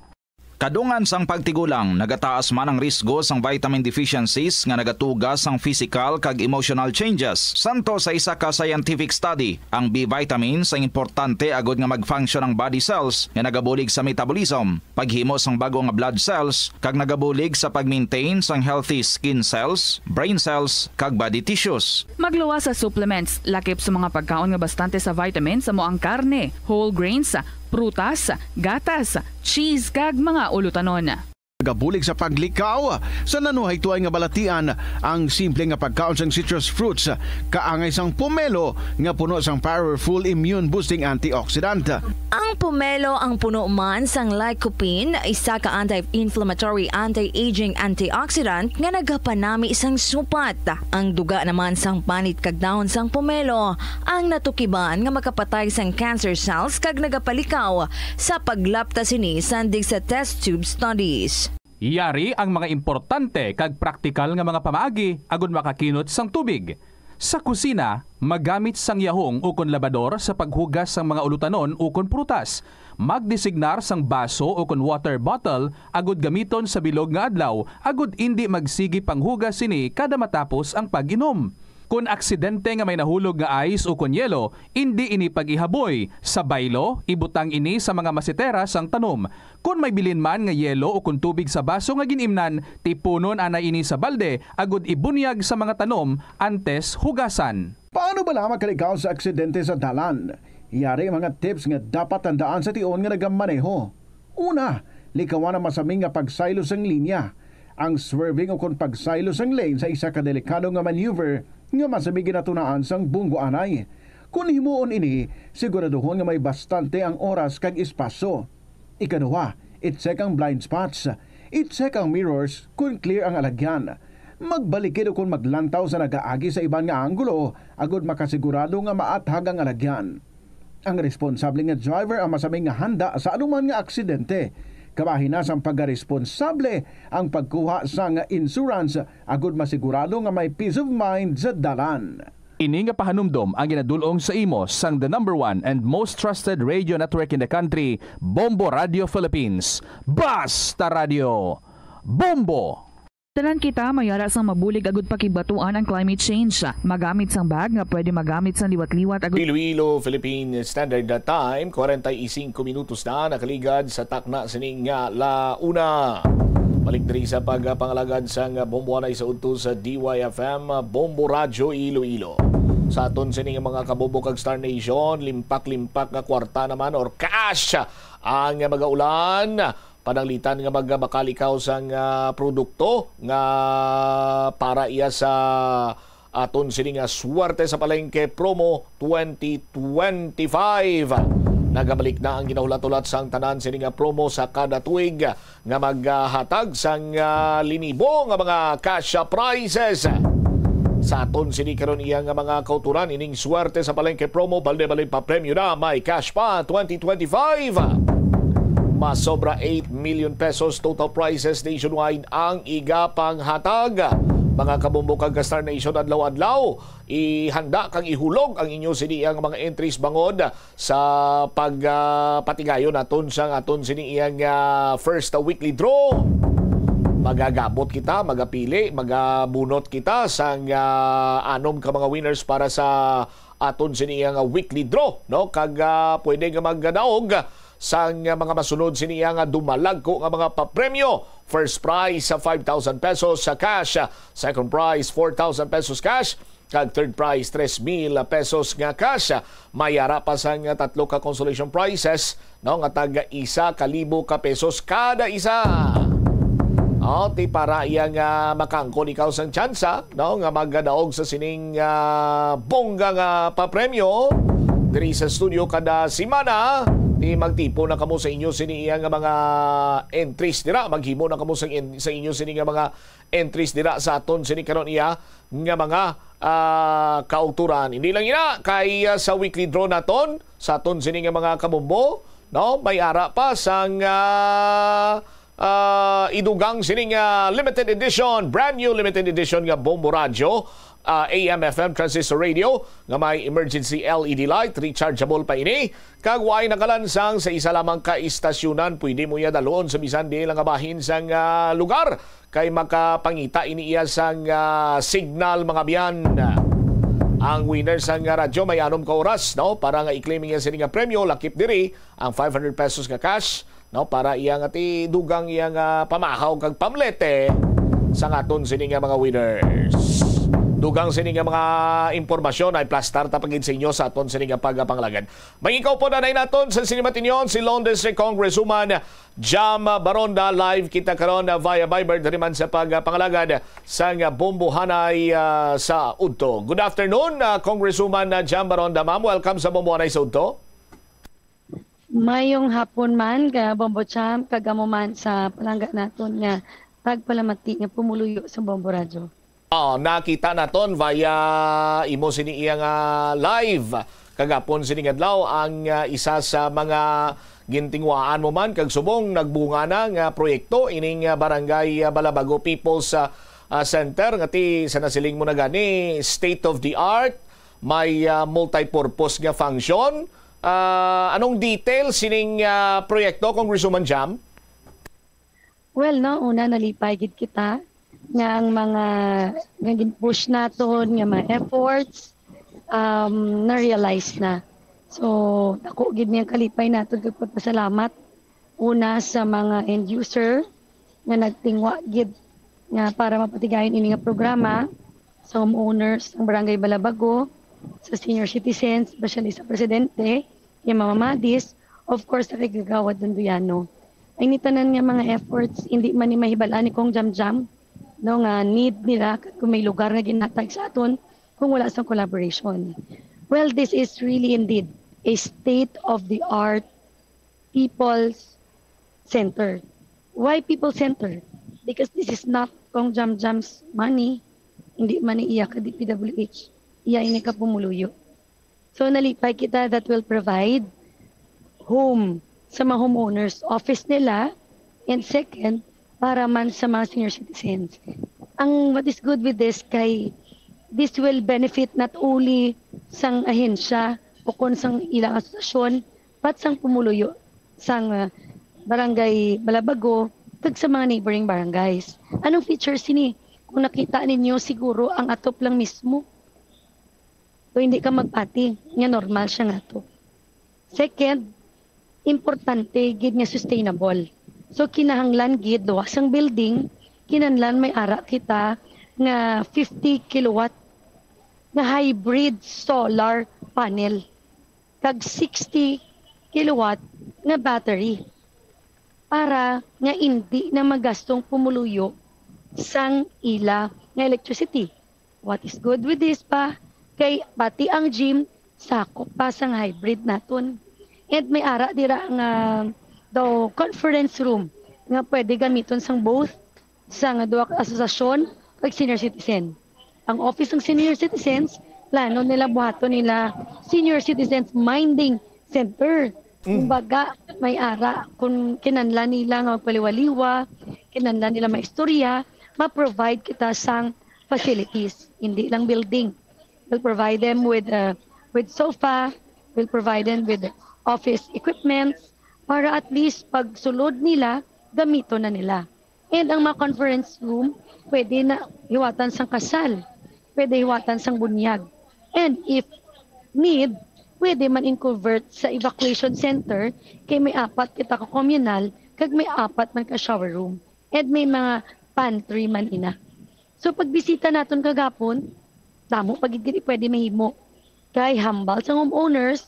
Kadungan sang pagtigulang, nagataas man ang risgo sang vitamin deficiencies nga nagatuga sang physical kag emotional changes. Santo sa isa ka scientific study, ang B vitamins ang importante agud nga mag-function ang body cells nga nagabulig sa metabolism, paghimo sang bag-o nga blood cells, kag nagabulig sa pag-maintain sang healthy skin cells, brain cells, kag body tissues. Magluwas sa supplements, lakip sa mga pagkaon nga bastante sa vitamins, amo ang karne, whole grains, prutas, gatas, cheese, kag mga ulutanon. Nagabulig sa paglikaw sa nanuhaytoy nga balatian ang simple nga pagkaon sang citrus fruits, kaangay sang pomelo nga puno sang powerful immune boosting antioxidant. Ang pomelo ang puno man sang lycopene, isa ka anti-inflammatory, anti-aging antioxidant nga nagapanami sang supat. Ang duga naman sang panit kag dahon sang pomelo ang natukiban nga makapatay sang cancer cells kag nagapalikaw sa paglapta sini sandig sa test tube studies. Yari ang mga importante kag praktikal nga mga pamaagi agud makakinot sang tubig. Sa kusina, magamit sang yahong ukon labador sa paghugas sang mga ulutanon ukon prutas. Magdesignar sang baso ukon water bottle agud gamiton sa bilog nga adlaw agud indi magsigi panghugas sini kada matapos ang pag-inom. Kon aksidente nga may nahulog nga ice ukon yelo, indi ini pag-ihaboy. Sa baylo, ibutang ini sa mga masetera sang tanom. Kon may bilin man nga yelo ukon tubig sa baso nga gin-imnan, tipunon anay ini sa balde agud ibunyag sa mga tanom antes hugasan. Paano bala makalikaw sa aksidente sa dalan? Yari ang mga tips nga dapat tandaan sa tion nga nagamaneho. Una, likawan ang masami nga pagsaylo sang linya. Ang swerving ukon pagsaylo sang lane sa isa ka delikado nga maneuver nga masami ginatunaan sang bunggo anay. Kon himuon ini, siguraduhon nga may bastante ang oras kag espasyo. Ikaduha, i-check ang blind spots. I-check ang mirrors kon clear ang alagyan. Magbalikid ukon maglantaw sa nagaagi sa iban nga anggulo agud makasigurado nga maathag ang alagyan. Ang responsable nga driver ang masami nga handa sa anuman nga aksidente. Kabahin na sang pagkaresponsable ang pagkuha sang insurance agud masigurado nga may peace of mind sa dalan. Ini nga pahanumdom ang ginadul-ong sa imo sang the number one and most trusted radio network in the country, Bombo Radio Philippines. Basta Radio! Bombo! Tanan kita may ara sang mabulig agud pakibatuan ang climate change. Magamit sang bag nga pwede magamit sang liwat-liwat agud Iloilo, Philippine Standard Time, kwarenta y singko minutos na nakaligad sa takna sining, ah, la una. Balik diri sa pagpangalagad sang bombo anay sa udto sa D Y F M, Bombo Radyo Iloilo. Sa aton sining mga kabombo kag Star Nation, limpak-limpak nga kwarta naman or cash ang magaulan. Pananglitan nga magabakal ikaw sang, ah, produkto nga para iya sa aton sini nga Swerte sa Palengke Promo twenty twenty-five. Nagabalik na ang ginahulat-hulat sang tanan sini nga promo sa kada tuig nga maghatag sang, ah, linibo nga mga cash prizes. Sa aton sini karon iya nga mga kauturan, ining Swerte sa Palengke Promo, balde-balde pa premyo na may cash pa twenty twenty-five. Masobra eight million pesos total prizes nationwide ang igapanghatag. Mga kabombo kag ka-Star Nation, adlaw-adlaw, ihanda kag ihulog ang inyo sini ang mga entries bangod sa pag, ah, patigayon naton sang aton sini iyang, ah, first weekly draw. Magagabot kita, magapili, magabunot kita sang, ah, anom ka mga winners para sa aton sini nga weekly draw, no? Kag, ah, pwede nga magdaog sang mga masunod sini nga dumalagko nga mga papremyo. First prize sa five thousand pesos sa cash, second prize four thousand pesos cash, kag third prize tres mil pesos nga cash. May ara pa sang tatlo ka consolation prizes, no, nga tag isa ka libo ka pesos kada isa. O, ti para iya nga makaangkon ikaw sang tsansa, no, nga magdaog sa sining, ah, bongga nga papremyo diri sa studio kada semana. Ti magtipon na kamo sa inyo sini iya nga mga entries dira. Maghimo na kamo sa in-, sa inyo sini nga mga entries dira sa aton sini karon iya nga mga, ah, kautoran. Hindi lang ina kay, ah, sa weekly draw naton sa aton sini nga mga kabombo, no? May ara pa sang, ah, ah, idugang sining, ah, limited edition, brand new limited edition nga Bombo Radyo, ah, A M F M transistor radio nga may emergency L E D light, rechargeable pa ini, kag way nakalansang sa isa lamang ka istasyunan. Pwede mo iya dalon sa bisan diin lang nga bahin sang, ah, lugar kay makapangita ini iya sang, ah, signal, mga biyan. Ang winner sang, ah, radyo may anom ka oras, no, para nga i-claim iya sini nga premyo. Lakip diri ang five hundred pesos nga cash, no, para iya nga ti dugang iya nga pamahaw kag pamlete sa aton sini nga mga winners. Dugang sini nga mga impormasyon ay plastar ta pa gid sa inyo sa aton sini nga pagpangalagad. May ikaw po na naton sa sini matinyon, si Lone District Congresswoman Jam Baronda. Live kita karon, ah, via Viber diri man sa pagpangalagad sang Bombohanay, ah, sa Udto. Good afternoon, ah, Congresswoman, ah, Jam Baronda. Ma'am, welcome sa Bombohanay sa Udto. Mayong hapon man ka Bombo Champ, kag amo man sa palangga naton nga tagpalamati nga pumuluyo sa Bombo Radyo. Oh, nakita naton via imo sini iya nga live kagapon sini nga adlaw ang, ah, isa sa mga gintinguhaan mo man kag subong nagbunga na nga proyekto ining, ah, Barangay, ah, Balabago People's, ah, ah, Center nga ti sa nasiling mo na gani state of the art, may, ah, multi-purpose nga function. Ah, anong details sining, ah, proyekto, Congresswoman Jam? Well, no, una, nalipay gid kita nga ang mga nga gin-push naton nga mga efforts, um, na-realize na. So, dako gid niya kalipay naton kag pagpasalamat una sa mga end user nga nagtingwa gid nga para mapatigayon ini nga programa sa homeowners ng Barangay Balabago, sa senior citizens, especially sa presidente, yung mga madis, of course, sa kay Kagawad Dundoyano. Ang ini tanan nga mga efforts, hindi man ni mahibal-an ni Cong Jamjam, no, nga need nila kung may lugar nga ginhatag sa aton kung wala sang collaboration. Well, this is really indeed a state-of-the-art people-centered. Why people-centered? Because this is not Cong Jamjam's money, hindi man ni iya ka D P W H, iya ini ka pumuluyo. So, nalipay kita that will provide home sa mga homeowners, office nila, and second, para man sa mga senior citizens. Ang what is good with this kay this will benefit not only sang ahensya o kon sang ilang asosasyon, but sang pumuluyo sang, ah, Barangay Balabago kag sa mga neighboring barangays. Anong features sini? Kung nakita ninyo, siguro ang atop lang mismo. So, hindi ka magpati nga normal siya nga to. Second, importante gid nga sustainable. So, kinahanglan gid luwas ang building, kinahanglan may ara kita nga fifty kilowatt nga hybrid solar panel kag sixty kilowatt nga battery para nga indi na magastong pumuluyo sang ila nga electricity. What is good with this pa? Kay pati ang gym, sakop pa sang hybrid naton. And may ara dira nga daw conference room nga pwede gamiton sang both sang duha ka asosasyon kag senior citizen. Ang office ng senior citizens, plano nila buhaton nila senior citizens minding center. Mm. Kumbaga, may ara kung kinahanglan nila nga magpaliwaliwa, kinahanglan nila maistorya, ma-provide kita sang facilities, hindi lang building. We'll provide them with, uh, with sofa, we'll provide them with office equipments para at least pag sulod nila, gamiton na nila. And ang mga conference room, pwede na hiwatan sang kasal, pwede hiwatan sang bunyag. And if need, pwede man in-convert sa evacuation center kay may apat kita ka communal kag may apat man ka shower room. And may mga pantry man ina. So pagbisita naton kagapon, damo pa gid gid pwede mahimo. Kay hambal sang homeowners,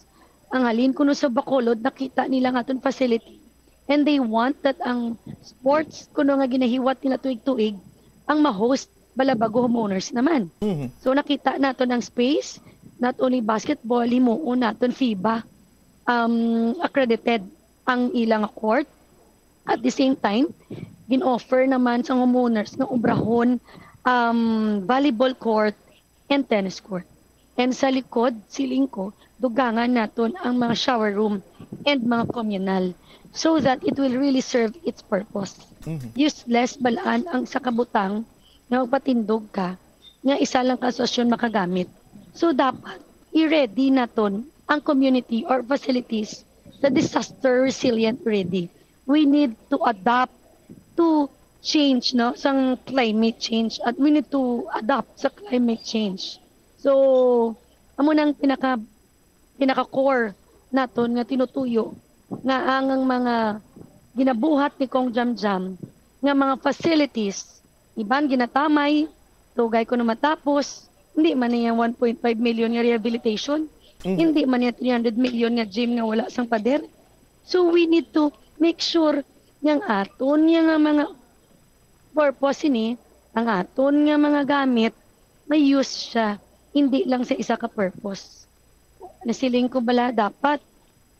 ang halin kuno sa Bacolod nakita nila ang aton facility. And they want that ang sports kuno nga ginahiwat nila tuig-tuig ang ma-host bala bago homeowners naman. Mhm. So nakita naton ang space, not only basketball, himuon naton FIBA um, accredited ang ilang court. At the same time, gin-offer naman sa homeowners nga ubrahon um, volleyball court and tennis court. And sa likod, siling ko, dugangan naton ang mga shower room and mga communal so that it will really serve its purpose. Mhm. Useless balaan ang sa kabutang nga magpatindog ka nga isa lang ka asosasyon makagamit. So dapat i-ready naton ang community or facilities sa disaster resilient ready. We need to adapt to change, no, sang climate change, at we need to adapt sa climate change. So amo nang pinaka pinaka-core naton nga tinutuyo nga ang, ang mga ginabuhat ni Cong Jamjam nga mga facilities, iban ginatamay, tugay kuno matapos, hindi man niya one point five million nga rehabilitation, Mhm. hindi man niya three hundred million nga gym nga wala sang pader. So we need to make sure nga ang aton nga, nga mga purpose ini, ang aton nga mga gamit, may use siya, hindi lang sa isa ka purpose. Nasiling ko bala, dapat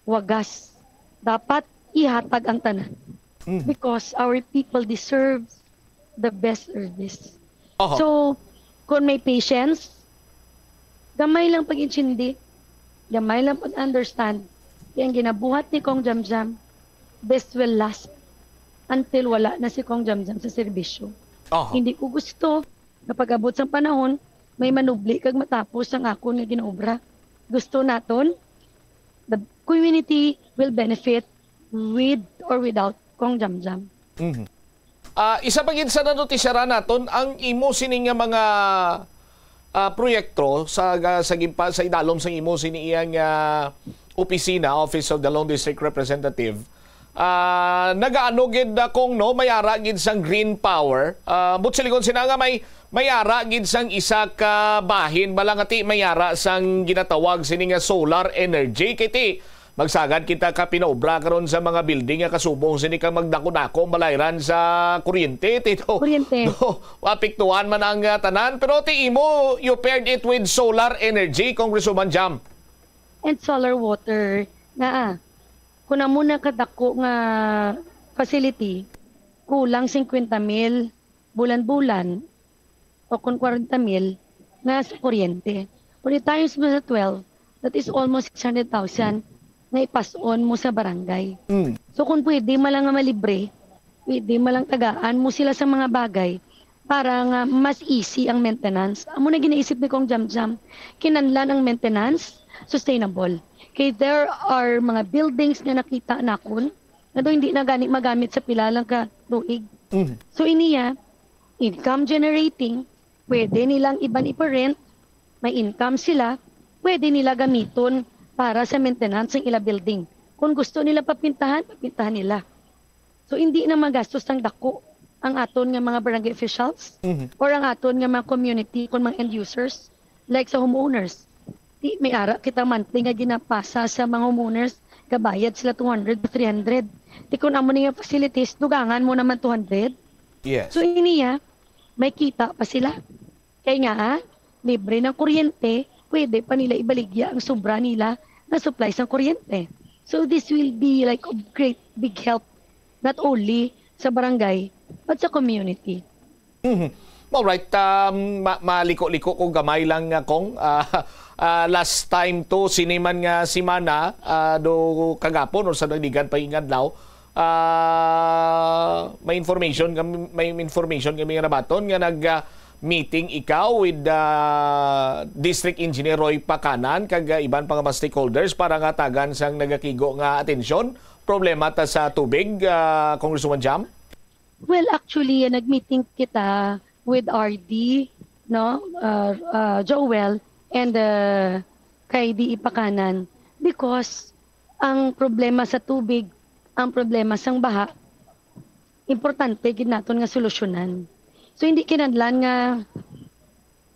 wagas. Dapat ihatag ang tanan. Mm. Because our people deserve the best service. Oho. So, kung may patience, gamay lang pag-intindi, gamay lang pag-understand. Kaya ang ginabuhat ni Cong Jamjam, this will last until wala na si Cong Jamjam sa serbisyo. Oho. Hindi ko gusto nga pag-abot sang panahon, may manubli kag matapos ang akon nga ginaobra. Gusto naton, the community will benefit with or without Cong Jamjam. Mhm. Ah, isa pa gid sa nanotisyara naton ang imo sini nga mga, ah, proyekto sa, sa gimpa-, sa idalom sang imo sini iyang, ah, opisina, Office of the Lone District Representative. Ah, nagaano gid, ah, kung no, may ara gid sang green power. Ah, but silingon sina nga may, may ara gid sang isa ka bahin, bala nga ti may ara sang ginatawag sini nga solar energy. Kay ti, magsagad kita ka pinaobra karon sa mga building nga kasubong sini kang magdako-dako ang balayran sa kuryente, ti, no? Kuryente. No, maapektuhan man ang, ah, tanan. Pero ti imo, you paired it with solar energy, Congresswoman Jam. And solar water. Nga, ah, kung amo na kadako nga facility, kulang singkwenta mil bulan-bulan o kung kwarenta mil nga sa kuryente. Kung i-times mo sa twelve, that is almost six hundred thousand nga ipas-on mo sa barangay. Mm. So kung pwede man lang nga malibre, pwede man lang tagaan mo sila sa mga bagay para nga mas easy ang maintenance. Amo na ginaisip ni Cong Jamjam. Kinahanglan ang maintenance sustainable. Kay there are mga buildings nga nakita nakon nga daw hindi na gani magamit sa pila lang ka tuig. Mhm. So iniya, income generating, pwede nilang iban ipa-rent, may income sila, pwede nila gamiton para sa maintenance ng ila building. Kung gusto nila papintahan, papintahan nila. So hindi na magastos ng dako ang aton nga mga barangay officials Mhm. or ang aton nga mga community kung mga end users, like sa homeowners. Di may ara kita monthly nga ginapasa sa mga homeowners, gabayad sila two hundred to three hundred. Di kung amo ni nga facilities, dugangan mo naman two hundred. Yes. So iniya, may kita pa sila. Kay nga, ah, libre ng kuryente, pwede pa nila ibaligya ang sobra nila na supply sang kuryente. So this will be like a great big help not only sa barangay but sa community. Mhm. Alright, um, ma-, maliko-liko ko gamay lang nga kong, ah, ah, last time to, sini man nga semana, ah, do kagapon or sa nagdigan pa ingadlaw, ah, may information kami, may information kami nga nabaton nga nag, ah, meeting ikaw with, ah, District Engineer Roy Pacanan kag, ah, iban pa nga mga stakeholders para nga tagan sang nagakigo nga atensyon problema ta sa tubig, ah, Congresswoman Jam? Well, actually, uh, nag-meeting kita with R D, no? Uh, uh, Joel and, uh, kay D E Pakanan, because ang problema sa tubig, ang problema sang baha, importante gid naton nga solusyonan. So, hindi kinahanglan nga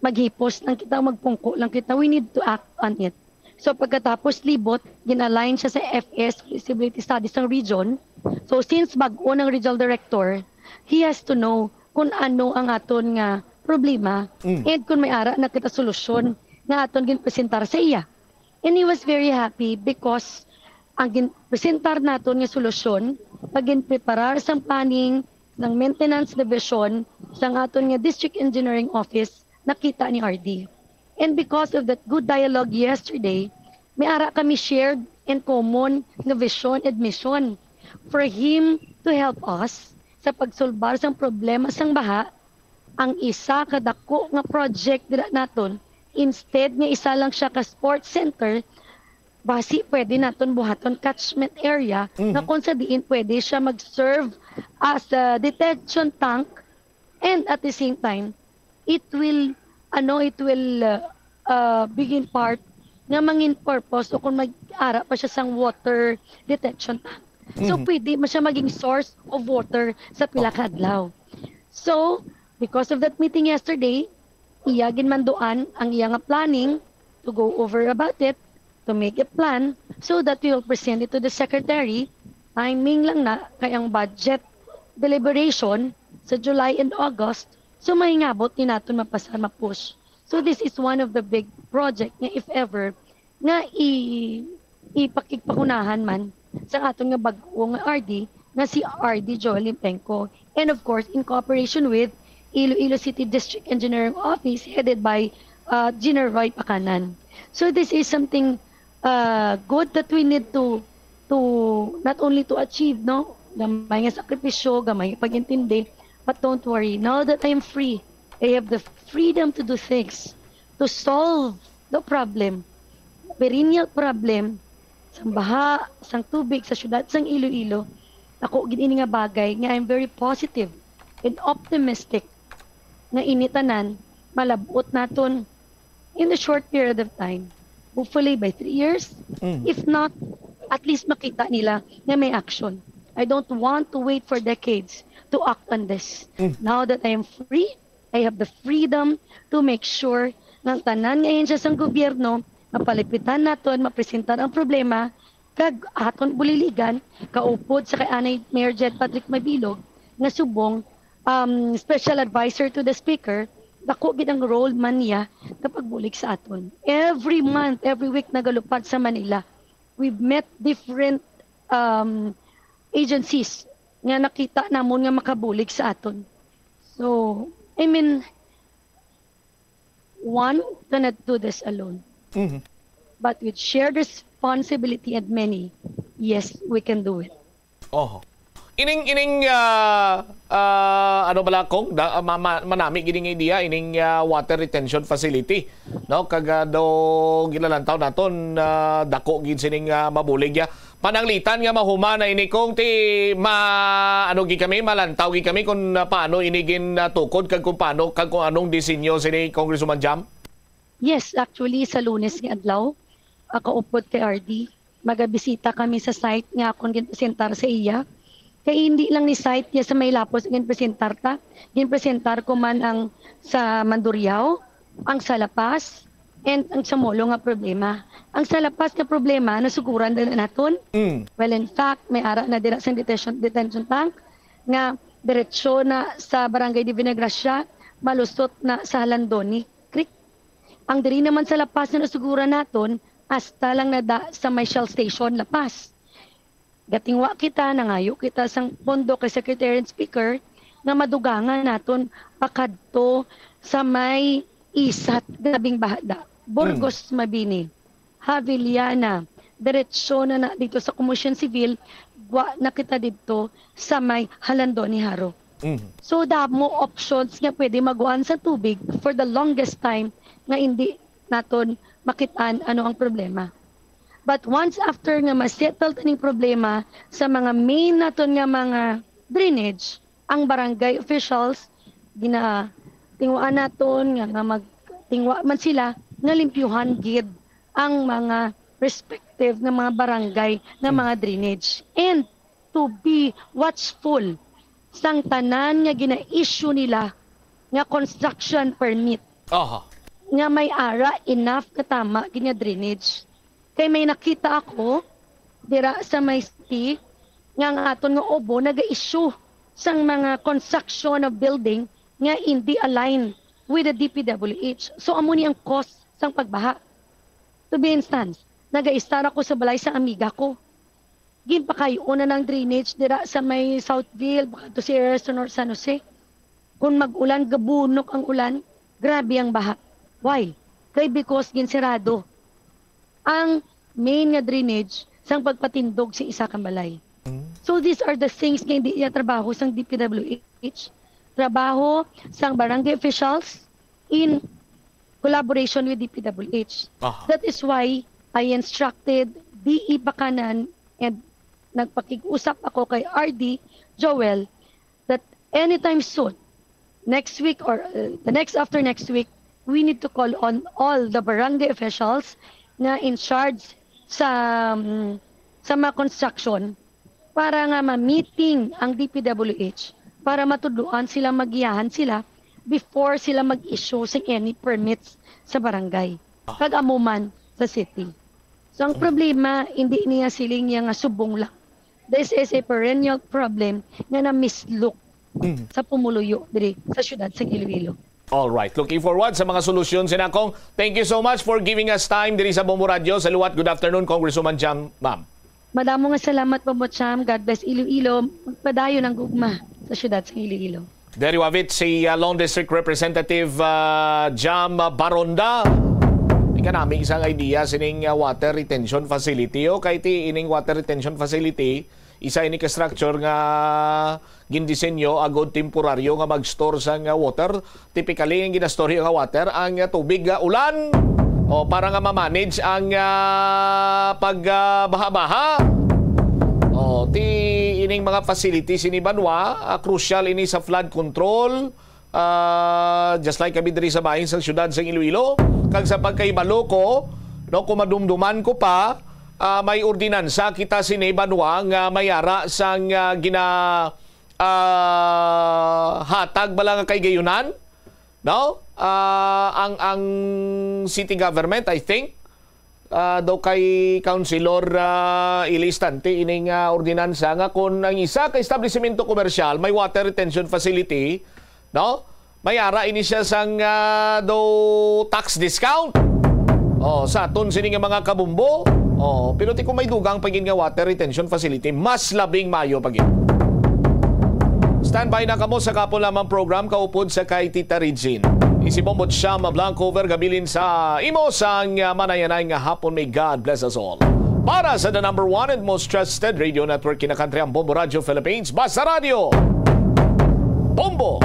maghipos lang kita o magpungko lang kita. We need to act on it. So, pagkatapos libot, gin-align siya sa F S, Feasibility Study sang region. So, since bag-o nang regional director, he has to know kung ano ang aton nga problema Mm. and kung may ara na kita solusyon nga aton ginpresentar sa iya. And he was very happy because ang ginpresentar naton nga solusyon, pag ginpreparar sang planning, sang maintenance division, sang aton nga district engineering office, nakita ni R D. And because of that good dialogue yesterday, may ara kami shared and common nga vision and mission for him to help us sa pagsulbar sang problema sang baha. Ang isa ka dako nga project dira naton, instead nga isa lang siya ka sports center, basi pwede naton buhaton catchment area Mhm. nga kung sa diin pwede siya mag-serve as a detention tank, and at the same time, it will, ano, it will, uh, uh, begin part nga mangin purpose o kung mag-ara pa siya sang water detention tank. So, Mhm. pwede man siya maging source of water sa pila ka adlaw. So, because of that meeting yesterday, iya ginmanduan ang iya nga planning to go over about it, to make a plan so that we will present it to the secretary. Timing lang na kay ang budget deliberation sa July and August, so mahingabot ni naton mapasar, ma-push. So this is one of the big project nga if ever nga i ipakigpahunahan man sa aton nga bag-o nga R D nga si R D Joel Limpenco, and of course in cooperation with Iloilo City District Engineering Office headed by, uh, Giner Roy Pacanan. So this is something, uh, good that we need to to not only to achieve, no, gamay nga sakripisyo, gamay nga pag-intindi, but don't worry, now that I am free, I have the freedom to do things, to solve the problem, perennial problem sang baha, sang tubig sa siyudad sang Iloilo. Ako gid ini nga bagay nga I'm very positive and optimistic nga ini tanan malab-ot naton in a short period of time. Hopefully by three years. Mm. If not, at least makita nila nga may action. I don't want to wait for decades to act on this. Mm. Now that I am free, I have the freedom to make sure nga ang tanan nga ahensya sang gobyerno mapalipitan naton, mapresentar ang problema, kag aton buliligan, kaupod sa kay Anay Mayor Jed Patrick Mabilog nga subong, um, special advisor to the speaker, dako gid ang role man niya nga pagbulig sa aton. Every month, every week nagalupad sa Manila. We've met different, um, agencies nga nakita namon nga makabulig sa aton. So, I mean, one cannot do this alone. Mhm. But with shared responsibility and many, yes, we can do it. Oho. Ining, ining, ah, ah, ano bala, Kong? Da, ah, ma-, ma-, manami gid ning idea, ining, ah, water retention facility, no? Kag, ah, do ginalantaw naton, ah, dako gid sining, ah, mabulig ya. Pananglitan nga mahuman na ini, Kong, ti ma-, ano gid kami, malantaw gid kami kung, ah, paano ini gin, ah, tukod kag kung paano, kag kung anong disenyo sini, Congresswoman Jam? Yes, actually, sa Lunes nga adlaw, ah, kaupod kay R D, magabisita kami sa site nga akon ginpresentar sa iya. Kay hindi lang ni site niya sa may Lapos ang ginpresentar ta, ginpresentar ko man ang sa Mandurriao, ang sa La Paz, and ang sa Molo nga problema. Ang sa La Paz nga problema, nasuguran na naton. Mm. Well, in fact, may ara na dira sa detention, detention tank nga diretso na sa Barangay Divina Gracia, malusot na sa Halandoni Creek. Ang diri naman sa La Paz nga nasuguran naton, hasta lang na da sa may Shell Station, La Paz. Gatingwa kita, nangayo kita sang pondo kay Secretary and Speaker nga madugangan naton pakadto sa may Isat, grabing bahada. Burgos, Mm. Mabini, Javillana, diretso na na dito sa Commission Civil, gwa na kita dito sa may Halandoni Jaro. Mhm. So, damo options nga pwede maguan sa tubig for the longest time nga hindi naton makitaan ano ang problema. But once after nga ma-settle taning problema sa mga main naton nga mga drainage, ang barangay officials, ginatingwaan naton nga, nga magtingwa man sila nga limpyuhan gid ang mga respective nga mga barangay nga Mm. mga drainage, and to be watchful sang tanan nga gina-issue nila nga construction permit Aha. nga may ara enough nga tama gid nga drainage. Kay may nakita ako dira sa may city nga ang aton nga ubo naga-issue sang mga construction of building nga hindi align with the D P W H. So, amo ni ang cause sang pagbaha. To be instance, naga-stay ako sa balay sa amiga ko. Ginpakay-on na ng drainage dira sa may Southville, baka to si Erson or San Jose. Kung mag-ulan, gabunok ang ulan, grabe ang baha. Why? Kay because ginsirado ang main nga drainage sang pagpatindog sa isa ka balay. Mm. So these are the things nga hindi niya trabaho sang D P W H. Trabaho sang barangay officials in collaboration with D P W H. Aha. That is why I instructed D E Bacanan and nagpakig-usap ako kay R D Joel that anytime soon, next week or, uh, the next after next week, we need to call on all the barangay officials nga in charge sa, um, sa mga construction para nga ma-meeting ang D P W H para matudloan sila, magiyahan sila before sila mag-issue sing any permits sa barangay. Ah. Kag amo man sa city. So, ang Mm. problema, hindi niya siling niya nga subong lang. This is a perennial problem nga na-mislook Mm. sa pumuluyo diri sa siyudad sa Iloilo. All right. Looking forward sa mga solusyon, Sinakong. Thank you so much for giving us time diri sa Bombo Radio. Sa liwat, good afternoon, Congresswoman Jam, ma'am. Madamo nga salamat, Bombo Cham. God bless Iloilo. Magpadayon ang gugma sa siyudad sa Iloilo. There you have it, si, uh, Lone District Representative, uh, Jam Baronda. Ika namin isang idea sining, uh, water retention facility. O, kay ti ining water retention facility, isa ini ka structure nga gindisenyo agod temporaryo nga mag-store sang, uh, water. Typically, ang ginastoryo nga water, ang, uh, tubig, uh, ulan. O, para nga ma-manage ang, uh, pag, uh, baha-baha. O, ti ining mga facilities ini banwa, uh, crucial ini sa flood control. Ah, just like kami diri sa bahin sang siyudad sang Iloilo, kag sa pagkahibalo ko, no, kung madumduman ko pa, ah, may ordinansa kita sini banwa nga may ara sang, ah, gina-, ah, hatag bala nga kay gayunan, no? Ah, ang, ang city government, I think, ah, daw kay Councilor, ah, Eli Istante ining, ah, ordinansa nga kon ang isa ka establisimento komersyal may water retention facility, no? May ara ini siya sang, ah, daw tax discount. Oh, sa aton sini nga mga kabumbo. Oh, pero ti kung may dugang pa gid nga water retention facility, mas labing maayo pa gid. Standby na kamo sa kapo lamang program kaupod sa kay Tita Regine. Isi Bombo Cham Blanco Vergabilin sa imo sang, ah, manayanay nga hapon. May God bless us all. Para sa the number one and most trusted radio network in the country, ang Bombo Radio Philippines, Basta Radio. Bombo!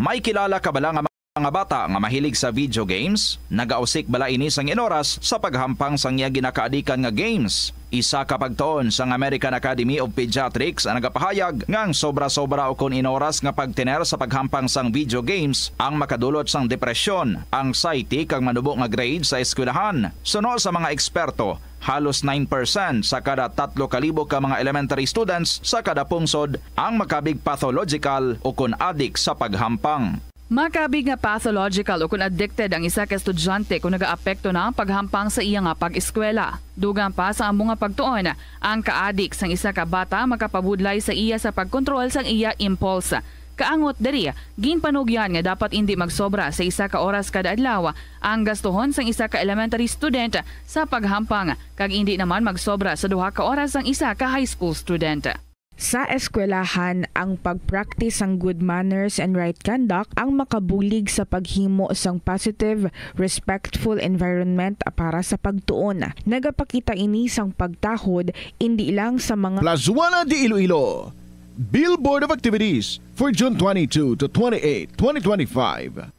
May kilala ka bala nga mga bata nga mahilig sa video games? Nagausik bala ini sang inoras sa paghampang sang iya ginakaadikan nga games? Isa ka pagtuon sang American Academy of Pediatrics ang nagapahayag nga ang sobra-sobra ukon inoras nga pagtener sa paghampang sang video games ang makadulot sang depresyon, anxiety, kag manubo nga grade sa eskwelahan. Suno sa mga eksperto, halos nine percent sa kada tatlo ka libo ka mga elementary students sa kada pungsod ang makabig pathological ukon adik sa paghampang. Makabig nga pathological ukon addicted ang isa ka estudyante kon nagaapekto na ang paghampang sa iya nga pag-eskwela. Dugang pa sa amo nga pagtuon, ang kaadik sang isa ka bata makapabudlay sa iya sa pagkontrol sang iya impulse. Kaangot diri, ginpanugyan nga dapat indi magsobra sa isa ka oras kada adlaw ang gastuhon sang isa ka elementary student sa paghampang, kag indi naman magsobra sa duha ka oras sang isa ka high school student. Sa eskwelahan, ang pag-practice sang good manners and right conduct ang makabulig sa paghimo sang positive, respectful environment para sa pagtuon. Nagapakita ini sang pagtahod indi lang sa mga Plazuela de Iloilo. Billboard of activities for June twenty-two to twenty-eight, twenty twenty-five.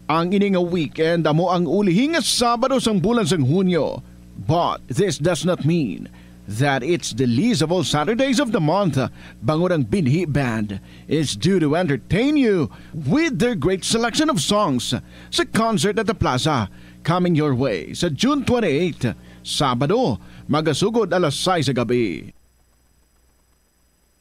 Ang ini nga weekend amo ang ulihi nga Sabado sang bulan sang Hunyo. But this does not mean that it's the least of all Saturdays of the month, bangod ang Binhi Band is due to entertain you with their great selection of songs sa concert at the plaza. Coming your way sa June twenty-eight, Sabado, magasugod alas sais sa gabi.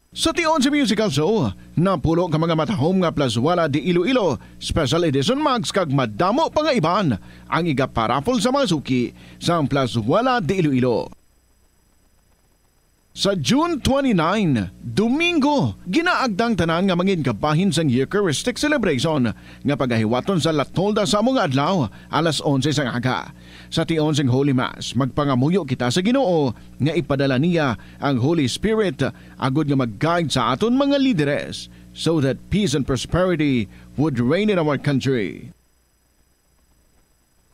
Sa tion sa musical show, napulo ka mga matahom nga Plazuela de Iloilo Special Edition mugs kag madamo pa nga iban ang igaparaffle sa mga suki sang Plazuela de Iloilo. Sa June twenty-nine, Domingo, ginaagda ang tanan nga mangin kabahin sang Eucharistic Celebration nga pagahiwaton sa La Tolda sa amo nga adlaw, alas onse sang aga. Sa tion sing Holy Mass, magpangamuyo kita sa Ginoo nga ipadala niya ang Holy Spirit agod nga mag-guide sa aton mga lideres, so that peace and prosperity would reign in our country.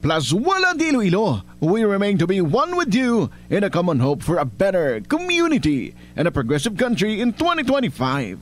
Plazuela de Iloilo, we remain to be one with you in a common hope for a better community and a progressive country in twenty twenty-five.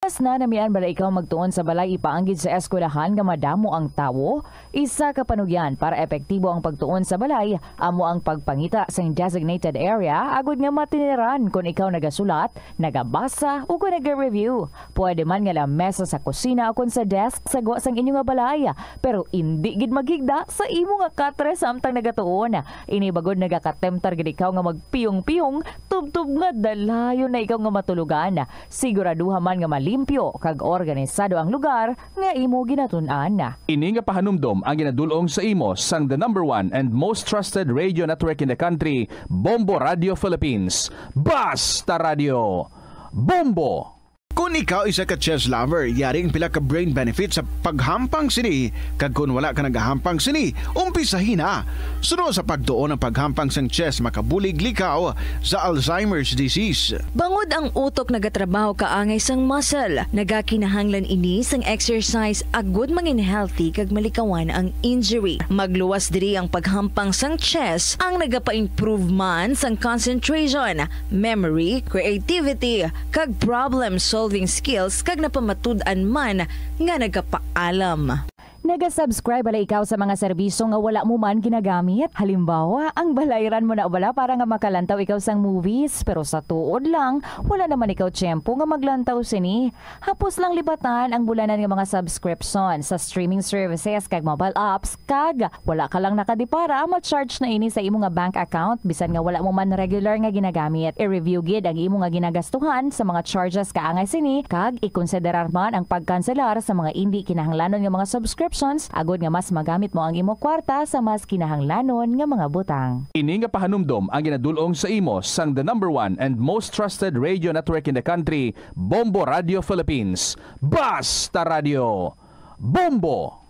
Mas nanamian bala ikaw magtuon sa balay ipaanggid sa eskwelahan nga madamo ang tawo? Isa ka panugyan para epektibo ang pagtuon sa balay amo ang pagpangita sing designated area agud nga matiniran kon ikaw nagasulat, nagabasa, o kon naga-review. Pwede man nga lamesa sa kusina o kon sa desk sa gwa sang inyo nga balay, pero indi gid maghigda sa imo nga katre samtang nagatuon. Ini bagod nagakatemptar gid ikaw nga magpiyong-piyong tubtob nga dalayon na ikaw nga matulogan. Siguraduha man nga malimpyo kag organisado ang lugar nga imo ginatun-an. Ini nga pahanumdom ang ginadul-ong sa imo sang the number one and most trusted radio network in the country, Bombo Radio Philippines. Basta Radio, Bombo! Kon ikaw isa ka chess lover, yari ang pila ka brain benefits sa paghampang sini, kag kon wala ka nagahampang sini, umpisahi na. Suno sa pagtuon ang paghampang sang chess makabulig likaw sa Alzheimer's disease. Bangod ang utok nagatrabaho kaangay sang muscle, nagakinahanglan ini sang exercise agud mangin healthy kag malikawan ang injury. Magluwas diri ang paghampang sang chess, ang nagapa-improve man sang concentration, memory, creativity, kag problem-solving skills, kag napamatud-an man nga nagapaalam. Naga-subscribe bala ikaw sa mga serbisyo nga wala mo man ginagamit? Halimbawa, ang balayran mo na bala para nga makalantaw ikaw sang movies, pero sa tuod lang, wala naman ikaw tiyempo nga maglantaw sini. Hapos lang libatan ang bulanan nga mga subscription sa streaming services kag mobile apps, kag wala ka lang nakadipara, ma-charge na ini sa imo nga bank account bisan nga wala mo man regular nga ginagamit. I-review gid ang imo nga ginagastuhan sa mga charges kaangay sini, kag ikonsiderar man ang pagkanselar sa mga indi kinahanglanon nga mga subscriptions agud nga mas magamit mo ang imo kwarta sa mas kinahanglanon nga mga butang. Ini nga pahanumdom ang ginadul-ong sa imo sang the number one and most trusted radio network in the country, Bombo Radio Philippines. Basta Radio, Bombo!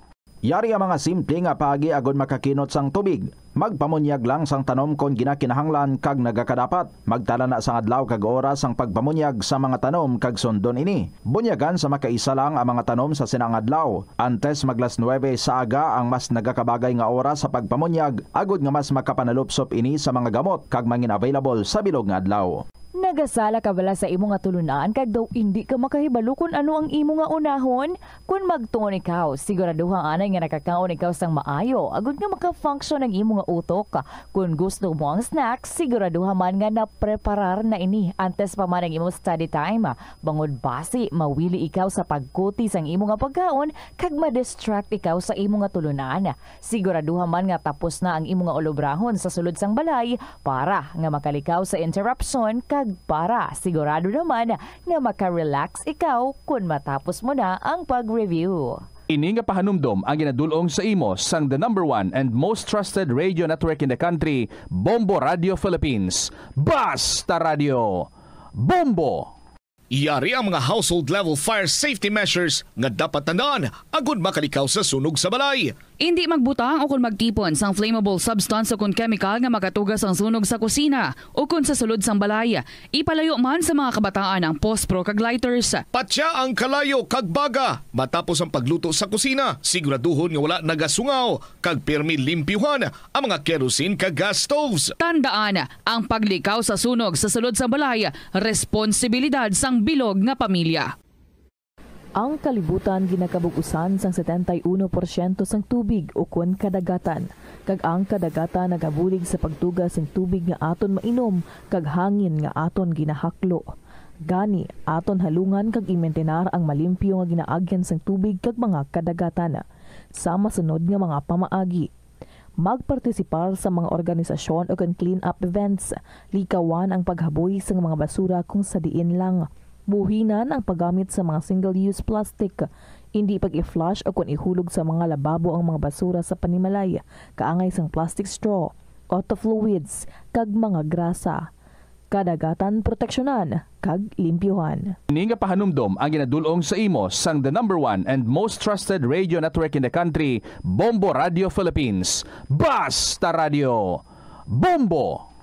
Yari ang mga simple nga paagi agud makakinot sang tubig. Magpamunyag lang sang tanom kon ginakinahanglan kag nagakadapat. Magtala na sang adlaw kag oras sang pagpamunyag sa mga tanom kag sundon ini. Bunyagan sa makaisa lang ang mga tanom sa sina nga adlaw. Antes mag las nuebe sa aga ang mas nagakabagay nga oras sa pagpamunyag, agud nga mas makapanalupsop ini sa mga gamot kag mangin available sa bilog nga adlaw. Nagasala ka bala sa imo nga tulun-an kag daw indi ka makahibalo kon ano ang imo nga unahon? Kon magtuon ikaw, siguraduha anay nga nakakaon ikaw sang maayo agud nga maka-function ang imo nga utok. Kon gusto mo ang snack, siguraduha man nga napreparar na ini antes pa man ang imo study time. Bangod basi mawili ikaw sa pagkuti sang imo nga pagkaon kag ma-distract ikaw sa imo nga tulunan. Siguraduha man nga tapos na ang imo nga ulobrahon sa sulod sang balay para nga makalikaw sa interruption kag para sigurado naman nga maka-relax ikaw kon matapos mo na ang pag-review. Ini nga pahanumdom ang ginadul-ong sa imo sang the number one and most trusted radio network in the country, Bombo Radio Philippines. Basta Radio, Bombo! Yari ang mga household level fire safety measures nga dapat tandaan agud makalikaw sa sunog sa balay. Indi magbutang o kon magtipon sang flammable substance o kon chemical nga makatuga sang sunog sa kusina o kon sa sulod sang balay. Ipalayo man sa mga kabataan ang pospro kag lighters. Patya ang kalayo kag baga matapos ang pagluto sa kusina. Siguraduhon nga wala nagasungaw kag pirmi limpyuhan ang mga kerosene kag gas stoves. Tandaan, ang paglikaw sa sunog sa sulod sang balay, responsibilidad sang bilog nga pamilya. Ang kalibutan ginakabug-usan sang setenta y uno porsyento sang tubig ukon kadagatan, kag ang kadagatan nagabulig sa pagtuga sing tubig nga aton mainom kag hangin nga aton ginahaklo. Gani, aton halungan kag imintinar ang malimpyo nga ginaagyan sang tubig kag mga kadagatan. Sa masunod nga mga pamaagi. Magpartisipar sa mga organisasyon o kon clean-up events. Likawan ang paghaboy sang mga basura kung sa diin lang. Buhinan ang paggamit sa mga single-use plastic. Indi pag-i-flush o kon ihulog sa mga lababo ang mga basura sa panimalay, kaangay sang plastic straw, auto fluids, kag mga grasa. Kadagatan proteksyonan kag limpyuhan. Ini nga pahanumdom ang ginadul-ong sa imo sang the number one and most trusted radio network in the country, Bombo Radio Philippines. Basta Radio! Bombo!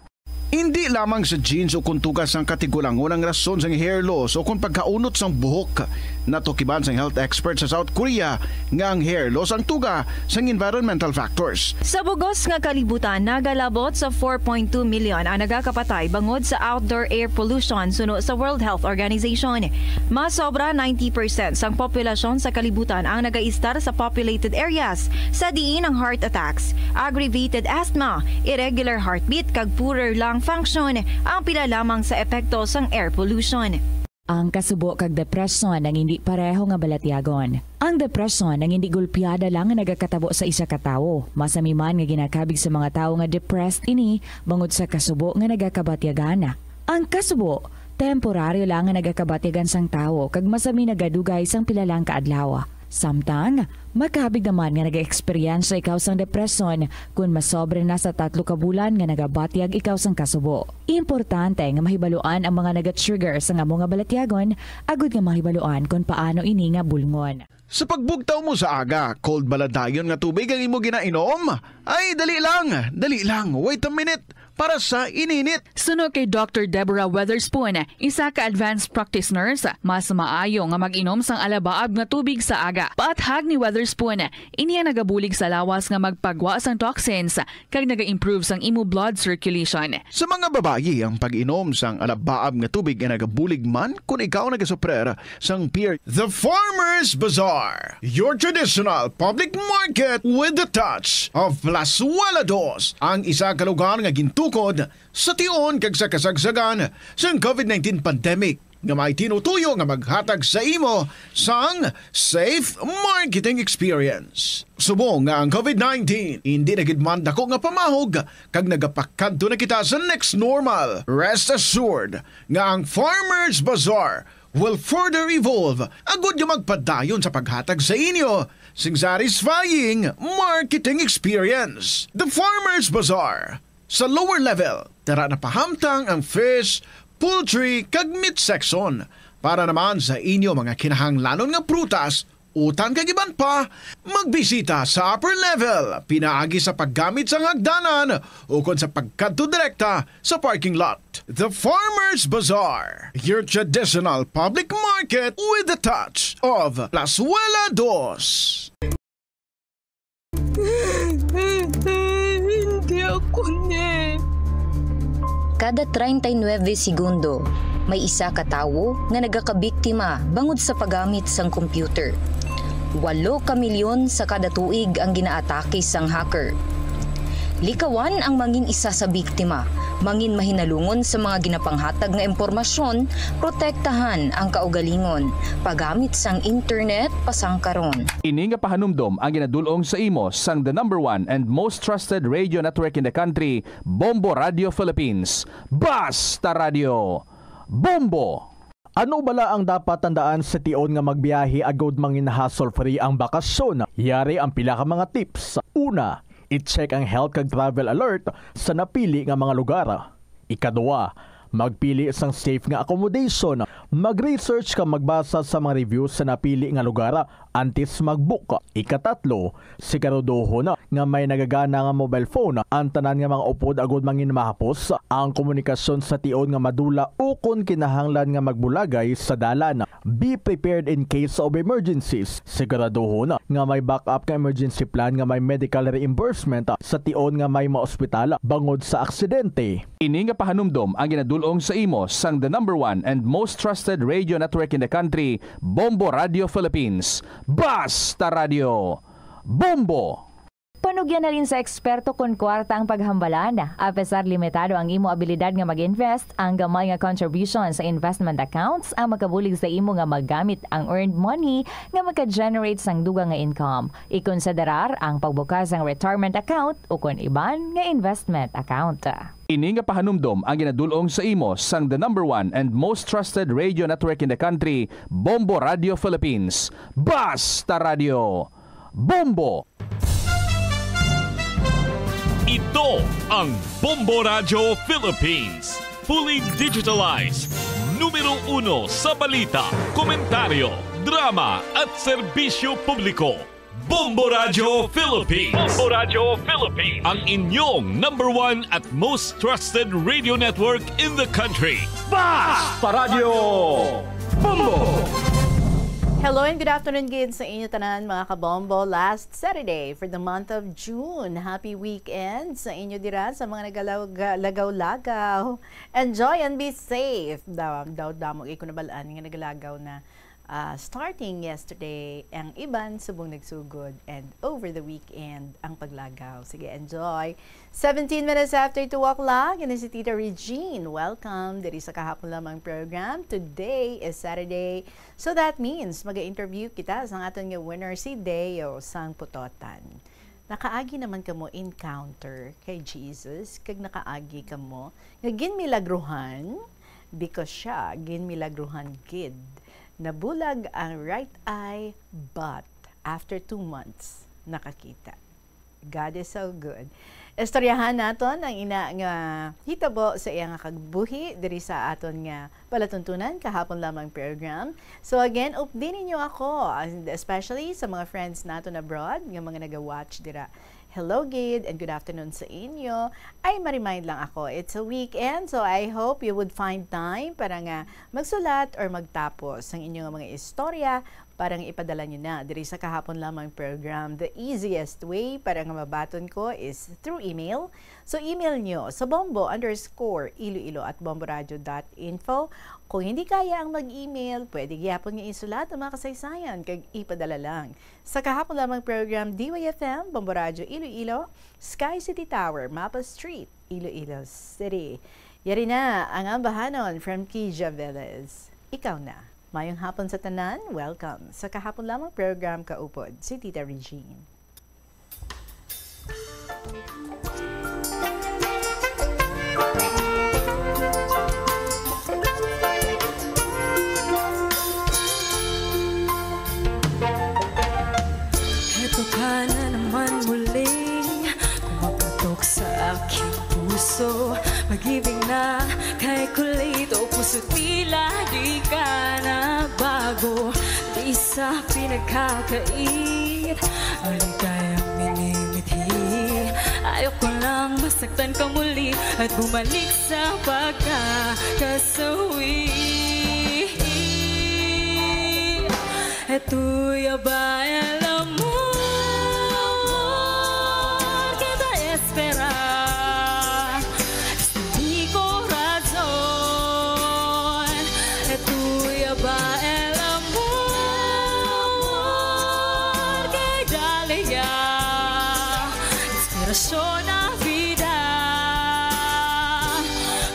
Indi lamang sa genes o kon tuga sang katigulangon ang rason sang hair loss o kon pagkaunot sang buhok. Natukiban sang health expert sa South Korea nga ang hair loss ang tuga sang environmental factors. Sa bugos nga kalibutan, nagalabot sa four point two million ang nagakapatay bangod sa outdoor air pollution, suno sa World Health Organization. Mas sobra ninety percent sang populasyon sa kalibutan ang nagaistar sa populated areas, sa diin ang heart attacks, aggravated asthma, irregular heartbeat, kag poorer lung function ang pila lamang sa epekto sang air pollution. Ang kasubo kag depresyon ang indi pareho nga balatyagon. Ang depresyon ang indi gulpiada lang nga nagakatabo sa isa ka tawo. Masami man nga ginakabig sa mga tawo nga depressed ini bangod sa kasubo nga nagakabatyagan. Ang kasubo, temporaryo lang nga nagakabatyagan sang tawo kag masami nagadugay sang pila lang ka adlaw. Samtang, makabig naman nga nag-eksperyensya ikaw sang depresyon kon masobra na sa tatlo ka bulan nga nagabatyag ikaw sang kasubo. Importante nga mahibaluan ang mga naga-trigger sang amo nga balatyagon agud nga mahibaluan kon paano ini nga bulngon. Sa pagbugtaw mo sa aga, cold bala dayon nga tubig ang imo ginainom? Ay, dali lang, dali lang, wait a minute, para sa ininit. Suno kay Doctor Deborah Weatherspoon, isa ka advanced practice nurse, mas maayo nga mag-inom sang alabaab nga tubig sa aga. Paathag ni Weatherspoon, ini ang nagabulig sa lawas nga magpagwa sang toxins kag naga-improve sang imo blood circulation. Sa mga babayi, ang pag-inom sang alabaab nga tubig ay nagabulig man kon ikaw nagasuprer sang peer. The Farmers Bazaar, your traditional public market with the touch of Plazuela Dos, ang isa ka lugar nga gintukod sa tion kag sa kasagsagan sang covid nineteen pandemic, nga may tinutuyo nga maghatag sa imo sang safe marketing experience. Subong nga ang covid nineteen indi na gid man dako nga pamahog kag nagapakadto na kita sa next normal, rest assured nga ang Farmers Bazaar will further evolve agud nga magpadayon sa paghatag sa inyo sing satisfying marketing experience. The Farmers Bazaar, sa lower level, tara na pahamtang ang fish, poultry, kag meat section. Para naman sa inyo mga kinahanglanon nga prutas, utan kag iban pa, magbisita sa upper level, pinaagi sa paggamit sang hagdanan ukon sa pagkadto direkta sa parking lot. The Farmers Bazaar, your traditional public market with the touch of Plazuela Dos. Hindi ako ni. Kada treinta y nueve segundo, may isa ka tawo nga nagakabiktima bangod sa paggamit sang computer. Walo ka milyon sa kada tuig ang ginaatake sang hacker. Likawan ang mangin isa sa biktima, mangin mahinalungon sa mga ginapanghatag nga impormasyon, protektahan ang kaugalingon, paggamit sang internet pasangkaron. Ini nga pahanumdom ang ginadul-ong sa imo sang the number one and most trusted radio network in the country, Bombo Radio Philippines. Basta Radio! Bombo! Ano bala ang dapat tandaan sa tion nga magbiyahe agud mangin hassle-free ang bakasyon? Yari ang pila ka mga tips. Una, i-check ang health kag travel alert sa napili nga mga lugar. Ikadua, magpili sang safe nga accommodation. Mag-research kag magbasa sa mga reviews sa napili nga lugar antes mag-book. Ikatatlo, siguraduhon nga may nagagana nga mobile phone ang tanan nga mga upod agud mangin mahapos ang komunikasyon sa tion nga madula ukon kinahanglan nga magbulagay sa dalan. Be prepared in case of emergencies. Siguraduhon nga may backup nga emergency plan nga may medical reimbursement sa tion nga may maospital bangod sa aksidente. Ini nga pahanumdom ang ginadul-ong sa imo sang the number one and most trusted radio network in the country, Bombo Radio Philippines. Basta Radio! Bombo! Tugyan na rin sa eksperto kon kwarta ang paghambalan. Apesar limitado ang imo abilidad nga mag-invest, ang gamay nga contribution sa investment accounts ang makabulig sa imo nga magamit ang earned money nga maka-generate sang dugang nga income. Ikonsiderar ang pagbukas sang retirement account o kon iban nga investment account. Ini nga pahanumdom ang ginadul-ong sa imo sang the number one and most trusted radio network in the country, Bombo Radio Philippines. Basta Radio, Bombo! Ito ang Bombo Radyo Philippines. Fully digitalized. Numero uno sa balita, komentaryo, drama, at serbisyo publiko. Bombo Radyo Philippines. Bombo Radyo Philippines. Ang inyong number one at most trusted radio network in the country. Basta Radyo Bombo! Hello and good afternoon gid sa inyo tanan, mga kabombo. Last Saturday for the month of June. Happy weekend sa inyo dira, sa mga nagalaw-, lagaw-lagaw. Enjoy and be safe. Daw, daw, damo gid ko nabal-an nga nagalagaw na, ah, starting yesterday, ang iban subong nagsugod, and over the weekend ang paglagaw. Sige, enjoy. Seventeen minutes after two o'clock, ini si Tita Regine. Welcome diri sa Kahapon Lamang program. Today is Saturday, so that means maga-interview kita sa aton nga winner, si Deo sang Pototan. Nakaagi naman kamo encounter kay Jesus, kag nakaagi kamo nga ginmilagruhan, because siya ginmilagruhan gid. Nabulag ang right eye, but after two months, nakakita. God is so good. Istoryahan naton ang ina nga hitabo sa iya nga kabuhi diri sa aton nga palatuntunan kahapon lamang program. So again, updi ninyo ako, and especially sa mga friends naton abroad nga mga naga-watch dira. Hello gid and good afternoon sa inyo. Ay, ma-remind lang ako, it's a weekend, so I hope you would find time para nga magsulat or magtapos sang inyo nga mga istorya para nga ipadala nyo na diri sa kahapon lamang program. The easiest way para nga mabaton ko is through email. So, email nyo sa bombo underscore iloilo at bomboradio dot info. Kung hindi kaya ang mag-email, pwede gyapon nga isulat ang mga kasaysayan kag ipadala lang sa kahapon lamang program, D Y F M, Bombo Radio Iloilo, Sky City Tower, Mapa Street, Iloilo City. Yari na ang ambahanon from Kija Velez. Ikaw na. Mayong hapon sa tanan. Welcome sa kahapon lamang program kaupod si Tita Regine. Heto ka na naman muli, kumaputok sa aking puso. Pag-ibig na kay kulit o puso, tila di ka na bago. Di sa pinagkakait, maligayang minimithi. Ayoko lang masaktan ka muli at bumalik sa pagkakasawi. Estoy a bailar amor que te espera. Este mi corazón, estoy a bailar amor que dale ya. Inspirasyon na vida,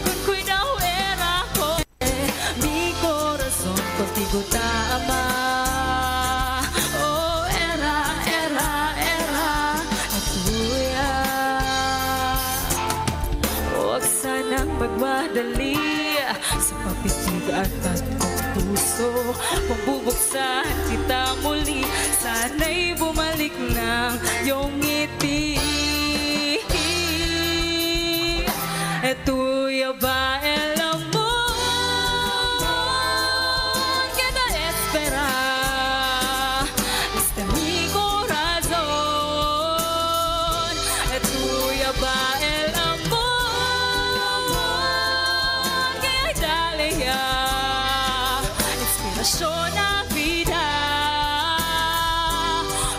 con cuidado era con mi corazón contigo ta ama. Oh, era, era, era tuya. Huwag sanang magmadali sa papitig at ang puso. Magbubuksan kita muli. Sana'y bumalik ng iyong ngiti. Estoy a bailar amor que te espera. Este mi corazón, estoy a bailar amor que dale ya. Inspirasyon na vida,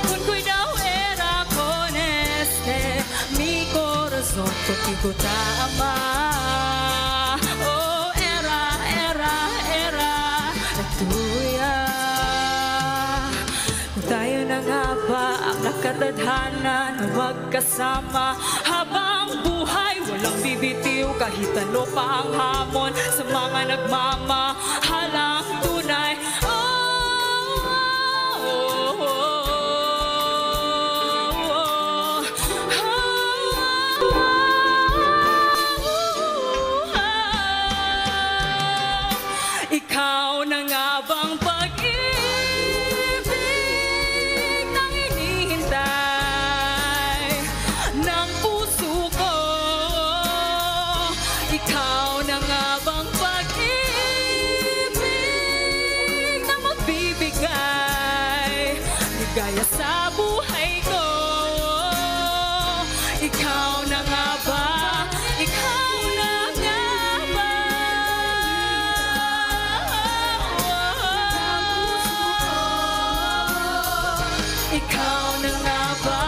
con cuidado era con este mi corazón contigo ta ama. Oh, era, era, era tuya. Kung tayo na nga Ba ang nakatadhana na magkasama habang buhay? Walang bibitiw kahit ano pa ang hamon sa mga nagmamahalang tunay. Oh, oh, oh, oh, oh. Ikaw na nga bang pag-ibig na hinihintay ng puso ko? Ikaw na nga bang pag-ibig na magbibigay ligaya sa buhay ko? Ikaw na nga ba? Ikaw na nga ba? Ikaw na nga ba?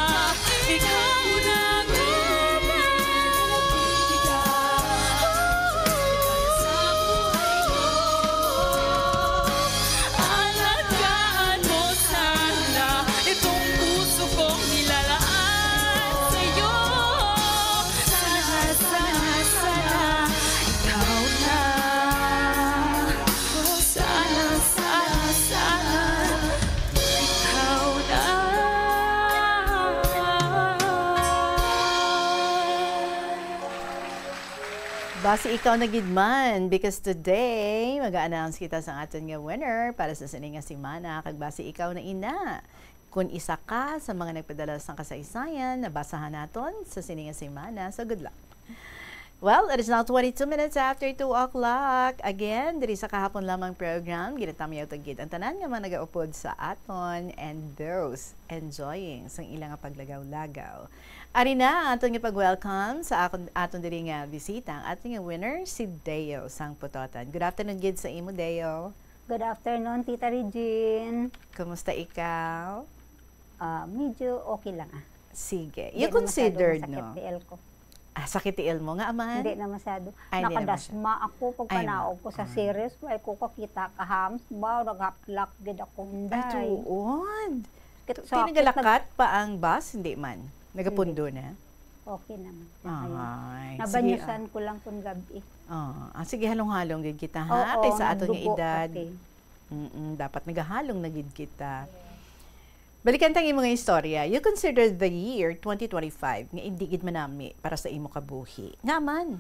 Ikaw na nga ba? Alagaan mo sana itong puso kong nilalaan sa'yo. Sana, sana, sana, ikaw na. Sana, sana, sana, ikaw na. Basi ikaw na gid man, because today, mag-a-announce kita sa aton nga winner para sa sini nga semana, kag basi ikaw na ina. Kung isa ka sa mga nagpadala sang kasaysayan, nabasahan naton sa sini nga semana. So, good luck. Well, it is now twenty-two minutes after two o'clock. Again, diri sa Kahapon Lamang program, ginatamyaw ta gid ang tanan nga mga nagaupod sa aton and those enjoying sang ila nga paglagaw-lagaw. Ari na ang aton nga pag-welcome sa akon, aton diri nga bisita, ang aton nga winner, si Deo sang Putotan. Good afternoon gid sa imo, Deo. Good afternoon, Tita Regine. Kumusta ikaw? Ah, medyo okay lang, ah. Sige. Hindi You na masyado considered, masakit no? tiil ko. Ah, sakit tiil mo nga, aman? Hindi na masyado. Ay, hindi na Nakadasma ako pag Ay, panaog ma- ko sa ah. series. Wala ko kakita ka hams. Ba, naghaplak gid ako, Ay, Inday. tuod. Kit-, Ti-, sakit nagalakat nag- pa ang bus? Hindi man. Nagapundo Hindi. na? Okay naman. Ay. Ayun. Sige, Nabanyusan ah. ko lang kun gabi. Ah, ah, sige, halong-halong gid kita, ha? Oo, Kay sa aton nga nagdugo edad. pati. Mm-mm, dapat nagahalong na gid kita. Balikan tang imo nga istorya. You consider the year twenty twenty-five nga hindi gid manami para sa imo kabuhi. Nga man?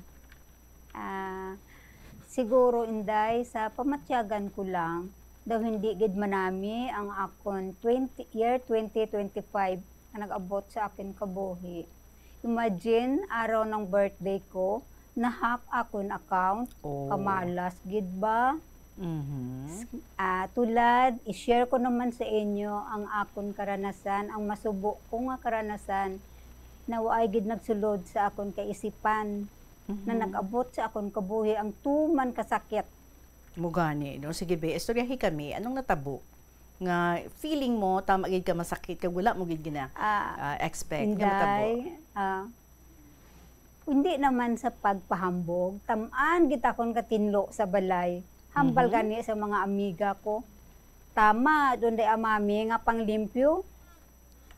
Ah, siguro, Inday, sa pamatyagan ko lang, daw hindi gid manami ang akon twenty, year twenty twenty-five nga nag-abot sa akon kabuhi. Imagine, araw ng birthday ko, na-hack akon account. Oh. Kamalas gid ba? Mhm. S-, ah, tulad, i-share ko naman sa inyo ang akon karanasan, ang masubo ko nga karanasan na waay gid nagsulod sa akon kaisipan na Mhm. nag-abot sa akon kabuhi ang tuman kasakit. Mo gani, no? Sige, be, istoryahi kami. Anong natabo? Nga feeling mo, tama gid ka masakit, kag wala mo gid gina, Ah, ah, expect nga matabo? Inday, ah, hindi naman sa pagpahambog, tam-an gid akon katinlo sa balay. Hambal Mhm. gani sa mga amiga ko. Tama, doon day amami nga panglimpyo.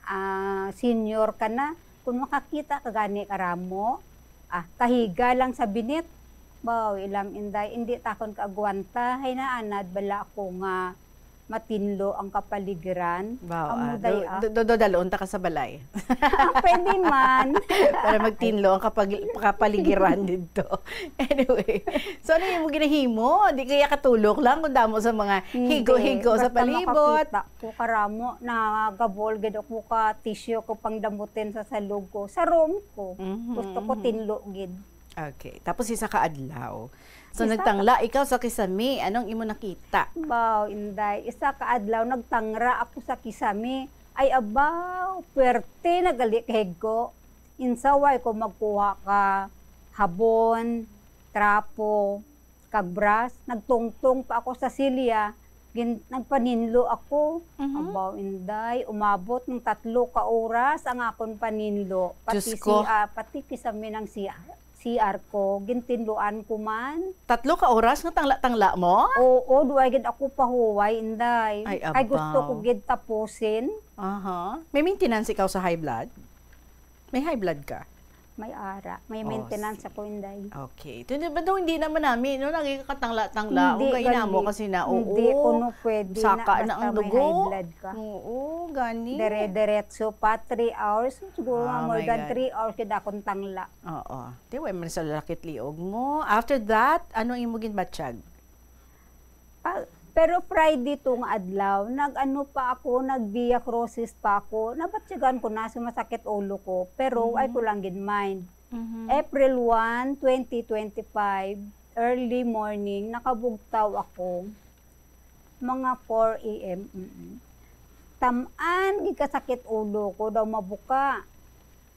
Ah, senior ka na, kung makakita ka gani karamo, ah, kahiga lang sa binit. Baw, ilam, Inday, hindi takon kaagwanta. Hay naanad bala ako nga matinlo ang kapaligiran. Baw, Amo ah, day, do, ah. do, do, dalon ta ka sa balay. Ah, pwede man. Para magtinlo ang kapag-, kapaligiran dito. Anyway, so ano yung ginahimo? Di kaya katulok lang kung damo sa mga Hindi. higo-higo sa Basta palibot. makakita ko karamo, nagabol gid ako ka tissue ko pangdamutin sa salog ko, sa room ko. Mhm, Gusto ko mhm. tinlo gid. Okay. Tapos isa ka adlaw. So, Isa ka nagtangla ikaw sa kisame. Anong imo nakita? Baw, Inday. Isa ka adlaw, nagtangra ako sa kisame. Ay, abaw, puwerte na gali kahigko. Insaway ko magkuha ka habon, trapo, kag brush, nagtungtong pa ako sa silya, gin-, nagpaninlo ako. Mhm. Abaw, Inday, umabot ng tatlo ka oras ang akon paninlo, pati Diyos ko. si-, ah, pati kisame ng C R. C R ko, gintinluan ko man. Tatlo ka oras nga tangla-tangla mo? Oo, duway gid ako pahuway, Inday. Ay, Kay gusto abaw. ko gid tapusin. Aha. May maintenance ikaw sa high blood? May high blood ka? May ara, may Oh, maintenance sige. ako, Inday. Okay. Ito na ba daw hindi naman namin, no? Nagkakatangla-tangla. Hindi, Kung kaina mo gali. Kasi na, Hindi oo. Kuno pwede Saka na, na ang basta may dugo. High blood ka. Oo, gani. Dire-diretso pa, three hours. Siguro Ah, nga more my than God. three hours, kaya akong tangla. Oo. Di ba man sa lakit liog mo? After that, ano ang imo ginbatyag? Pa, pero Friday to nga adlaw, nag-ano pa ako, nag-Via Crucis pa ako. Nabatyagan ko na sumasakit ulo ko, pero Mhm. ay ko lang gid mind. April one, twenty twenty-five, early morning, nakabugtaw ako. Mga four a m, mm. Tamaan, gikasakit ulo ko daw mabuka.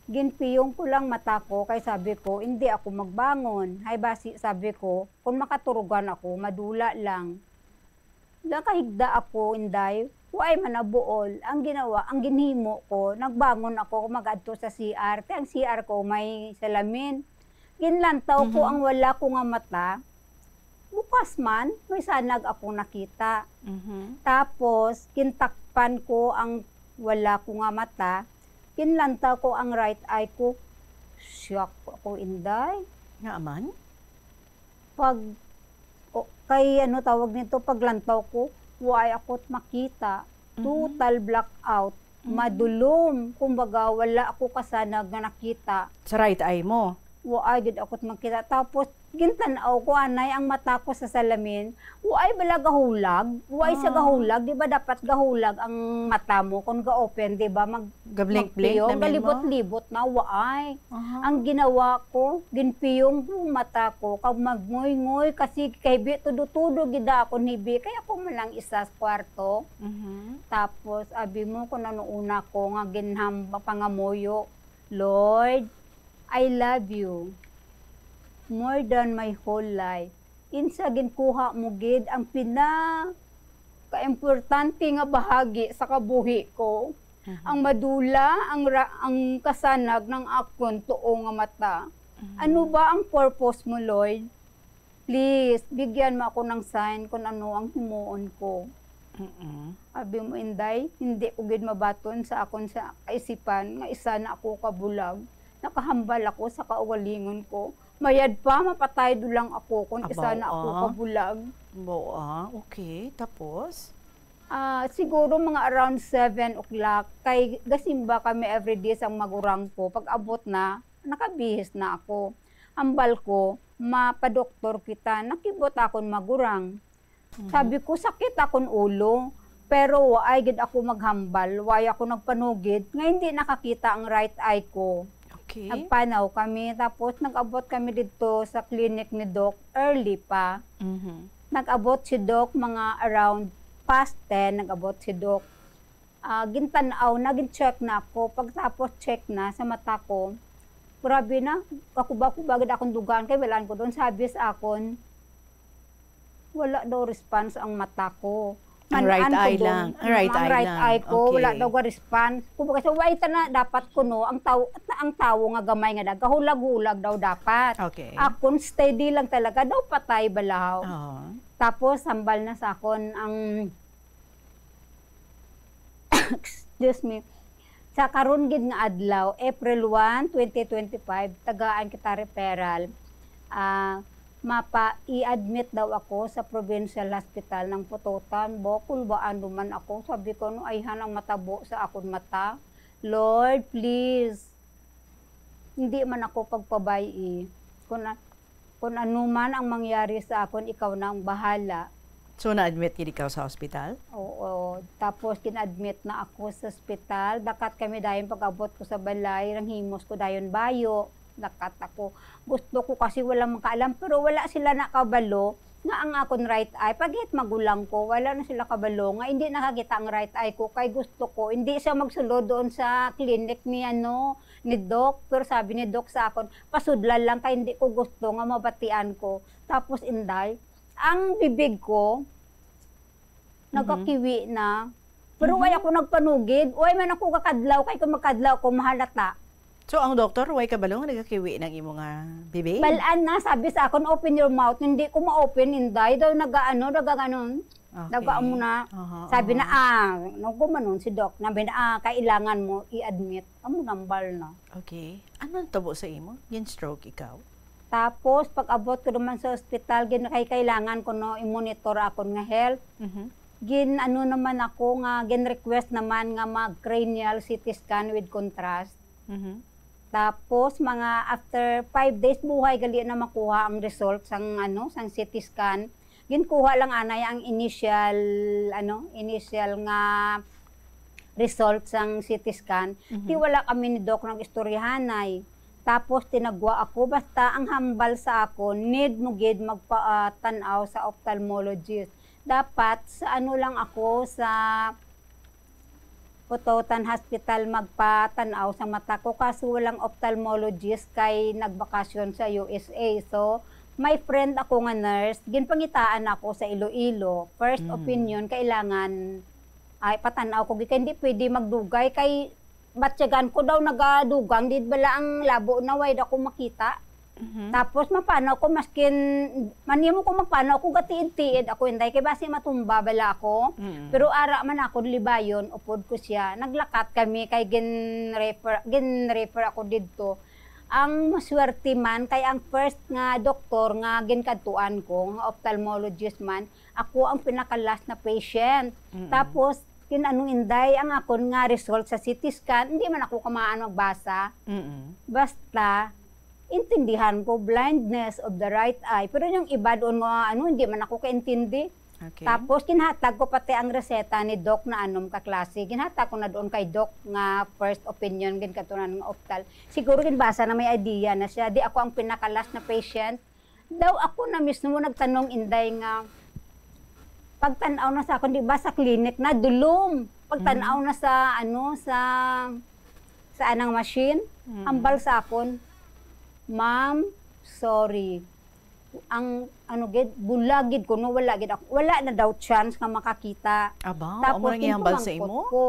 Ginpiyong ko lang mata ko, kay sabi ko, "Hindi ako magbangon." Hay basi, sabi ko, "Kung makaturugan ako, madula lang." Nakahigda ako, Inday, waay man nabuol. Ang ginawa, ang ginhimo ko, nagbangon ako, mag-adto sa C R. Kay ang C R ko may salamin. Ginlantaw ko Mhm. ang wala ko nga mata. Bukas man, may sanag ako nakita. Mhm. Tapos, gintakpan ko ang wala ko nga mata. Ginlantaw ko ang right eye ko. Shock ako, Inday. Nga man? Pag, o, kay ano tawag nito, paglantaw ko, waay ako't makita. Mhm. Total blackout. Mhm. Madulom. Kumbaga, wala ako kasanag nga nakita. Sa right eye mo? Waay gid ako't makita. Tapos, gintan-aw ko, anay, ang mata ko sa salamin. Waay bala gahulag? Waay siya Ah. gahulag. Di ba dapat gahulag ang mata mo kung ga-open, di ba? Mag, Gablink-blink magpiyong, namin mo? galibot-libot na, waay. Aha. Ang ginawa ko, ginpiyong ko mata ko, kag magngoy-ngoy, kasi kay bi, tudo-tudo gid akon hibi, kay ako man lang isa sa kwarto. Mhm. Tapos, abi mo, kung ano una ko nga ginhamba, pangamuyo, "Lord, I love you more than my whole life." Insa ginkuha mo gid ang pina kaimportante nga bahagi sa kabuhi ko, Mhm. ang madula, ang ra-, ang kasanag ng akon tuo nga mata. Mhm. Ano ba ang purpose mo, Lord? Please, bigyan mo ako ng sign kung ano ang himuon ko. Mm-mm. Abi mo, Inday, hindi ko gid mabaton sa akon sa kaisipan nga isa na ako kabulag. Nakahambal ako sa kaugalingon ko. Mayad pa, mapatay do lang ako kung isa Abaw, na ako ah. kabulag. Abaw, ah. Okay, tapos? Ah, siguro mga around seven o'clock, kay gasimba kami everyday sang magurang ko. Pag abot na, nakabihis na ako. Hambal ko, mapadoktor kita. Nakibot akon magurang. Sabi ko, "Sakit akon ulo." Pero waay gid ako maghambal, waay ako nagpanugid nga hindi nakakita ang right eye ko. Okay. Nagpanaw kami, tapos nag-abot kami didto sa clinic ni Doc, early pa. Mhm. Nag-abot si Doc mga around past ten, nag-abot si Doc. Ah, gintan-aw na, gin-check na ako. Pagtapos check na sa mata ko, grabe na, kakuba-kuba gid akong dugaan kay walaan ko doon. Sabi sa akon, wala daw response ang mata ko. Ang right Man-an ko eye doon, lang. Ang right ang eye right lang. eye ko, wala Okay. daw ga response. Kumbaga, sa way ta na dapat kuno, ang tawo, ang tawo nga gamay nga nagahulag-hulag daw dapat. Okay. Akon steady lang talaga, daw patay balahaw. Oo. Tapos, sambal na sa akon ang, excuse me, sa karon gid nga adlaw, April one, twenty twenty-five, tagaan kita referral. Ah, mapa-i-admit daw ako sa Provincial Hospital ng Pototan. Bukol ba ano man ako? Sabi ko, "Ano ayhan ang matabo sa akon mata? Lord, please." Hindi man ako pagpabay-i. Kung, a- kung ano man ang mangyari sa akon, ikaw na ang bahala. So, na-admit gid ikaw sa hospital? Oo. Tapos, kin-admit na ako sa ospital. Dakat kami dayon pag-abot ko sa balay, nanghimos ko dayon bayo. Dakat ako. Gusto ko kasi walang makaalam, pero wala sila nakabalo nga ang akon right eye, pagit magulang ko, wala na sila kabalo nga hindi nakakita ang right eye ko, kay gusto ko, hindi siya magsulod doon sa clinic ni, ano, ni Doc. Pero sabi ni Doc sa akon, "Pasudlan lang kay hindi ko gusto nga mabatian ko." Tapos, Inday, ang bibig ko, nagakiwi na. Pero Mhm. way ako nagpanugid. Way man ako kakadlaw, kay kung magkadlaw ako, mahalata. So, ang doktor, way kabalo nga nagakiwi ng imo nga bibig? Balaan na, sabi sa akon, "Open your mouth." Hindi ko ma-open, Inday. Daw nag-ano, nag-ano, Okay. nag-ano na. Aha, Sabi na, aha. "Ah, no, gumanon si Doc." Sabi na, "Ah, kailangan mo i-admit." Amo nambal na. Okay. Ano ang tabo sa imo? Gin-stroke ikaw? Tapos, pag-abot ko naman sa ospital, gin-, kay kailangan ko no, i-monitor akon nga health. Mhm. Gin, ano naman ako nga, gin-request naman nga mag-cranial C T scan with contrast. Mhm. Tapos, mga after five days, buhay gali na makuha ang result sang, ano, sang C T scan. Ginkuha lang anay ang initial, ano, initial nga result sang C T scan. Mhm. Ti wala kami ni Doc nag-istoryahanay. Tapos, tinagwa ako, basta ang hambal sa ako, need mo gid magpatan-aw sa ophthalmologist. Dapat, sa ano lang ako, sa Pototan Hospital magpatan-aw sa mata ko, kaso walang ophthalmologist kay nagbakasyon sa U S A. So, may friend ako nga nurse, ginpangitaan ako sa Iloilo. First Mm. opinion, kailangan, ay, patan-aw ko, kay hindi pwede magdugay, kay batyagan ko daw nagadugang, di bala ang labo na, way da ko makita. Mhm. Tapos mapanaw ko, maskin, manimo ko magpanaw ko, gatiid-tiid ako, Inday, kay basi matumba bala ako. Mm. Pero ara man ako, libayon, upod ko siya. Naglakat kami kay gin-refer, gin-refer ako didto. Ang maswerte man kay ang first nga doktor nga ginkadtuan ko, nga ophthalmologist man, ako ang pinaka-last na patient. Mm. Tapos, kin-, ano, Inday, ang akon nga result sa C T scan, hindi man ako kamaan magbasa. Mm. Basta, intindihan ko, blindness of the right eye. Pero yung iba doon nga, ano, hindi man ako kaintindi. Okay. Tapos, ginhatag ko pati ang reseta ni Doc na anom ka klase. Ginhatag ko na doon kay Doc nga first opinion, ginkatunan nga optal. Siguro ginbasa na, may idea na siya. Di ako ang pinaka-last na patient. Daw ako na mismo nagtanong, Inday, nga pagtan-aw na sa akon, di ba, sa clinic na, dulom. Pagtan-aw na sa, ano, sa, sa anang machine, Mm. hambal sa akon, "Ma'am, sorry." Ang, ano gid, bulag gid ko, no, wala gid ako, wala na daw chance nga makakita. Aba, Tapos, amo nang ihambal sa ginpamangkot imo? ko,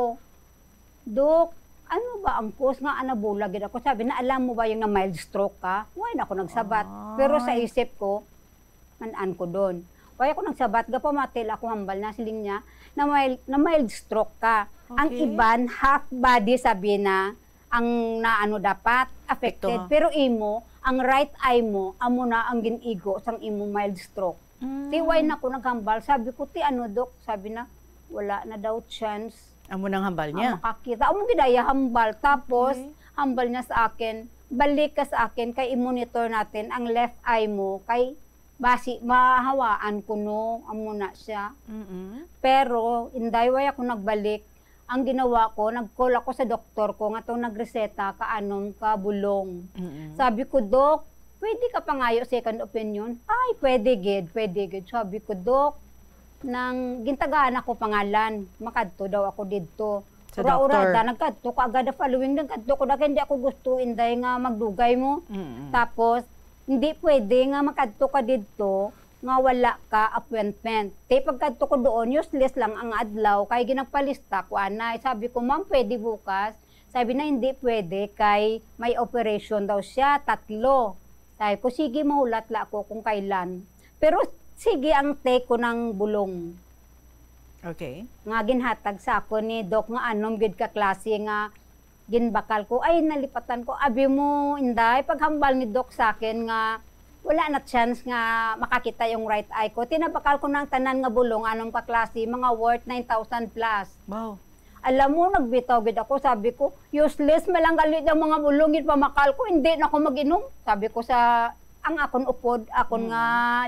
"Dok, ano ba ang cause nga ana bulag gid ako?" Sabi na, "Alam mo ba yung na mild stroke ka?" Way na ako nagsabat. Pero sa Ay. isip ko, man-an ko doon. Way ako nagsabat, gapamati lang ako hambal na siling niya, na mild, na mild stroke ka. Ang Okay. iban, half body, sabi na, ang naano dapat, affected. Epekto. Pero imo, ang right eye mo, amo na ang gin-igo sang imo mild stroke. Mm. Ti, way na ko naghambal. Sabi ko, "Ti, ano, Dok?" Sabi na, "Wala na daw chance." Amo nang hambal Ah, niya. makakita. Amo gid ay hambal. Tapos, Okay. hambal niya sa akin, "Balik ka sa akin, kay i-monitor natin ang left eye mo, kay basi mahawaan ko, no." Amo na siya. Mm-mm. Pero, Inday, way ako nagbalik. Ang ginawa ko, nag-call ako sa doktor ko nga tong nagreseta ka anom ka bulong. Mm-mm. Sabi ko, "Dok, pwede ka pangayo second opinion?" "Ay, pwede gid, pwede gid." Sabi ko, "Dok, nang gintagaan ako pangalan, makadto daw ako didto." Sa Ura-ura doktor. da, nagkadto ko agad the following, nagkadto ko, dahil hindi ako gusto, Inday, nga magdugay mo. Mm-mm. Tapos, hindi pwede nga makadto ka didto nga wala ka appointment. Te, pagkadto ko doon, useless lang ang adlaw, kay ginagpalista ko, anay. Sabi ko, "Ma'am, pwede bukas?" Sabi na, "Hindi pwede, kay may operation daw siya, tatlo." Sabi ko, "Sige, mahulat la ako kung kailan." Pero sige ang take ko ng bulong Okay. nga ginhatag sa ako ni Doc nga anom gid ka klase nga ginbakal ko. Ay, nalipatan ko. Abi mo, Inday, paghambal ni Doc sa akin nga wala na chance nga makakita yung right eye ko. Tinabakal ko ng tanan nga bulong, anom ka klase, mga worth nine thousand plus. Wow. Alam mo, nagbitaw gid ako, sabi ko, "Useless, malanggalit ang mga bulong, gid pamakal ko, hindi na ako mag-inom." Sabi ko sa, ang akon upod, akon Mm. nga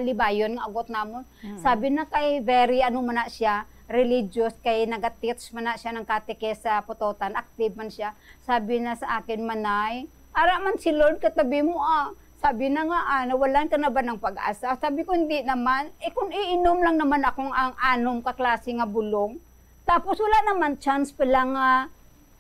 libayon nga agot namon. Mm. Sabi na kay very, ano man na siya, religious, kay naga-teach man na siya ng katekes sa Pototan, active man siya. Sabi na sa akin, "Manay, ara man si Lord katabi mo, ah." Sabi na nga, ah, "Nawalan ka na ba ng pag-asa?" Sabi ko, "Hindi naman. Eh, kung iinom lang naman akong ang anom ka klase nga bulong, tapos wala naman chance pala nga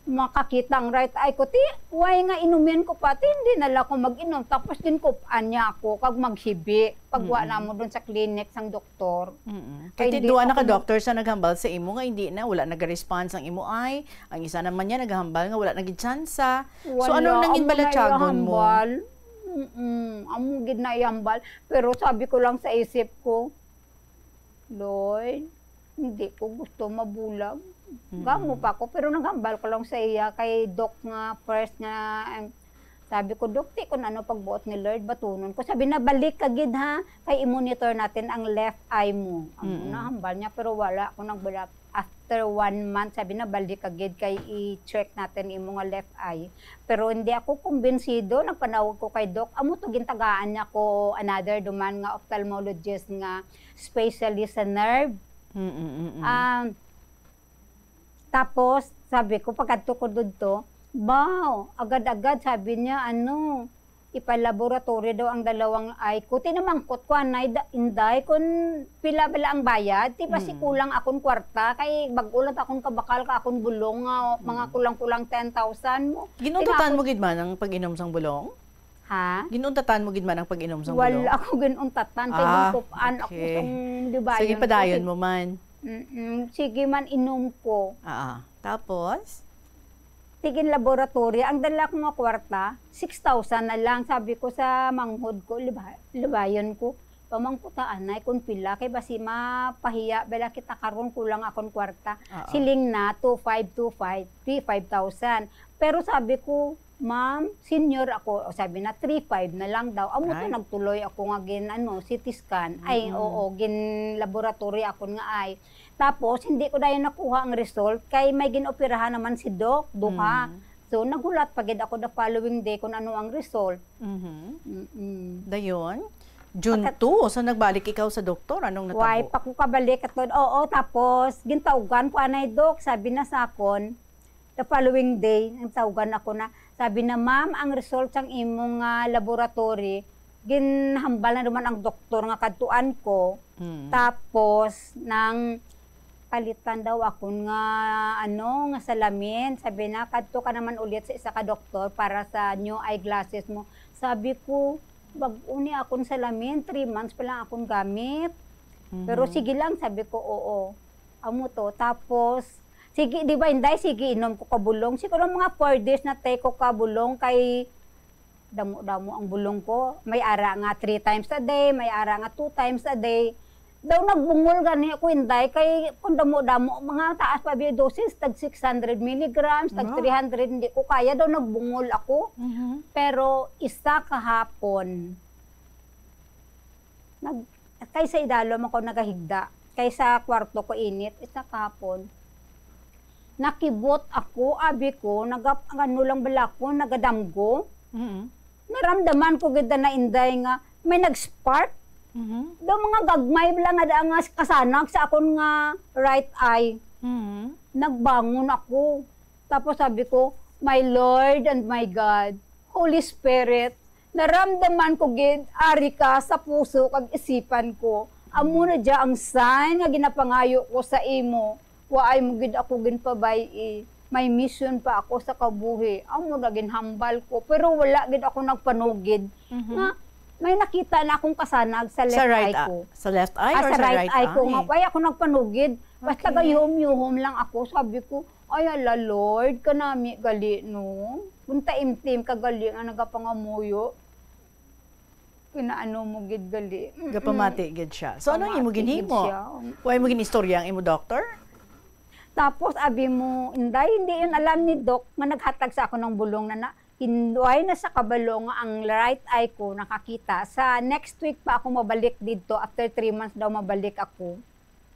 makakita ang right eye ko. Ti, why nga inumin ko pa? Ti, hindi na lang ako mag-inom. Tapos ginkup-an niya ako kag maghibi pag wa Mm-mm. na mo dun sa clinic sang doktor. Mm-mm. Kay Kay ti hindi duha na ka ako mag- doctor sa naghambal sa imo nga hindi na, wala nag-response ang imo eye. Ang isa naman niya naghambal nga wala nagitsansa. So, Wala, anong nangin amo na iya balatyagon mo? hambal. Mm-mm. Amo gid na iya hambal. Pero sabi ko lang sa isip ko, "Lord, hindi ko gusto mabulag." Mm. Gamo pa ako, pero naghambal ko lang sa iya kay Doc nga first nga, ang sabi ko, "Doc, ti kun ano pagbuot ni Lord, batunon ko." Sabi na, "Balik ka gid, ha, kay i-monitor natin ang left eye mo." Ang Mm. nahambal niya, pero wala ako nagbalik. After one month, sabi na, "Balik ka gid kay i-check natin imo nga left eye." Pero hindi ako kumbinsido, nagpanawag ko kay Doc. Amo to, gintagaan niya ko another duman nga ophthalmologist nga specialist sa nerve. Mm, mm, mm. Um, tapos, sabi ko, pagkadto ko dudto, "Baw, agad-agad," sabi niya, ano, "ipalaboratory daw ang dalawang eye ko." Tinamangkot ko, anay, da-, "Inday, kun pila bala ang bayad? Ti basi Mm. kulang akon kwarta, kay bag-o lang akon kabakal ka akon bulong nga mga Mm. kulang-kulang ten thousand mo." Ginuntatan Tinapos mo gid man ang pag-inom sang bulong? Ha? Ginuntatan mo gid man ang pag-inom sang bulong? Wala ako ginuntatan, kay Ah, ginkop-an ako okay. sang libayon Sige, ko, padayon sige. mo man. Mm-mm. Sige man, inom ko. Ah, ah. Tapos? Tigin laboratory, ang dala ko nga kwarta, six thousand na lang. Sabi ko sa manghod ko, liba-, libayon ko, pamangkuta anay kung pila, kay basi mapahiya bala kita karon, kulang akon kwarta. Oo. Siling na, two five, two five, three, five thousand. Pero sabi ko, "Ma'am, senior ako." O, sabi na, "Three five na lang daw." Amo to, Ay. nagtuloy ako nga gin, ano, C T scan. Ay, Mm-mm. oo, gin laboratory akon nga eye. Tapos, hindi ko dayon nakuha ang result kay may gin-operahan naman si Doc, duha. Mm. So, naghulat pa gid ako the following day kung ano ang result. Mhm. Mm-mm. Dayon, June Pagkat- two, so nagbalik ikaw sa doktor, anong Why natabo? pa ko kabalik ato? Oo, tapos gintawgan ko anay, Doc, sabi na sa akon, the following day, ang tawgan ako na, sabi na, "Ma'am, ang result sang imong, ah, laboratory, ginhambal na naman ang doktor nga kadtuan ko." Mm. Tapos, nang palitan daw akon nga, ano, nga salamin. Sabi na, "Kadto ka naman ulit sa isa ka doktor para sa new eyeglasses mo." Sabi ko, "Bag-o ni akon salamin, three months pa lang akon gamit." Pero Mhm. sige lang, sabi ko, "Oo." Amo to. Tapos, sige, di ba, Inday, sige, inom ko ka bulong. Siguro mga four days na take ko ka bulong kay damo-damo ang bulong ko. May ara nga three times a day, may ara nga two times a day. Daw nagbungol gani ako, Inday, kay kung damo-damo, mga taas pa biya dosis, tag six hundred milligrams, tag Wow. three hundred, hindi ko kaya, daw nagbungol ako. Mhm. Pero isa kahapon, nag-, kay sa idalom ako nagahigda, kay sa kwarto ko init, isa kahapon, nakibot ako, abi ko, nagap-, ano lang bala ko, nagadamgo. Mhm. Naramdaman ko gid na, Inday, nga may nag-spark. Mhm. Daw mga gagmay bala nga da-, nga kasanag sa akon nga right eye. Mhm. Nagbangon ako. Tapos sabi ko, "My Lord and my God, Holy Spirit, naramdaman ko gid, ari ka sa puso kag isipan ko. Amo na dya ang sign nga ginapangayo ko sa imo. Waay mo gid ako ginpabay-i. May mission pa ako sa kabuhi." Amo na ginhambal ko, pero wala gid ako nagpanugid. Mhm. Nga, may nakita na akong kasanag sa Sa left right eye eye, ko. sa left eye Ah, or sa sa right right eye ko nga, eye? Wala ako nagpanugid. Basta Okay. gayuhom-yuhom lang ako. Sabi ko, "Ay, ala, Lord, kanami gali, no? Kung taimtim ka gali nga nagapangamuyo, kinaano mo gid gali." Mm-mm. Gapamati gid siya. So, ano ang imo Pamati gid ginhimo? siya. Wala mo ginistorya ang imo doktor? Tapos, abi mo, "Inday, hindi yun alam ni Doc nga naghatag sa ako ng bulong na na, hinduay na sa kabalo nga ang right eye ko nakakita." Sa next week pa ako mabalik dito, after three months daw mabalik ako.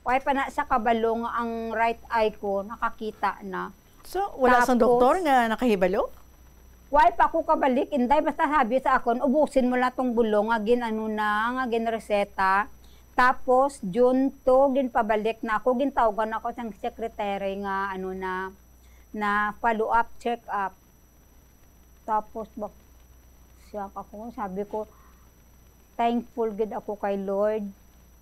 Why pa na sa kabalo nga ang right eye ko nakakita na. So, wala sang Tapos, doktor nga nakahibalo? Why pa ako kabalik, Inday? Basta sabi sa akon, "Ubusin mo lang tong bulong nga gin-ano na, nga ginreseta." Tapos, June two, ginpabalik na ako, gintawgan ako sang secretary nga, ano na, na follow-up, check-up. Tapos, bak-, siya ako, sabi ko, "Thankful gid ako kay Lord,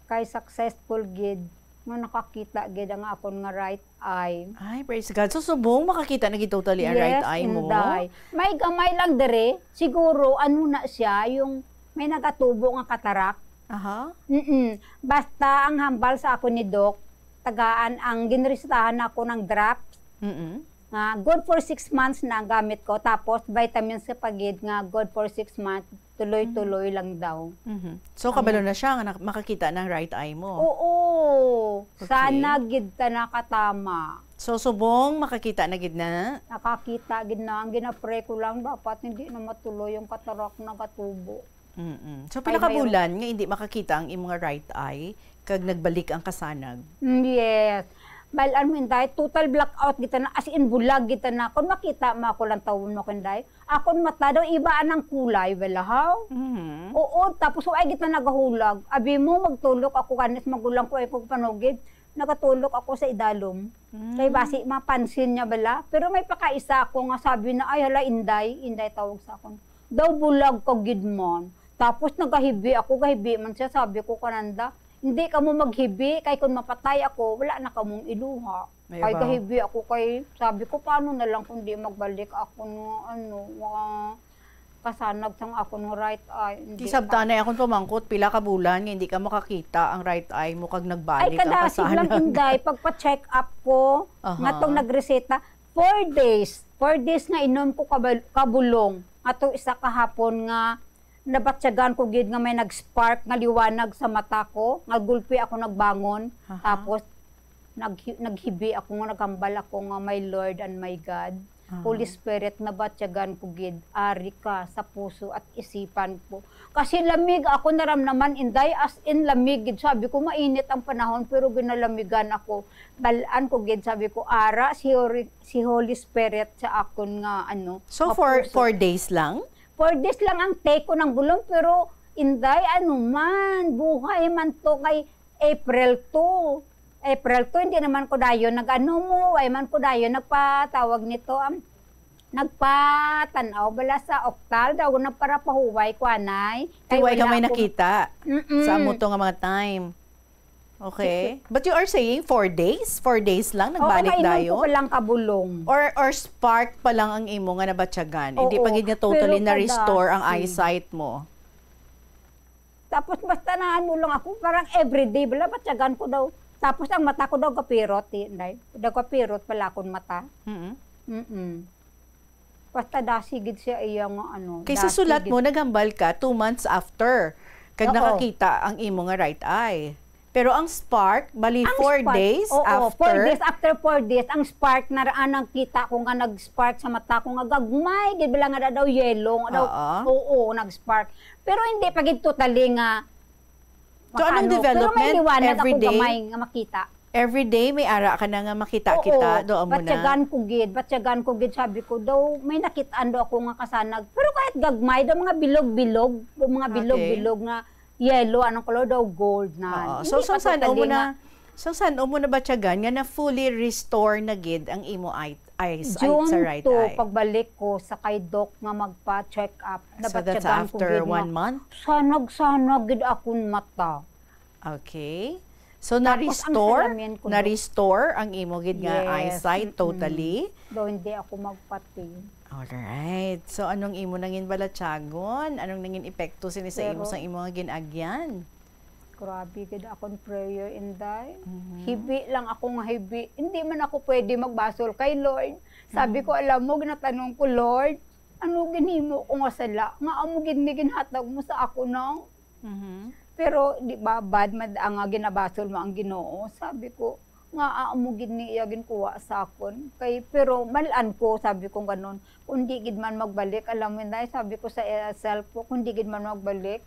kay successful gid nga nakakita gid ang akon nga right eye. Ay, praise God. So, subong makakita na gid totally ang right Yes, eye mo? Inday. May gamay lang dire. Siguro, ano na siya, yung may nagatubo nga katarak. Aha. Mm-mm. Basta ang hambal sa ako ni Doc, tagaan ang ginresetahan ako ng drops Mm-mm. nga good for six months na ang gamit ko. Tapos vitamins sa pagid nga good for six months. Tuloy-tuloy lang daw. Mhm. So, kabalo na siya nga nak- makakita ng right eye mo. Oo. Okay. Sana gid ta nakatama. So, subong makakita na gid na. Nakakita gid na. Ang ginapray ko lang, dapat hindi na matuloy yung katarak na gatubo. Mm-mm. So, Ay, pila ka mayroon. bulan nga hindi makakita ang imong right eye kag nagbalik ang kasanag? Mm, yes. Balaan mo, Inday, total blackout kita na, as in, bulag kita na. Kung makita mo ako lang tawon mo, Inday, akon mata daw, iba anang kulay, wala, haw? Mhm. Oo, tapos wa ay kita nagahulag. Abi mo, magtulok ako, kanis magulang ko ay kog panugid. Nagatulok ako sa idalom. Mm. Kay basi mapansin niya bala. Pero may pakaisa ako nga sabi na, "Ay, hala, Inday." Inday tawag sa akon. Daw bulag ka gid man. Tapos nagahibi ako, gahibi man siya, sabi ko kananda, "Hindi ka mo maghibi, kay kung mapatay ako, wala na kamong iluha." Ay, Ay, wow. Gahibi ako kay, sabi ko, "Paano na lang kung di magbalik ako nga, ano, nga kasanag sang akon nga right eye?" Hindi Ti sabta pa. na akong pamangkot, pila ka bulan nga hindi ka makakita ang right eye mo kag Ay, nagbalik ang kadasig lang, kasanag. Inday, pagpa-check up ko, Aha. Nga tong nagreseta, four days. Four days nga inom ko kabal- kabulong. Ato isa kahapon nga nabatyagan ko gid nga may nag-spark nga liwanag sa mata ko, nga gulpi ako nagbangon. Aha. Tapos naghi- naghibi ako nga naghambal ako nga, "My Lord and my God, Aha. Holy Spirit, nabatyagan ko gid, ari ka sa puso at isipan ko." Kasi lamig ako naramnaman, Inday, as in lamig gid. Sabi ko, mainit ang panahon, pero ginalamigan ako. Balaan ko gid, sabi ko, ara si Hori- si Holy Spirit sa akon nga, ano, So, nga for puso. four days lang? Four days lang ang take ko ng bulong, pero Inday, ano man, buhay man to kay April two. April two, hindi naman ko dayon nag-ano mo, way man ko dayon nagpatawag nito, am, nagpatanaw bala sa oktal, daw nagparapahuway ko anay. Kay Kay way ka wala may akong nakita Mm-mm. sa amo to nga mga time. Okay. But you are saying four days? Four days lang, Oo, nagbalik mainom dayon? ko pa lang kabulong. Or, or spark pa lang ang imo nga nabatyagan? Hindi Oo, pa gid nga totally pero na-restore ang kadasig. eyesight mo? Tapos basta na ano lang ako, parang everyday, bala, batyagan ko daw. Tapos ang mata ko daw kapirot, di, day. Daw kapirot pala akong mata. Mm-mm. Mm-mm. Basta dasi gid siya iya nga ano. Kay sa dasi sulat gid. mo, naghambal ka two months after kag Oo. nakakita ang imo nga right eye. Pero ang spark, bali Ang four spark, days oo, after. four days, after four days, ang spark na raan ang kita ko nga nag-spark sa mata ko nga gagmay, gid bala nga daw yellow, nga daw, Oo. oo, nag-spark. Pero hindi pa gid totally nga So, anong makaano. Pero may development liwanag every akong day? gamay nga makita. Every day may ara ka na nga makita-kita, Oo, do amo na. Batyagan ko gid, batyagan ko gid, sabi ko daw may nakitaan daw ako nga kasanag. Pero kahit gagmay daw, mga bilog-bilog, mga Okay. bilog-bilog nga yellow, anong color daw, gold na. Oo. Hindi So, pa sang san-o mo totally na, nga sang san-o mo na batyagan nga na fully restore na gid ang imo eye, eyes, ay, June sa right two, eye? pagbalik ko sa kay Doc nga magpa-check up, So, that's nabatyagan ko after gid nga, one month? Sanag-sanag gid akong mata. Okay. So, Tapos ang na-restore, salamin ko, Dok. na-restore ang imo gid nga Yes, eyesight mm-mm. totally. Daw hindi ako magpati. Alright. So, anong imo nangin balatyagon? Anong nangin epekto sini sa imo Pero sa imo nga gin-agyan? Grabe gid akong prayer, Inday. Mhm. Hibi lang ako nga hibi. Hindi man ako pwede magbasol kay Lord. Sabi Mhm. ko, alam mo, ginatanong ko, "Lord, ano ginhimo ko nga sala? Nga amo gid ni ginhatag mo sa ako, no?" Mhm. Pero di ba, bad man ang nga ginabasol mo ang Ginoo? Sabi ko, nga amo gid ni iya ginkuha sa akon. Kay, pero mal-an ko, sabi ko ganon, kung di gid man magbalik, alam mo, Inday, sabi ko sa, eh, self ko, kung di gid man magbalik,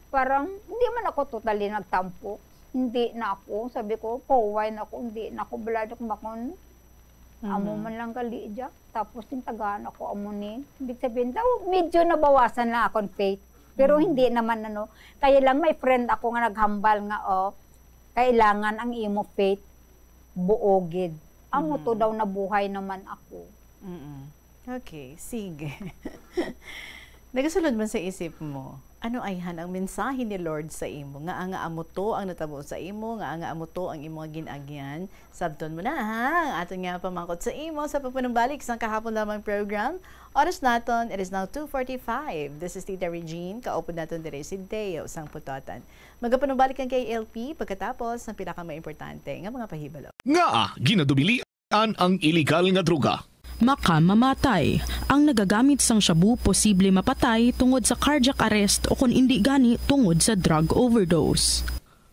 parang hindi man ako totally nagtampo. Hindi na ako, sabi ko, pahuway na ako, hindi na ako, balad ako makon, amo Mhm. man lang gali dya. Tapos yung tagaan ako amo ni, ibig sabihin daw, medyo nabawasan lang akong faith. Pero Mm. hindi naman, ano, kaya lang may friend ako nga naghambal nga, oh, kailangan ang imo faith buo gid. Amo to Mm. daw nabuhay naman ako. Mm-mm. Okay, sige. Nagasulod man sa isip mo, ano ayhan ang mensahe ni Lord sa imo? Nga nga amo to ang natabo sa imo, nga nga amo to ang imo nga gin-agyan? Sabton mo na, ha? Ang aton nga pamangkot sa imo sa pagpanumbalik sang kahapon lamang program. Oras naton, it is now two forty-five. This is Tita Regine, kaupod naton diri si Deo sang Putotan. Magapanumbalik ang K L P pagkatapos ng pinakamaimportante nga mga pahibalo. Ngaa ginadumili an ang iligal nga droga. Makamamatay. Ang nagagamit sang shabu posible mapatay tungod sa cardiac arrest o kon indi gani tungod sa drug overdose.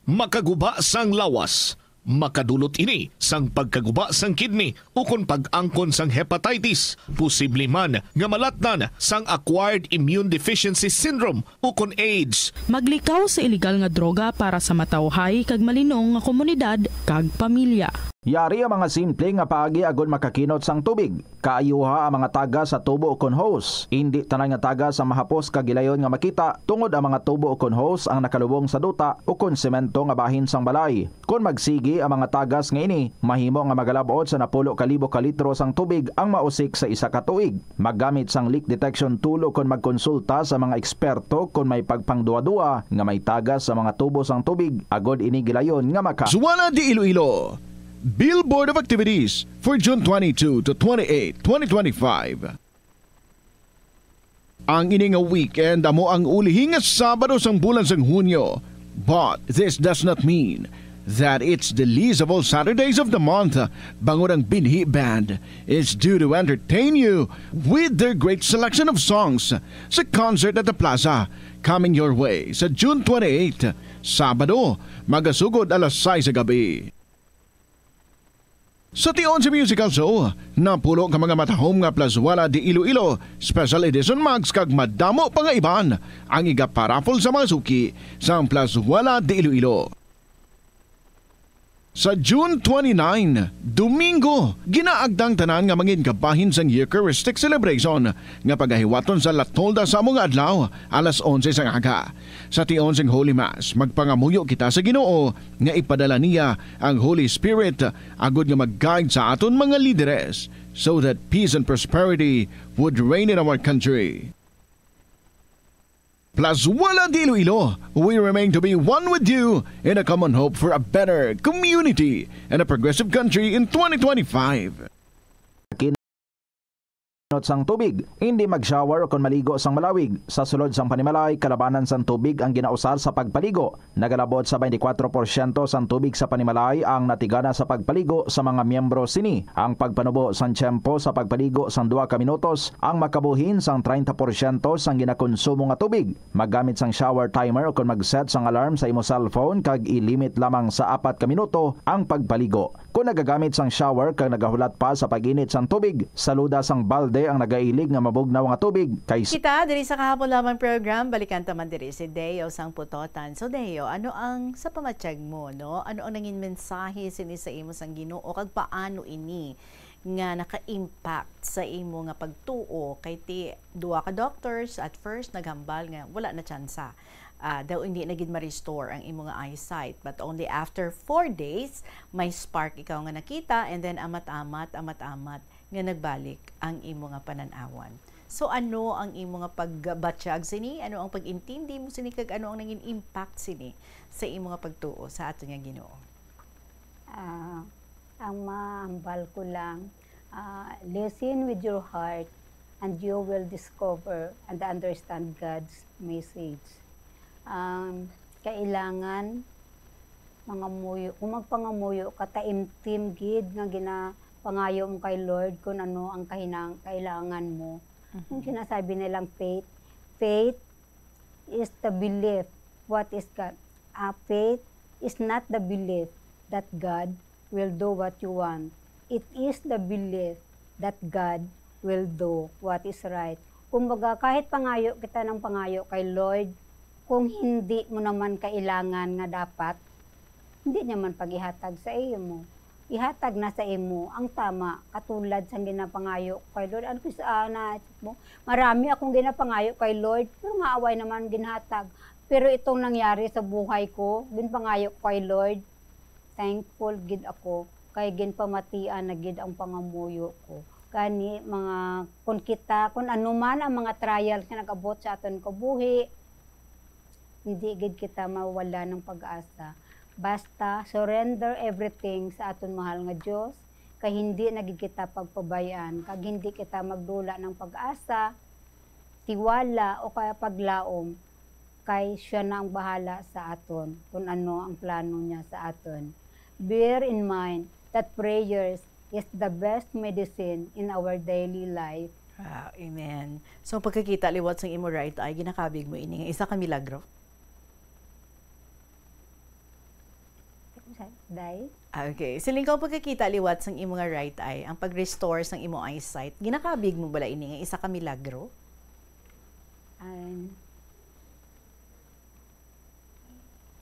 Makaguba sang lawas. Makadulot ini sang pagkaguba sang kidney ukon pag-angkon sang hepatitis, posible man nga malatnan sang acquired immune deficiency syndrome ukon AIDS. Maglikaw sa iligal nga droga para sa matawhay kag malinong nga komunidad kag pamilya. Yari ang mga simple nga paagi agod makakinot sang tubig. Kaayuha ang mga tagas sa tubo ukon hose. Indi tanan nga tagas ang mahapos kag gilayon nga makita, tungod ang mga tubo ukon hose ang nakalubong sa duta ukon semento nga bahin sang balay. Kon magsigi ang mga tagas nga ini, mahimo nga magalab-ot sa napulo ka libo ka litro sang tubig ang mausik sa isa ka tuig. Maggamit sang leak detection tool ukon magkonsulta sa mga eksperto kon may pagpangduwa-duwa nga may tagas sa mga tubo sang tubig agod ini gilayon nga maka Zuwala de Iloilo. Billboard of activities for June twenty-two to twenty-eight, twenty twenty-five. Ang ini nga weekend amo ang ulihi nga Sabado sang bulan sang Hunyo. But this does not mean that it's the least of all Saturdays of the month. Bangod ang Binhi Band is due to entertain you with their great selection of songs sa concert at the plaza coming your way sa June twenty-eight, Sabado, magasugod alas sais sa gabi. Sa tion sa musical show, napulo ka mga matahom nga Plazuela de Iloilo Special Edition mugs kag madamo pa nga iban ang igaparaffle sa mga suki sang Plazuela de Iloilo. Sa June twenty-nine, Domingo, ginaagda ang tanan nga mangin kabahin sang Eucharistic celebration nga pagahiwaton sa La Tolda sa amo nga adlaw, alas onse sang aga. Sa tion sing Holy Mass, magpangamuyo kita sa Ginoo nga ipadala niya ang Holy Spirit agud nga mag-guide sa aton mga lideres, so that peace and prosperity would reign in our country. Plazuela de Iloilo, we remain to be one with you in a common hope for a better community and a progressive country in twenty twenty-five. Kinot sang tubig, indi mag-shower o kon maligo sang malawig. Sa sulod sang panimalay, kalabanan sang tubig ang ginausar sa pagpaligo. Nagalabot sa twenty-four porsyento sang tubig sa panimalay ang natigana sa pagpaligo sa mga miyembro sini. Ang pagpanubo sang tiyempo sa pagpaligo sang duha ka minutos ang makabuhin sang treinta porsyento sang ginakonsumo nga tubig. Maggamit sang shower timer o kon mag-set sang alarm sa imo cellphone kag i-limit lamang sa apat ka minuto ang pagpaligo. Kon nagagamit sang shower kag nagahulat pa sa pag-init sang tubig, saluda sang balde ang nagailig nga mabugnaw nga tubig, kay Kita diri sa kahapon lamang program, balikan ta man diri si Deo sang Putotan. So, Deo, ano ang sa pamatyag mo, no? Ano ang nangin mensahe sini sa imo sang Ginoo kag paano ini nga naka-impact sa imo nga pagtuo? Kay ti duwa ka doctors at first naghambal nga wala na tsansa. Ah, daw hindi na gid ma-restore ang imo nga eyesight. But only after four days, may spark ikaw nga nakita, and then amat-amat, amat-amat nga nagbalik ang imo nga panan-awan. So, ano ang imo nga pagbatyag sini? Ano ang pag-intindi mo sini? Kag ano ang nangin impact sini sa imo nga pagtuo sa aton nga Ginoo? Ah, ang mahambal ko lang, ah, listen with your heart and you will discover and understand God's message. Um, kailangan mangamuyo. Kung magpangamuyo ka, taimtim gid nga ginapangayo mo kay Lord kung ano ang kahinang-, kailangan mo. Yung Mhm. sinasabi nilang faith, faith is the belief what is God. Ah, faith is not the belief that God will do what you want. It is the belief that God will do what is right. Kumbaga, kahit pangayo kita ng pangayo kay Lord, kung hindi mo naman kailangan nga dapat, hindi niya man pag-ihatag sa imo. Ihatag na sa imo ang tama, katulad sang ginapangayo ko kay Lord. Ano kis-, ah, naisip mo? Marami akong ginapangayo kay Lord, pero nga away naman ginhatag. Pero itong nangyari sa buhay ko, ginpangayo ko kay Lord, thankful gid ako, kay ginpamatian na gid ang pangamuyo ko. Gani, mga, kung kita, kung ano man ang mga trials nga nag-abot sa aton kabuhi, hindi gid kita mawala ng pag-asa. Basta surrender everything sa aton mahal nga Dios, kay hindi na gid kita pagpabayaan, kag hindi kita magdula ng pag-asa, tiwala, o kaya paglaom, kay siya na ang bahala sa aton kung ano ang plano niya sa aton. Bear in mind that prayers is the best medicine in our daily life. Ah, amen. So, pagkakita liwat sang imo right eye, ginakabig mo ini nga isa ka milagro? Day? Ah, okay. Siling ko, pagkakita liwat sang imo nga right eye, ang pag-restore sang imo eyesight, ginakabig mo bala ini nga isa ka milagro? Um,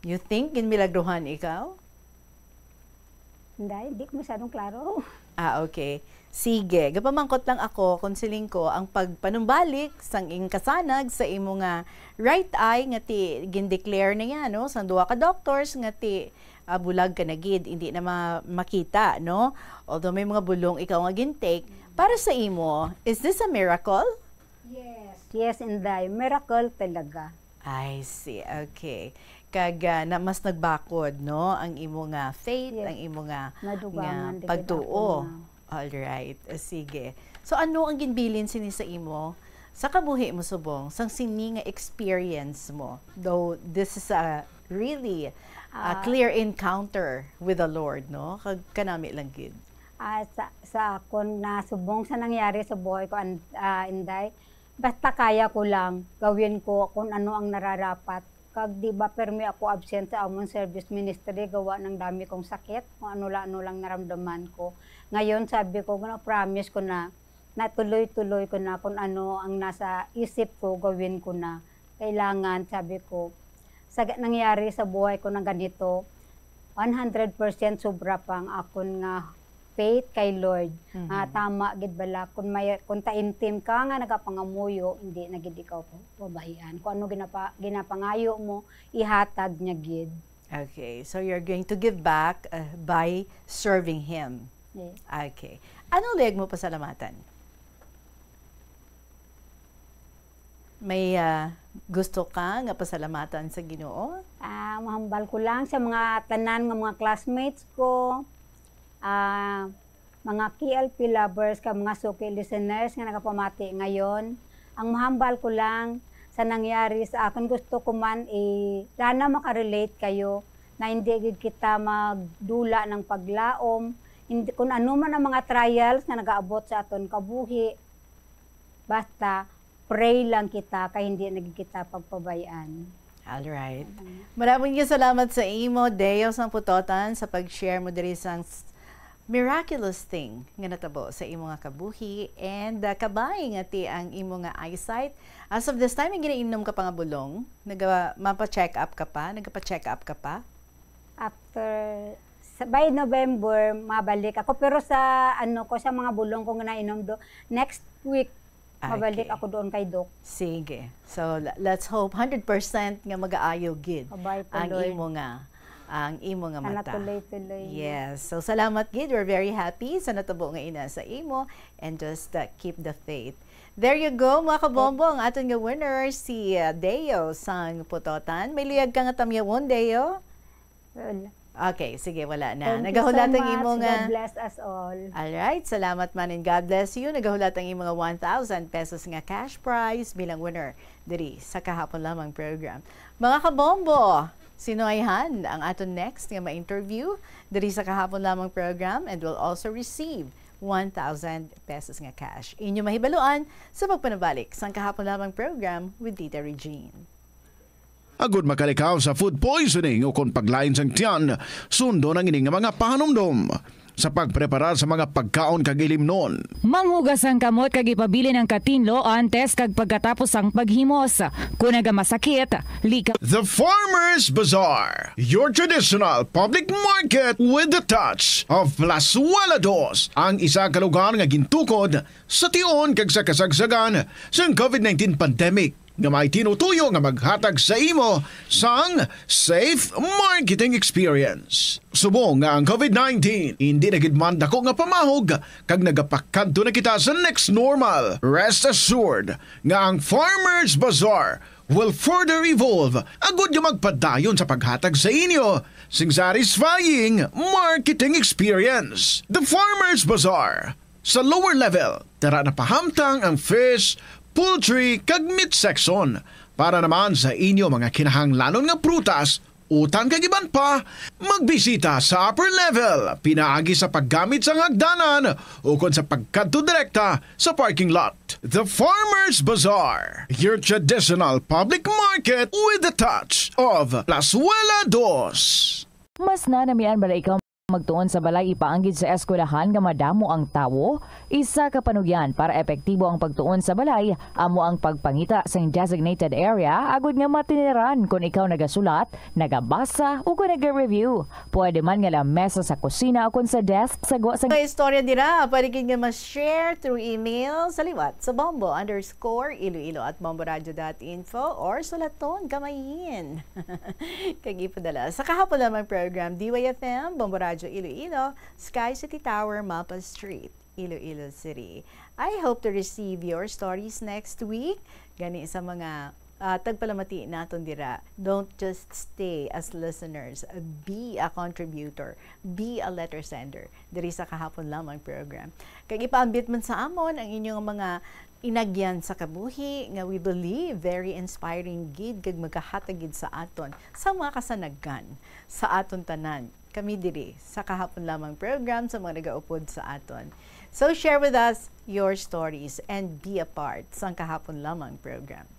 You think ginmilagruhan ikaw? Hindi, hindi ko masyadong klaro. Ah, okay. Sige, gapamangkot lang ako kung siling ko ang pagpanumbalik sang ing kasanag sa imo nga right eye nga ti gindeclare na yan, no? Sang duha ka doctors nga ti, ah, bulag ka na gid, hindi na ma-, makita, no? Although may mga bulong ikaw nga gintake, para sa imo, is this a miracle? Yes. Yes, Inday. Miracle talaga. I see. Okay. Kag, ah, na, mas nagbakod, no, ang imo nga faith, Yes. ang imo nga, Nadugangan nga di gid pagtuo. Ako na. All right. Ah, sige. So, ano ang ginbilin sini sa imo sa kabuhi mo subong sang sini nga experience mo? Though this is a really a Ah. clear encounter with the Lord, no? Kag kanami lang gid. Ah, sa, sa akon na subong sa nangyari sa buhay ko, an-, ah, Inday, basta kaya ko lang, gawin ko kung ano ang nararapat. Kag di ba, permi ako absent sa amon service ministry, gawa ng dami kong sakit, kung ano lang, ano lang naramdaman ko. Ngayon, sabi ko, gina-, promise ko na, na tuloy-tuloy ko na kung ano ang nasa isip ko, gawin ko na. Kailangan, sabi ko, sa ga-, nangyari sa buhay ko ng ganito, one hundred percent sobra pa ang akon nga faith kay Lord. Mhm. Nga tama gid bala, kung may, kung taimtim ka nga nagapangamuyo, hindi na gid ikaw pabahian. Kung ano ginapa-, ginapangayo mo, ihatag niya gid. Okay, so you're going to give back, uh, by serving Him. Yes. Okay. Ano ulit mo pasalamatan? May, ah, gusto ka nga pasalamatan sa Ginoo? Ah, mahambal ko lang sa mga tanan nga mga classmates ko, ah, mga K L P lovers, kag mga suki listeners nga nagapamati ngayon. Ang mahambal ko lang sa nangyari sa akon, gusto ko man i-, sana makarelate kayo na hindi gid kita magdula ng paglaom. Hindi, kung ano man ang mga trials nga nagaabot sa aton kabuhi, basta pray lang kita, kay hindi na gid kita pagpabayaan. All right. Mhm. Maraming nga salamat sa imo, Deo, sang putotan, sa pag-share mo diri sang s-, miraculous thing nga natabo sa imo nga kabuhi, and, uh, kabay nga ti ang imo nga eyesight. As of this time, may ginainom ka pa nga bulong? Naga-, mapa-check up ka pa? Nagapa-check up ka pa? After, sa, by November, mabalik ako. Pero sa, ano ko, sa mga bulong ko nga nainom do, next week, mabalik Okay. ako doon kay Doc. Sige. So, l-, let's hope hundred percent nga mag-aayo gid Kabay po, ang Lord. imo nga, ang imo nga Sana mata. tuloy-tuloy. Yes. So, salamat gid. We're very happy sa natabo nga ina sa imo. And just, uh, keep the faith. There you go, mga kabombo, ang aton nga winner, si, uh, Deo sang Putotan. May luyag ka nga tamyawon, Deo? Well, Okay, sige, wala na. thank you Nagahulat so ang imo much. nga God bless us all. All right, salamat man and God bless you. Nagahulat ang imo nga one thousand pesos nga cash prize bilang winner diri sa kahapon lamang program. Mga kabombo, sinuwayhan ang aton next nga ma-interview diri sa kahapon lamang program and will also receive one thousand pesos nga cash. Inyo mahibaluan sa pagpanabalik sang kahapon lamang program with Tita Regine. Agud makalikaw sa food poisoning ukon paglain sang tiyan, sundon ang ini nga mga pahanumdom sa pagpreparar sa mga pagkaon kag ilimnon. Manghugas ang kamot kag ipabilin ang katinlo antes kag pagkatapos sang paghimos. Kon nagamasakit, lika The Farmers Bazaar, your traditional public market with the touch of Plazuela Dos, ang isa ka lugar nga gintukod sa tion kag sa kasagsagan sang COVID nineteen pandemic. nga may tinutuyo nga maghatag sa imo sang safe marketing experience. Subong nga ang COVID nineteen indi na gid man dako nga pamahog kag nagapakadto na kita sa next normal, rest assured nga ang Farmers Bazaar will further evolve agud nga magpadayon sa paghatag sa inyo sing satisfying marketing experience. The Farmers Bazaar. Sa lower level, dira na pahamtang ang fish, poultry, kag meat section. Para naman sa inyo mga kinahanglanon nga prutas, utan kag iban pa, magbisita sa upper level pinaagi sa paggamit sang hagdanan ukon sa pagkadto direkta sa parking lot. The Farmers Bazaar, your traditional public market with a touch of Plazuela Dos. Mas nanamian bala ikaw magtuon sa balay ipaanggid sa eskwelahan nga madamo ang tawo? Isa ka panugyan para epektibo ang pagtuon sa balay amo ang pagpangita sang designated area agud nga matiniran kon ikaw nagasulat, nagabasa, o kon naga-review. Pwede man nga lamesa sa kusina o kon sa desk sa gwa sang May istorya dira, pwede gid nga ma-share through email sa liwat sa bombo underscore iloilo at bomboradio dot info or sulaton kamayin. Kag ipadala sa kahapon lamang program, D Y F M, Bombo Radio Iloilo, Sky City Tower, Mapa Street, Iloilo City. I hope to receive your stories next week. Gani sa mga ah, tagpalamati naton dira, don't just stay as listeners. Be a contributor. Be a letter sender diri sa kahapon lamang program. Kag ipaambit man sa amon ang inyong mga inagyan sa kabuhi nga we believe very inspiring gid kag magahatag gid sa aton sa mga kasanagkan sa aton tanan. Kami diri sa kahapon lamang program sa mga nagaupod sa aton. So share with us your stories and be a part sang kahapon lamang program.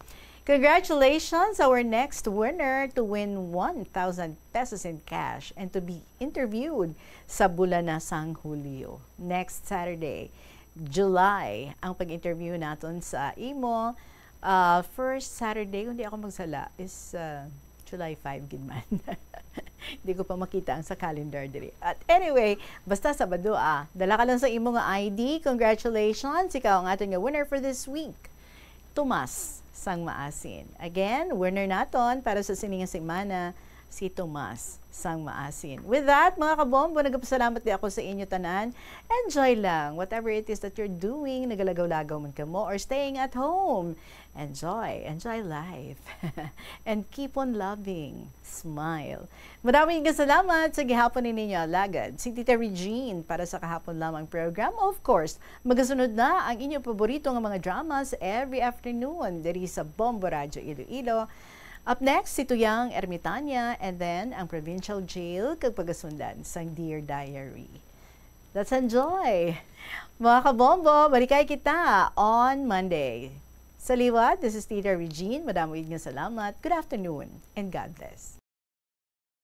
Congratulations our next winner to win one thousand pesos in cash and to be interviewed sa bulana sang Hulyo, next Saturday, July. Ang pag-interview naton sa imo, ah, first Saturday, kung di ako magsala, is ah, July five gid man. Di ko pa makita ang sa calendar diri. At anyway, basta Sabado ah, dala ka lang sa imo nga I D. Congratulations, ikaw ang aton nga winner for this week. Tomas sang Maasin. Again, winner naton para sa sini nga semana, si Tomas sang Maasin. With that, mga kabombo, nagapasalamat di ako sa inyo tanan. Enjoy lang whatever it is that you're doing. Nagalagaw-lagaw man kamo or staying at home. Enjoy, enjoy life. And keep on loving. Smile. Madami nga salamat sa gihapon ni ninyo alagad, si Tita Regine para sa kahapon lamang program. Of course, magasunod na ang inyo paborito nga mga dramas every afternoon diri sa Bombo Radyo Iloilo. Up next, si Tuyang Ermitania and then ang Provincial Jail kag pagasundan sang Dear Diary. Let's enjoy! Mga kabombo, balikay kita on Monday. Sa liwat, this is Tita Regine. Madamo gid nga salamat. Good afternoon and God bless.